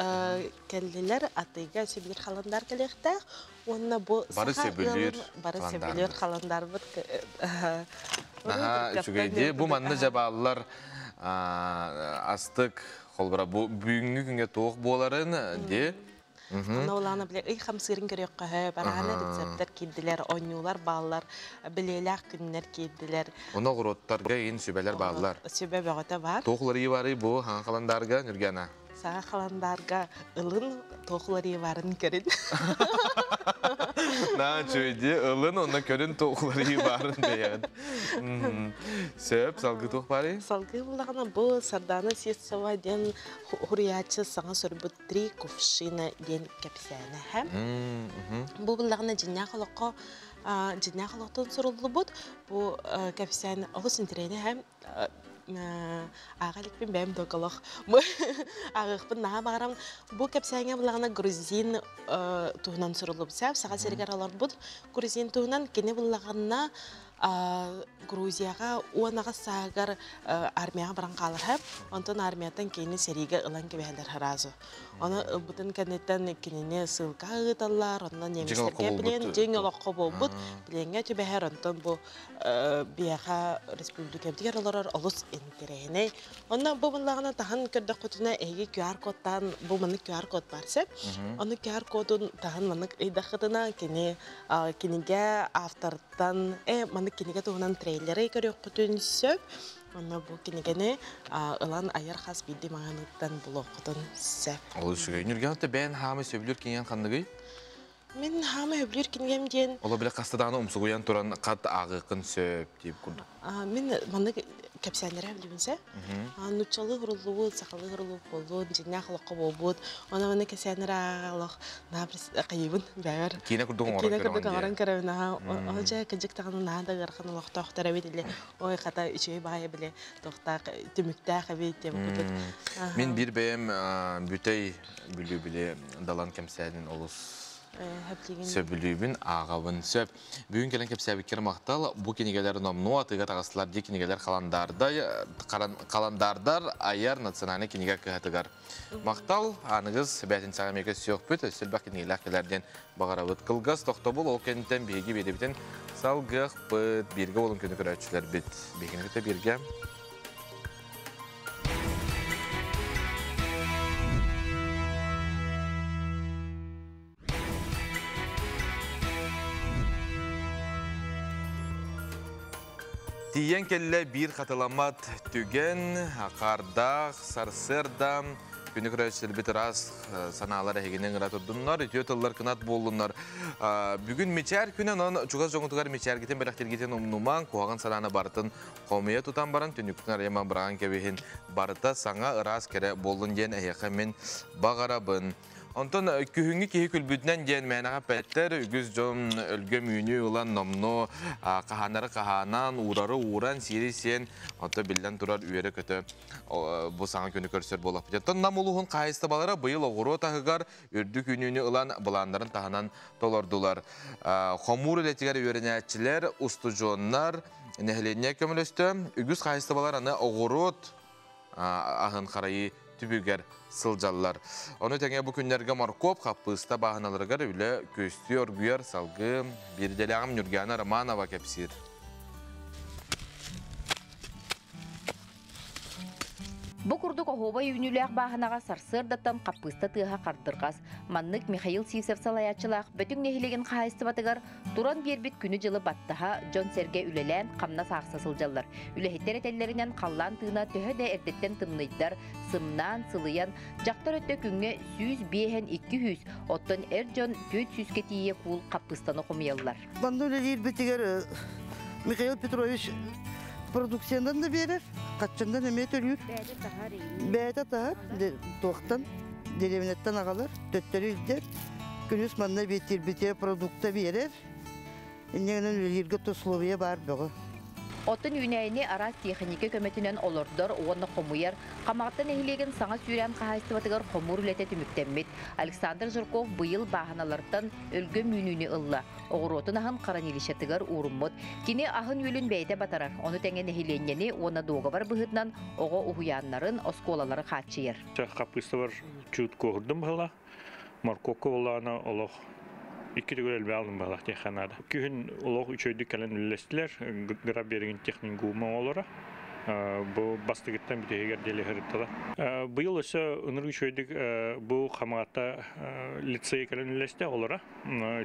кэллилэр атыыга сөбүлүүр халандар кэлиэхтээх. Уонна бу бары сөбүлүүр бары сөбүлүүр халандарбыт Наһаа үчүгэй дии. Бу манна дьабааллар астык холбура бу бүгүҥҥү күҥҥэ туох буоларын дии. Аны улаана биле ый хамсыырын көрүөххэ бараана рецепттэр киирдилэр, оонньуулар бааллар, билиэлээх күннэр киирдилэр. Ону оҕуруоттарга ин сүбэлэр бааллар. Сүбэ бөҕөтө бар. Туох уларыйыы барый бу хаҥа халандаарга Нүргана? Саҥа халандаарга ылын туох уларыйыы баарын көрүн. Наа үчүгэй ылын онно көрүн туох уларыйыы баарын бэйэҕин. Сөп, салгыы туох баарый? Салгыы буллаҕына бу Сардаана Сивцева диэн хуруйааччы саҥа суруйбут Три кувшина диэн кэпсээнэ. Бу буллаҕына дьиннээх олоххо дьиннээх олохтон суруллубут бу кэпсээн олус интэриэһинэй ааҕа иликпин бэйэм да олох ааҕыахпын наһаа баҕарам бу кэпсээҥҥэ буллаҕына грузин туһунан суруллубут саха сиригэр олорбут грузин туһунан кини буллаҕына Грузияҕа 18 сааһыгар армияҕа баран хаалар онтон армияттан кинини сэриигэ ылан кэбиһэллэр сразу. Ону ылбытын кэнниттэн кинини ссылка ыыталлар, онно немецтэргэ билиэн дьиҥ олоххо буолбут билиэҥҥэ түбэһэр, онтон бу биһиэхэ республикабытыгар олорор олус интэриэһинэй. Онно бу буллаҕына таһан көрдөххүтүнэ эһиги QR-кодтаан бу маннык QR-код баар сөп. Ону QR-кодун таһан маннык ыйдаххытына кини кинигэ автортан маннык кинигэ туһунан трейлеры көрүөххүтүн сөп. Онно бу кинигэни ылан айар хас биирдии маҕаныттан булуоххутун сөп. Ол үчүгэй. Нүргэн бэйэн хаамай сөбүлүүр кинигэҥ ханныгый? Мин хаамай сөбүлүүр кинигэм диэн Ола биле хаста даҕаны умсугуйан туран хат ааҕыаххын сөп дип курдук. Мин маннык кэпсээннэрэ билибинсэ. Нуччалыы хуруллубут, сахалыы хуруллубут буоллун, дьиннээх олоххо буолбут. Она маны кэсээннэр олох наһаа кайыбын бэйэр. Киинэ курдук оҥорон Киинэ курдук оҥорон көрөбүн аха. Ол дьэ кыдьык даҕаны наһаа да ыарахан олохтоохтор эбит или ой хата үчүгэй баайа били туохтаах түмүктээх эбит диэн курдук. Мин биир бэйэм бүтэй бүлүү били далан кэмсээнин олус сөбүлүүбүн, ааҕабын сөп. Бүгүн кэлэн кэпсээбиккэр махтал. Бу кинигэлэр номнуо атыыга таҕыстылар дии кинигэлэр халандаардар айар национальнай кинигэ кыһатыгар. Махтал, аныгыс бээтинсэҕэ эмиэ көрсүөхпүт, өссө элбэх кинигэлээх кэлэр диэн баҕарабыт. Кылгас тохтобул ол кэнниттэн биһиги биэрэбитин салгыахпыт. Бииргэ буолун күнү көрөөччүлэрбит. Биһигини кытта бииргэ. Тиийэн кэллэ биир хатыламмат түгэн, хаардаах, сарсыарда күнү көрөөччүлэрбит ыраас санаалар эһигини ыҥыра турдуннар, үтүө тыллар кынат буоллуннар. Бүгүн мичээр күнэ, онон чугас дьоҥутугар мичээргитин бэлэхтиргитин умнумаҥ, куһаҕан санааны барытын хомуйа тутан баран түннүктэн арыйаман быраҕан кэбиһин, барыта саҥа ыраас кэрэ буоллун диэн эһиэхэ мин баҕарабын. Онтон күһүҥҥү киһи күлбүтүнэн диэн мээнэҕэ эппэттэр, үгүс дьон өлгөм үүнүү ылан номнуо хаһаанары хаһаанан, уурары ууран, сиэри сиэн, онто биллэн турар үөрэ-көтө бу саҥа күнү көрсөр буоллахпыт. Оттон Нам улууһун хаһаайыстыбалара быйыл оҕуруот аһыгар үрдүк үүнүүнү ылан былааннарын таһынан толордулар. Хомуур үлэтигэр үөрэнээччилэр, устудьуоннар, нэһилиэнньэ көмөлөстө. Үгүс хаһаайыстыбалар аны оҕуруот аһын харайыы түбүгэр сылдьаллар. Ону тэҥэ бу күннэргэ моркуоп, хаппыыста бааһыналарыгар үлэ күөстүү оргуйар салгыы биирдэлээҕим Ньургиана Романова кэпсиир. Бу курдук оһуобай үүнүүлээх бааһынаҕа сарсыардаттан хаппыыста тыаһа хардырҕас. Маннык Михаил Сивцев салайааччылаах Бөтүҥ нэһилиэгин хаһаайыстыбатыгар туран биэрбит күнү-дьылы баттаһа дьон-сэргэ үлэлээн хамнас аахса сылдьаллар. Үлэһиттэр этэллэринэн халлаан тыына төһө да эрдэттэн тымныйдар, сымнаан, сылыйан, дьахтар өттө күҥҥэ 105 200, оттон эр дьон 400-кэ тиийэ куул хаппыыстаны хомуйаллар. Манна үлэлиирбитигэр Михаил Петрович продукциянан да биэрэр, хаччандан эмиэ төлүүр. Бэйэтэ таһар. Бэйэтэ таһар, туохтан, деревняттан аҕалар, төттөрү илдьэр. Күнүс манна биэтиирбитигэр продукта биэрэр. Инньэ гынан үлэлииргэ условия баар бөҕө. Оттон үүнээйини араас тиэхиньикэ көмөтүнэн олордор уонна хомуйар Хамаҕатта нэһилиэгин саҥа сүүрээн хаһаайыстыбатыгар хомуур үлэтэ түмүктэммит. Александр Жирков быйыл бааһыналартан өлгөм үүнүүнү ылла. Оҕуруотун аһын хранилищетыгар ууруммут. Кини аһын-үөлүн бэйэтэ батарар, ону тэҥэ нэһилиэнньэни уонна дуогабар быһыытынан оҕо уһуйааннарын, оскуолалары хааччыйар. Хаппыыстабар чуут куоһурдум быһыылаах. Моркуопка буоллаҕына олох икки төгүл элбэх алын быһыылаах диэххэ наада. Күһүн олох үчүгэйдик кэлэн үллэстилэр. Гра берегин техникума оҕолоро. Бу бастыгыттан бүтэһигэр диэри сырыттылар. Быйыл өссө ынырык үчүгэйдик бу Хамаҕатта лицей кэлэн үллэстэ оҕолоро.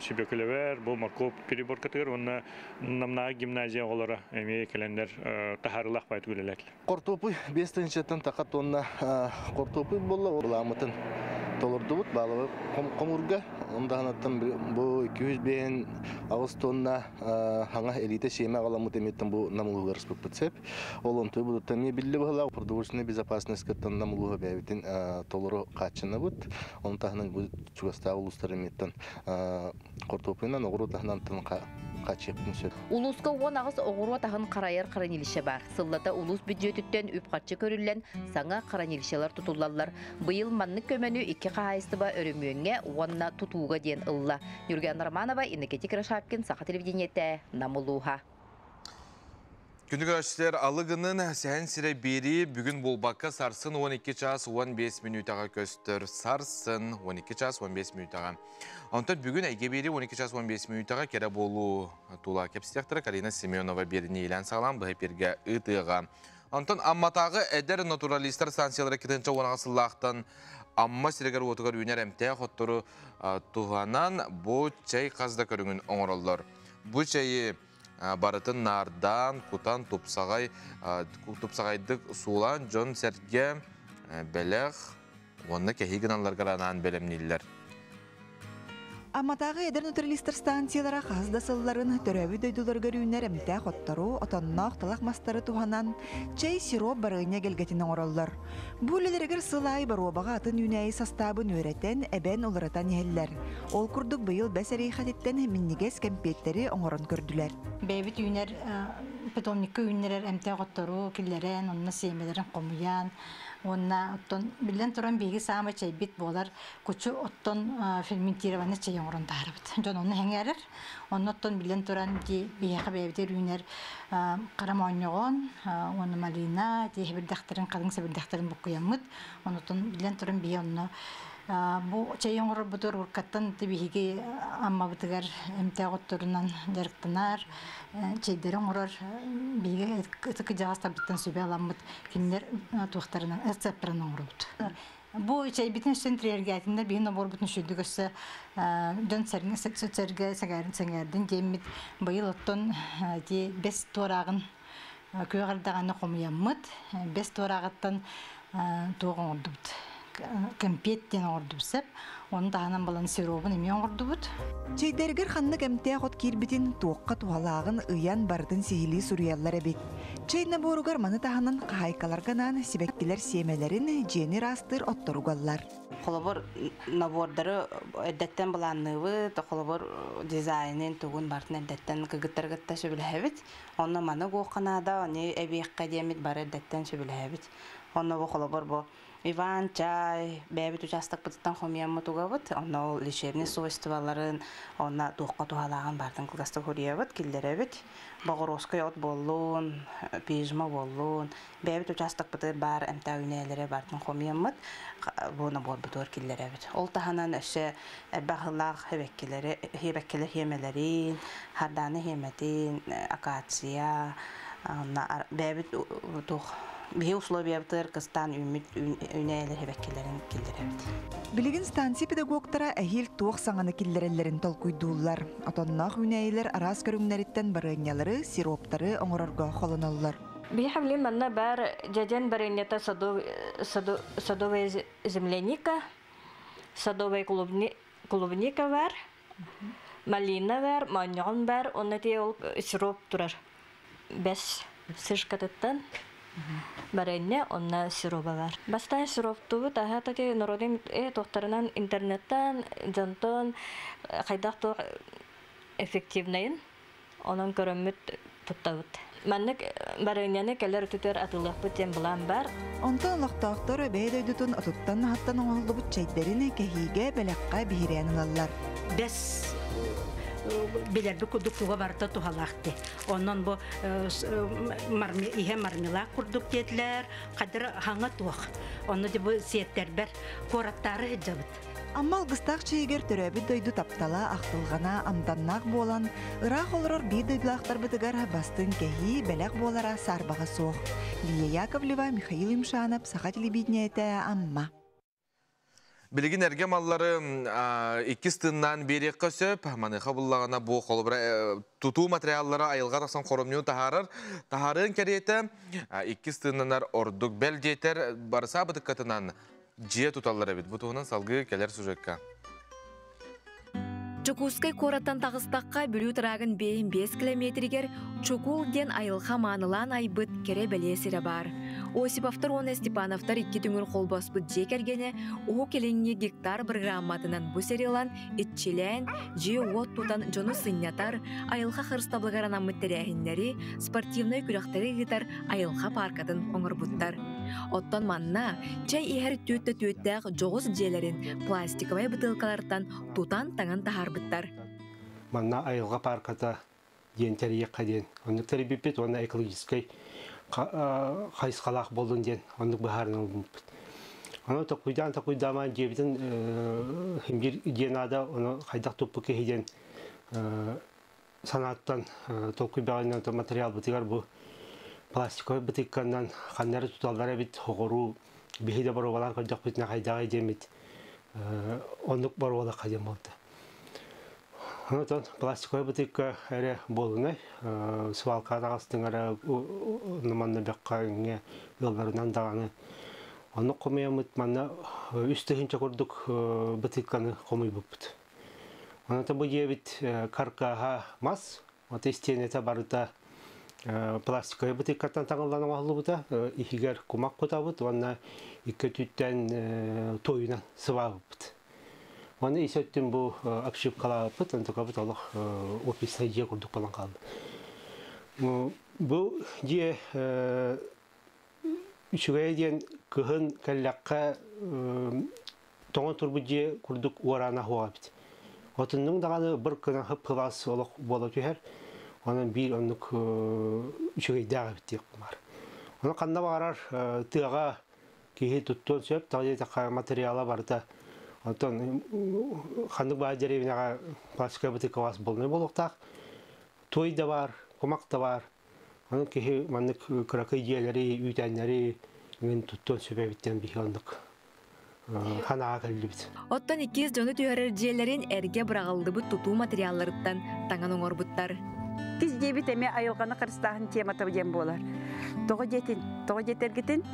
Сүбөкүлэбэр, бу моркуоп переборкатыгар уонна Намнааҕы гимназия оҕолоро эмиэ кэлэннэр таһаарыылаах баайтык үлэлээтилэр. Хортуопуй 5 тыһыынчаттан таха тонна хортуопуй буолла. Былааммытын толордубут баалабы хомуурга. Ондаһанаттан бу 258 тонна хаҥа элита сиэмэ аҕаламмыт эмиэттэн бу Нам улууһугар ыспыппыт сөп. Ол онтуй будуттан эмиэ билли быһылаах продовольственная безопасность кыттан Нам улууһа бэйэбитин толору хааччынабыт. Оны таһынан бу чугастааҕы улуустар эмиэттэн хортуопуйунан оҕуруот аһынан хааччыйыахпытын сөп. Улууска 18 оҕуруот аһын харайар хранилище бар. Сыллата улуус бүддьүөтүттэн үп-харчы көрүллэн саҥа хранилищелар тутуллаллар. Быйыл маннык көмөнү икки хаһаайыстыба өрөмүөҥҥэ уонна тутууга диэн ылла. Юрген Романова, Иннокентий Кирашапкин, Саха телевидениетэ, Нам улууһа. Күнү көрөөччүлэр алыгынын сэһэн сирэ биэрии бүгүн буолбакка сарсын 12 час 15 мүнүүтэҕэ көстөр. Сарсын 12 час 15 мүнүүтэҕэ. Онтон бүгүн эйгэ биэрии 12 час 15 мүнүүтэҕэ кэрэ буолуу тула кэпсиэхтэрэ Карина Семенова биэриини иилээн саҕалаан быһа эпииргэ ыытыаҕа. Онтон Амматааҕы эдэр натуралистар станциялара 2010 сыллаахтан Амма сиригэр-уотугар үүнэр эмтээх оттору туһанан бу чэй хас да көрүҥүн оҥороллор. Бу чэйи барытын наардаан, кутан, тупсаҕай, тупсаҕайдык суулаан дьон-сэргэ бэлэх уонна кэһии гыналларыгар анаан бэлэмнииллэр. Амматааҕы эдэр натуралистар станциялара хас да сылларын төрөөбүт дойдуларыгар үүнэр эмтээх оттору, отонноох талах мастары туһанан чэй, сироп, барыанньа эгэлгэтин оҥороллор. Бу үлэлэригэр сыл аайы боруобаҕа атын үүнээйи састаабын үөрэтэн, эбэн уларытан иһэллэр. Ол курдук быйыл бэс эриэхэтиттэн минньигэс кэмпиэттэри оҥорон көрдүлэр. Бэйэбит үүнэр питомникка үүннэрэр эмтээх оттору киллэрэн, онно сиэмэлэрин хомуйан, уонна оттон биллэн туран биһиги саамай чэйбит буолар кучу оттон ферментированный чэй оҥорон таһаарабыт. Дьон онно сэҥээрэр. Онно оттон биллэн туран ди биһиэхэ бэйэбитигэр үүнэр хара моонньоҕон уонна малина ити сэбирдэхтэрин халыҥ сэбирдэхтэрин буккуйаммыт. Онутун биллэн туран биһи онно бу чэй оҥорорбутугар уруккаттан биһиги Аммабытыгар эмтээх отторунан дьарыктанар, чэйдэри оҥорор биһиги ытык кырдьаҕастарбыттан сүбэ аламмыт кинилэр туохтарынан рецептарын оҥоробут. Бу чэйбитин өссө интриэргээтиннэр биһи нобуорбутун үчүгдүк өссө дьон сэргэ сэҥээрдин диэммит быйыл оттон ити бэс туорааҕын күөх эрдэҕинэ хомуйаммыт бэс туорааҕыттан туох оҥордубут кэмпиэт диэн оҥордубут сөп ону таһынан балан сиробун эмиэ оҥордубут. Чэйдэригэр ханнык эмтээх от киирбитин, туохха туһалааҕын ыйан барытын сиһилии суруйаллар эбит. Чэй наборугар маны таһынан хаһаайкаларга анаан сибэккилэр сиэмэлэрин, дьиэни ыраастыыр оттору угаллар. Холобур, набордары эрдэттэн былаанныыбыт, холобур, дизайнын тугун барытын эрдэттэн кыргыттары кытта сөбүлэһэбит. Онно маны угуохха наада, ону эбиэххэ диэммит бары эрдэттэн сөбүлэһэбит. Онно бу холобур бу Иван чай бэйэбит учаастакпытыттан хомуйаммыт угабыт. Онно ол лечебный свойстволарын, онно туохха туһалааҕын барытын кылгастык суруйабыт, киллэрэбит. Боҕуруоскай от буоллун, пижма буоллун, бэйэбит учаастакпытыгар баар эмтээх үүнээйилэри барытын хомуйаммыт, бу наборбутугар киллэрэбит. Ол таһынан өссө элбэх сыллаах эбэккилэри, хиэбэккилэр хиэмэлэрин, хардааны хиэмэтин, акация, бэйэбит туох биһи условиябытыгар кыстаан үүммүт үүнээйилэр эбэккилэрин киллэрэбит. Билигин станция педагогтара эһиил туох саҥаны киллэрэллэрин толкуйдууллар. Отонноох үүнээйилэр араас көрүҥнэриттэн барыанньалары, сироптары оҥорорго холоноллор. Биһи билим манна бар дьэдьэн барыанньата садовая земляника, садовая клубника бар, малина бар, моонньоҕон бар, онно ти ол сироп турар. Бэс сышкатыттан барыанньа, онно сироба бар. Бастаан сироптубут, аха тати народын туохтарынан интернеттан, дьонтон хайдах туох эффективнайын онон көрөммүт туттабыт. Маннык барыанньаны кэлэр өтүтэр атыылыахпыт диэн былаан бар. Онтон олохтоохтор бэйэ дойдутун отуттан наһаттан оҥоһуллубут чэйдэрин кэһиигэ, бэлэххэ биһирээн ылаллар. Бэс билэрби курдук туга барыта туһалаахты. Онон бу иһэ мармелад курдук диэтилэр, хадыр хаҥа туох. Онно бу сиэттербер куораттаары сылдьабыт. Амма алгыстаах чэйигэр төрөөбүт дойду таптала, ахтылҕана, амтаннаах буолан, ыраах олорор биир дойдулаахтарбытыгар бастыҥ кэһии, бэлэх буолара саарбаҕа суох. Лия Яковлева, Михаил Юмшанов, Саха телевидениетэ, Амма. Билигин эргэ маллары иккис тыыннаан биэриэххэ сөп. Маныаха буллаҕына бу холобура тутуу материаллара айылҕа тахсан хоромньу таһаарар. Таһаарыан кэриэтэ иккис тыыннанар ордук. Бэл диэтэр барыса бытыккатынан дьиэ туталлар эбит. Бу туһунан салгыы кэлэр сюжекка. Дьокуускай куораттан таҕыстахха Бүлүү трагын 5 километригэр Чукул диэн айылҕа маанылаан айбыт кэрэ-бэлиэ сирэ баар. Осиповтар уонна Степановтар икки түҥүр холбоспут дьиэ кэргэнэ Уһук Илиҥҥи гектар бырагыраамматынан бу сири ылан, иччилээн, дьиэ-уот тутан дьону сынньатар, айылҕа харыстабылыгар анаммыт тэрээһиннэри, спортивнай күрэхтэри ыытар айылҕа пааркатын оҥорбуттар. Оттон манна чэй иһэр түөт да түөттээх дьоҕус дьиэлэрин пластиковай бытыылкалартан тутан-таҥан таһаарбыттар. Манна айылҕа паарката диэн тэрийиэххэ диэн оннук тэрийбиппит уонна экологическай хайысхалаах буоллун диэн оннук быһаарынан ылбыппыт. Ону токуйдаан токуйдаамаан дьиэбитин биир дьиэ наада, ону хайдах туппут киһи диэн санааттан толкуйдаҕынан материалбытыгар бу пластиковай бытыыкканан ханна эрэ туталлар эбит хоҕоруу биһи да боруобалаан көрдөхпүтүнэ хайдаҕай диэммит оннук боруобалахха диэн буолта. Онтон пластиковай бытыыкка эрэ буолунай свалка таҕастыҥ эрэ манна бөххө иҥҥэ ыалларынан даҕаны оннук хомуйаммыт манна үс тыһыынча курдук бытыыкканы хомуйбуппут. Онон бу дьиэбит каркаһа мас, ота истиэнэтэ барыта пластиковай бытыыккаттан таҥыллан оҥоһуллубута. Иһигэр кумах кутабыт уонна икки өттүттэн туойунан сыбаабыппыт. Оны ис өттүн бу обшивкалаабыппыт, онтукабыт олох офиснай дьиэ курдук буолан хаалла. Бу дьиэ үчүгэйэ диэн кыһын кэллэххэ тоҥон турбут дьиэ курдук уораана суох эбит. Отуннуҥ даҕаны бір гынан хып-хылаас олох буола түһэр. Онон биир оннук үчүгэйдээх эбит диэх баар. Ону ханна баҕарар тыаҕа киһи туттуон сөп, тоҕо диэтэххэ материала барыта онтон ханнык баар дэриэбинэҕэ пластиковай бытыыкка болнай буолуохтаах. Туой да баар, кумах да баар. Онон киһи маннык кыракый дьиэлэри, үүтээннэри мин туттуон сөп эбит диэн биһиги оннук ханаҕа кэллибит. Оттон иккис дьону түһэрэр дьиэлэрин эргэ быраҕыллыбыт тутуу материалларыттан таҥан оҥорбуттар. Иккис дьиэбит эмиэ айылҕаны харыстааһын темата диэн буолар. Тоҕо дьиэтин, тоҕо дьиэтэргитин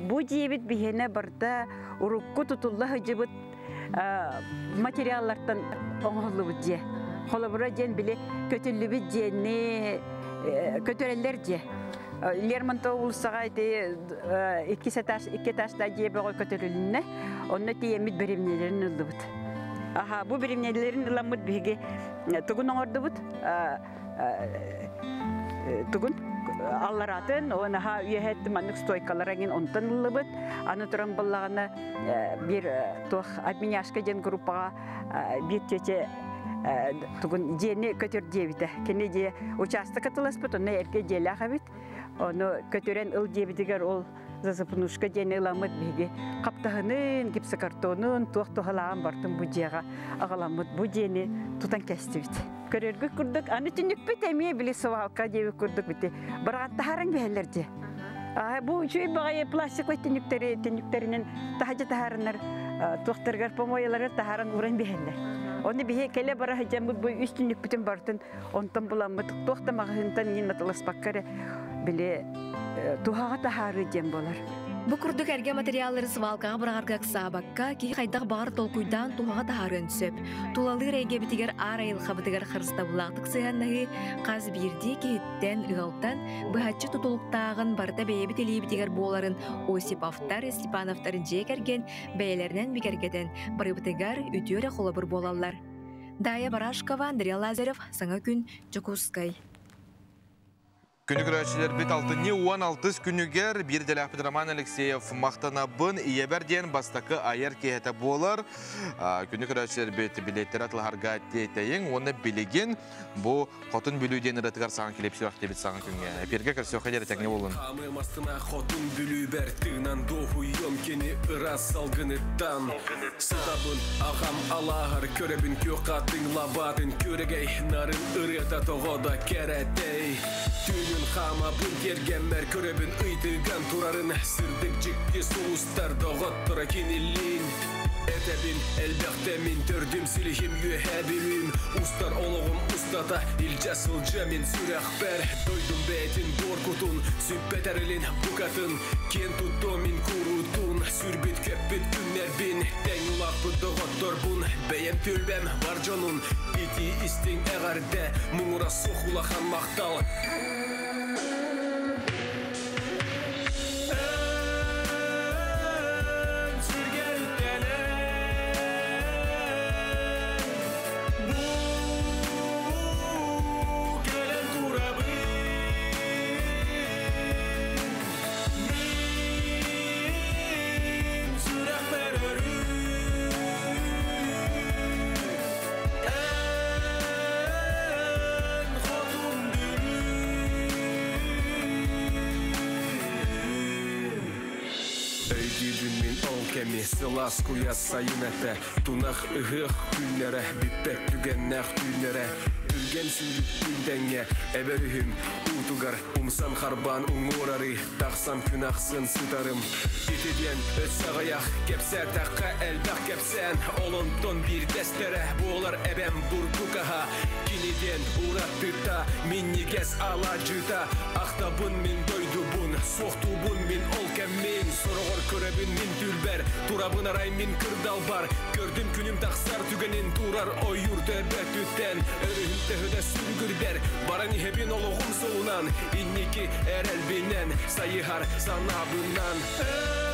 бу дьиэбит биһиэнэ барыта урукку тутулла сылдьыбыт материаллартан оҥоһуллубут дьиэ. Холобура диэн били көтүллүбүт дьиэни көтөрөллөр дьиэ. Лермонтов уулуссаҕа ити икки этаж, икки этажтаах дьиэ бөҕө көтөрүлүннэ. Онно тиийэммит биримнэлэрин ыллыбыт. Аха, бу биримнэлэрин ыламмыт биһиги тугун оҥордубут? Тугун алларатын, онаха үөһэт маннык стойкалар эҥин онтон ыллыбыт. Аны туран буллаҕына бир туох обменяшка диэн группаҕа биир тетя тугун дьиэни көтөр диэбитэ. Кини дьиэ учаастакка тыласпыт, онно эргэ дьиэлээх эбит. Ону көтөрөн ыл диэбитигэр ол засыпнушка диэни ыламмыт биһиги хаптаһынын, гипсокартонун, туох туһалааҕын бартын бу дьиэҕэ аҕаламмыт бу дьиэни тутан кэстибит. Көрөргүт курдук, аны түннүкпүт эмиэ били свалка диэбит курдук бити бараҕан таһааран биһэллэр дьиэ. Бу үчүгэй баҕайы пластиковай түннүктэри түннүктэринэн таһадьа таһаарынар туохтарыгар помояларыгар таһааран ууран биһэллэр. Оны биһи кэлэ бара сылдьаммыт бу үс түннүкпүтүн барытын онтон буламмыт туох да маҕаһыынтан иин матыласпакка эрэ били туһаҕа таһаарыы диэн буолар. Бу курдук эргэ материаллары свалкаҕа быраҕарга ыксаабакка, киһи хайдах баҕар толкуйдаан туһаҕа таһаарыан сөп. Тулалыыр эйгэбитигэр аар айылҕабытыгар харыстабыллаахтык сыһыаннаһыы хас биирдии киһиттэн, ыалтан быһаччы тутулуктааҕын барыта бэйэбит илиибитигэр буоларын Осиповтар, Степановтар дьиэ кэргэн бэйэлэринэн бигэргэтэн, барыбытыгар үтүө эрэ холобур буолаллар. Дая Барашкова, Андрей Лазарев, Саҥа күн, Дьокуускай. Күнү көрөөччүлэрбит алтынньы 16 күнүгэр биир идэлээхпит Роман Алексеев махтанабын ийэбэр диэн бастакы айар киэһэтэ буолар. Күнү көрөөччүлэрбит билиэттэрэ атылаһарга тиэтэйиҥ уонна билигин бу Хотун Бүлүү диэн ырыатыгар саҥа клип сүрэхтиибит саҥа күҥҥэ. Эпиргэ көрсүөххэ диэри тэҥҥэ буолун. Хаамыам астына хотун Бүлүүбэр тыынан дуоһуйуом кини ыраас салгыныттан. Сытабын аҕам алааһар көрөбүн күөх хатыҥ лабаатын күөрэгэй нарын ырыата тоҕо да кэрэтэй. Түүнүн хаамабын тиэргэммэр көрөбүн ыйтыган турарын сырдык дьикти сулустар доҕотторо кинилиин. Этэбин элбэхтэ мин төрдүм силиһим үөһээ Бүлүүм устар олоҕум устата илдьэ сылдьыа мин сүрэхпэр дойдум бэйэтин буор кутун сүппэт эрэлин букатын киэн туттуом мин куруутун сүрбүт көппүт күннэрбин тэҥ улааппыт доҕотторбун бэйэм түөлбэм бар дьонун итии истиҥ эҕэрдэ муҥура суох улахан махтал Өйдүүбүн мин ол кэми сылаас куйаас сайын этэ Тунах ыһыах күннэрэ бүппэт түгэннээх түүннэрэ Түргэн сүүрүктүүн тэҥҥэ эбэр үһүм Уутугар умсан харбаан уҥуорары тахсан күн ахсын сытарым Ити диэн өссө аҕыйах кэпсээтэххэ элбэх кэпсээн Ол онтон биирдэстэрэ буолар эбэм бурдук аһа Кини диэн уратыта минньигэс алаадьыта Ахтабын мин дойдубун Суохтуубун мин ол кэммин. Сороҕор көрөбүн мин түүлбэр, турабын арай мин кырдалбар. Көрдүм күнүм тахсар түгэнин, турар ойуур төбөтүттэн. Өрүһүм төһө да сүүрүгүрдэр, баран иһэбин олоҕум суолунан. Инники эрэлбинэн, сайыһар санаабынан.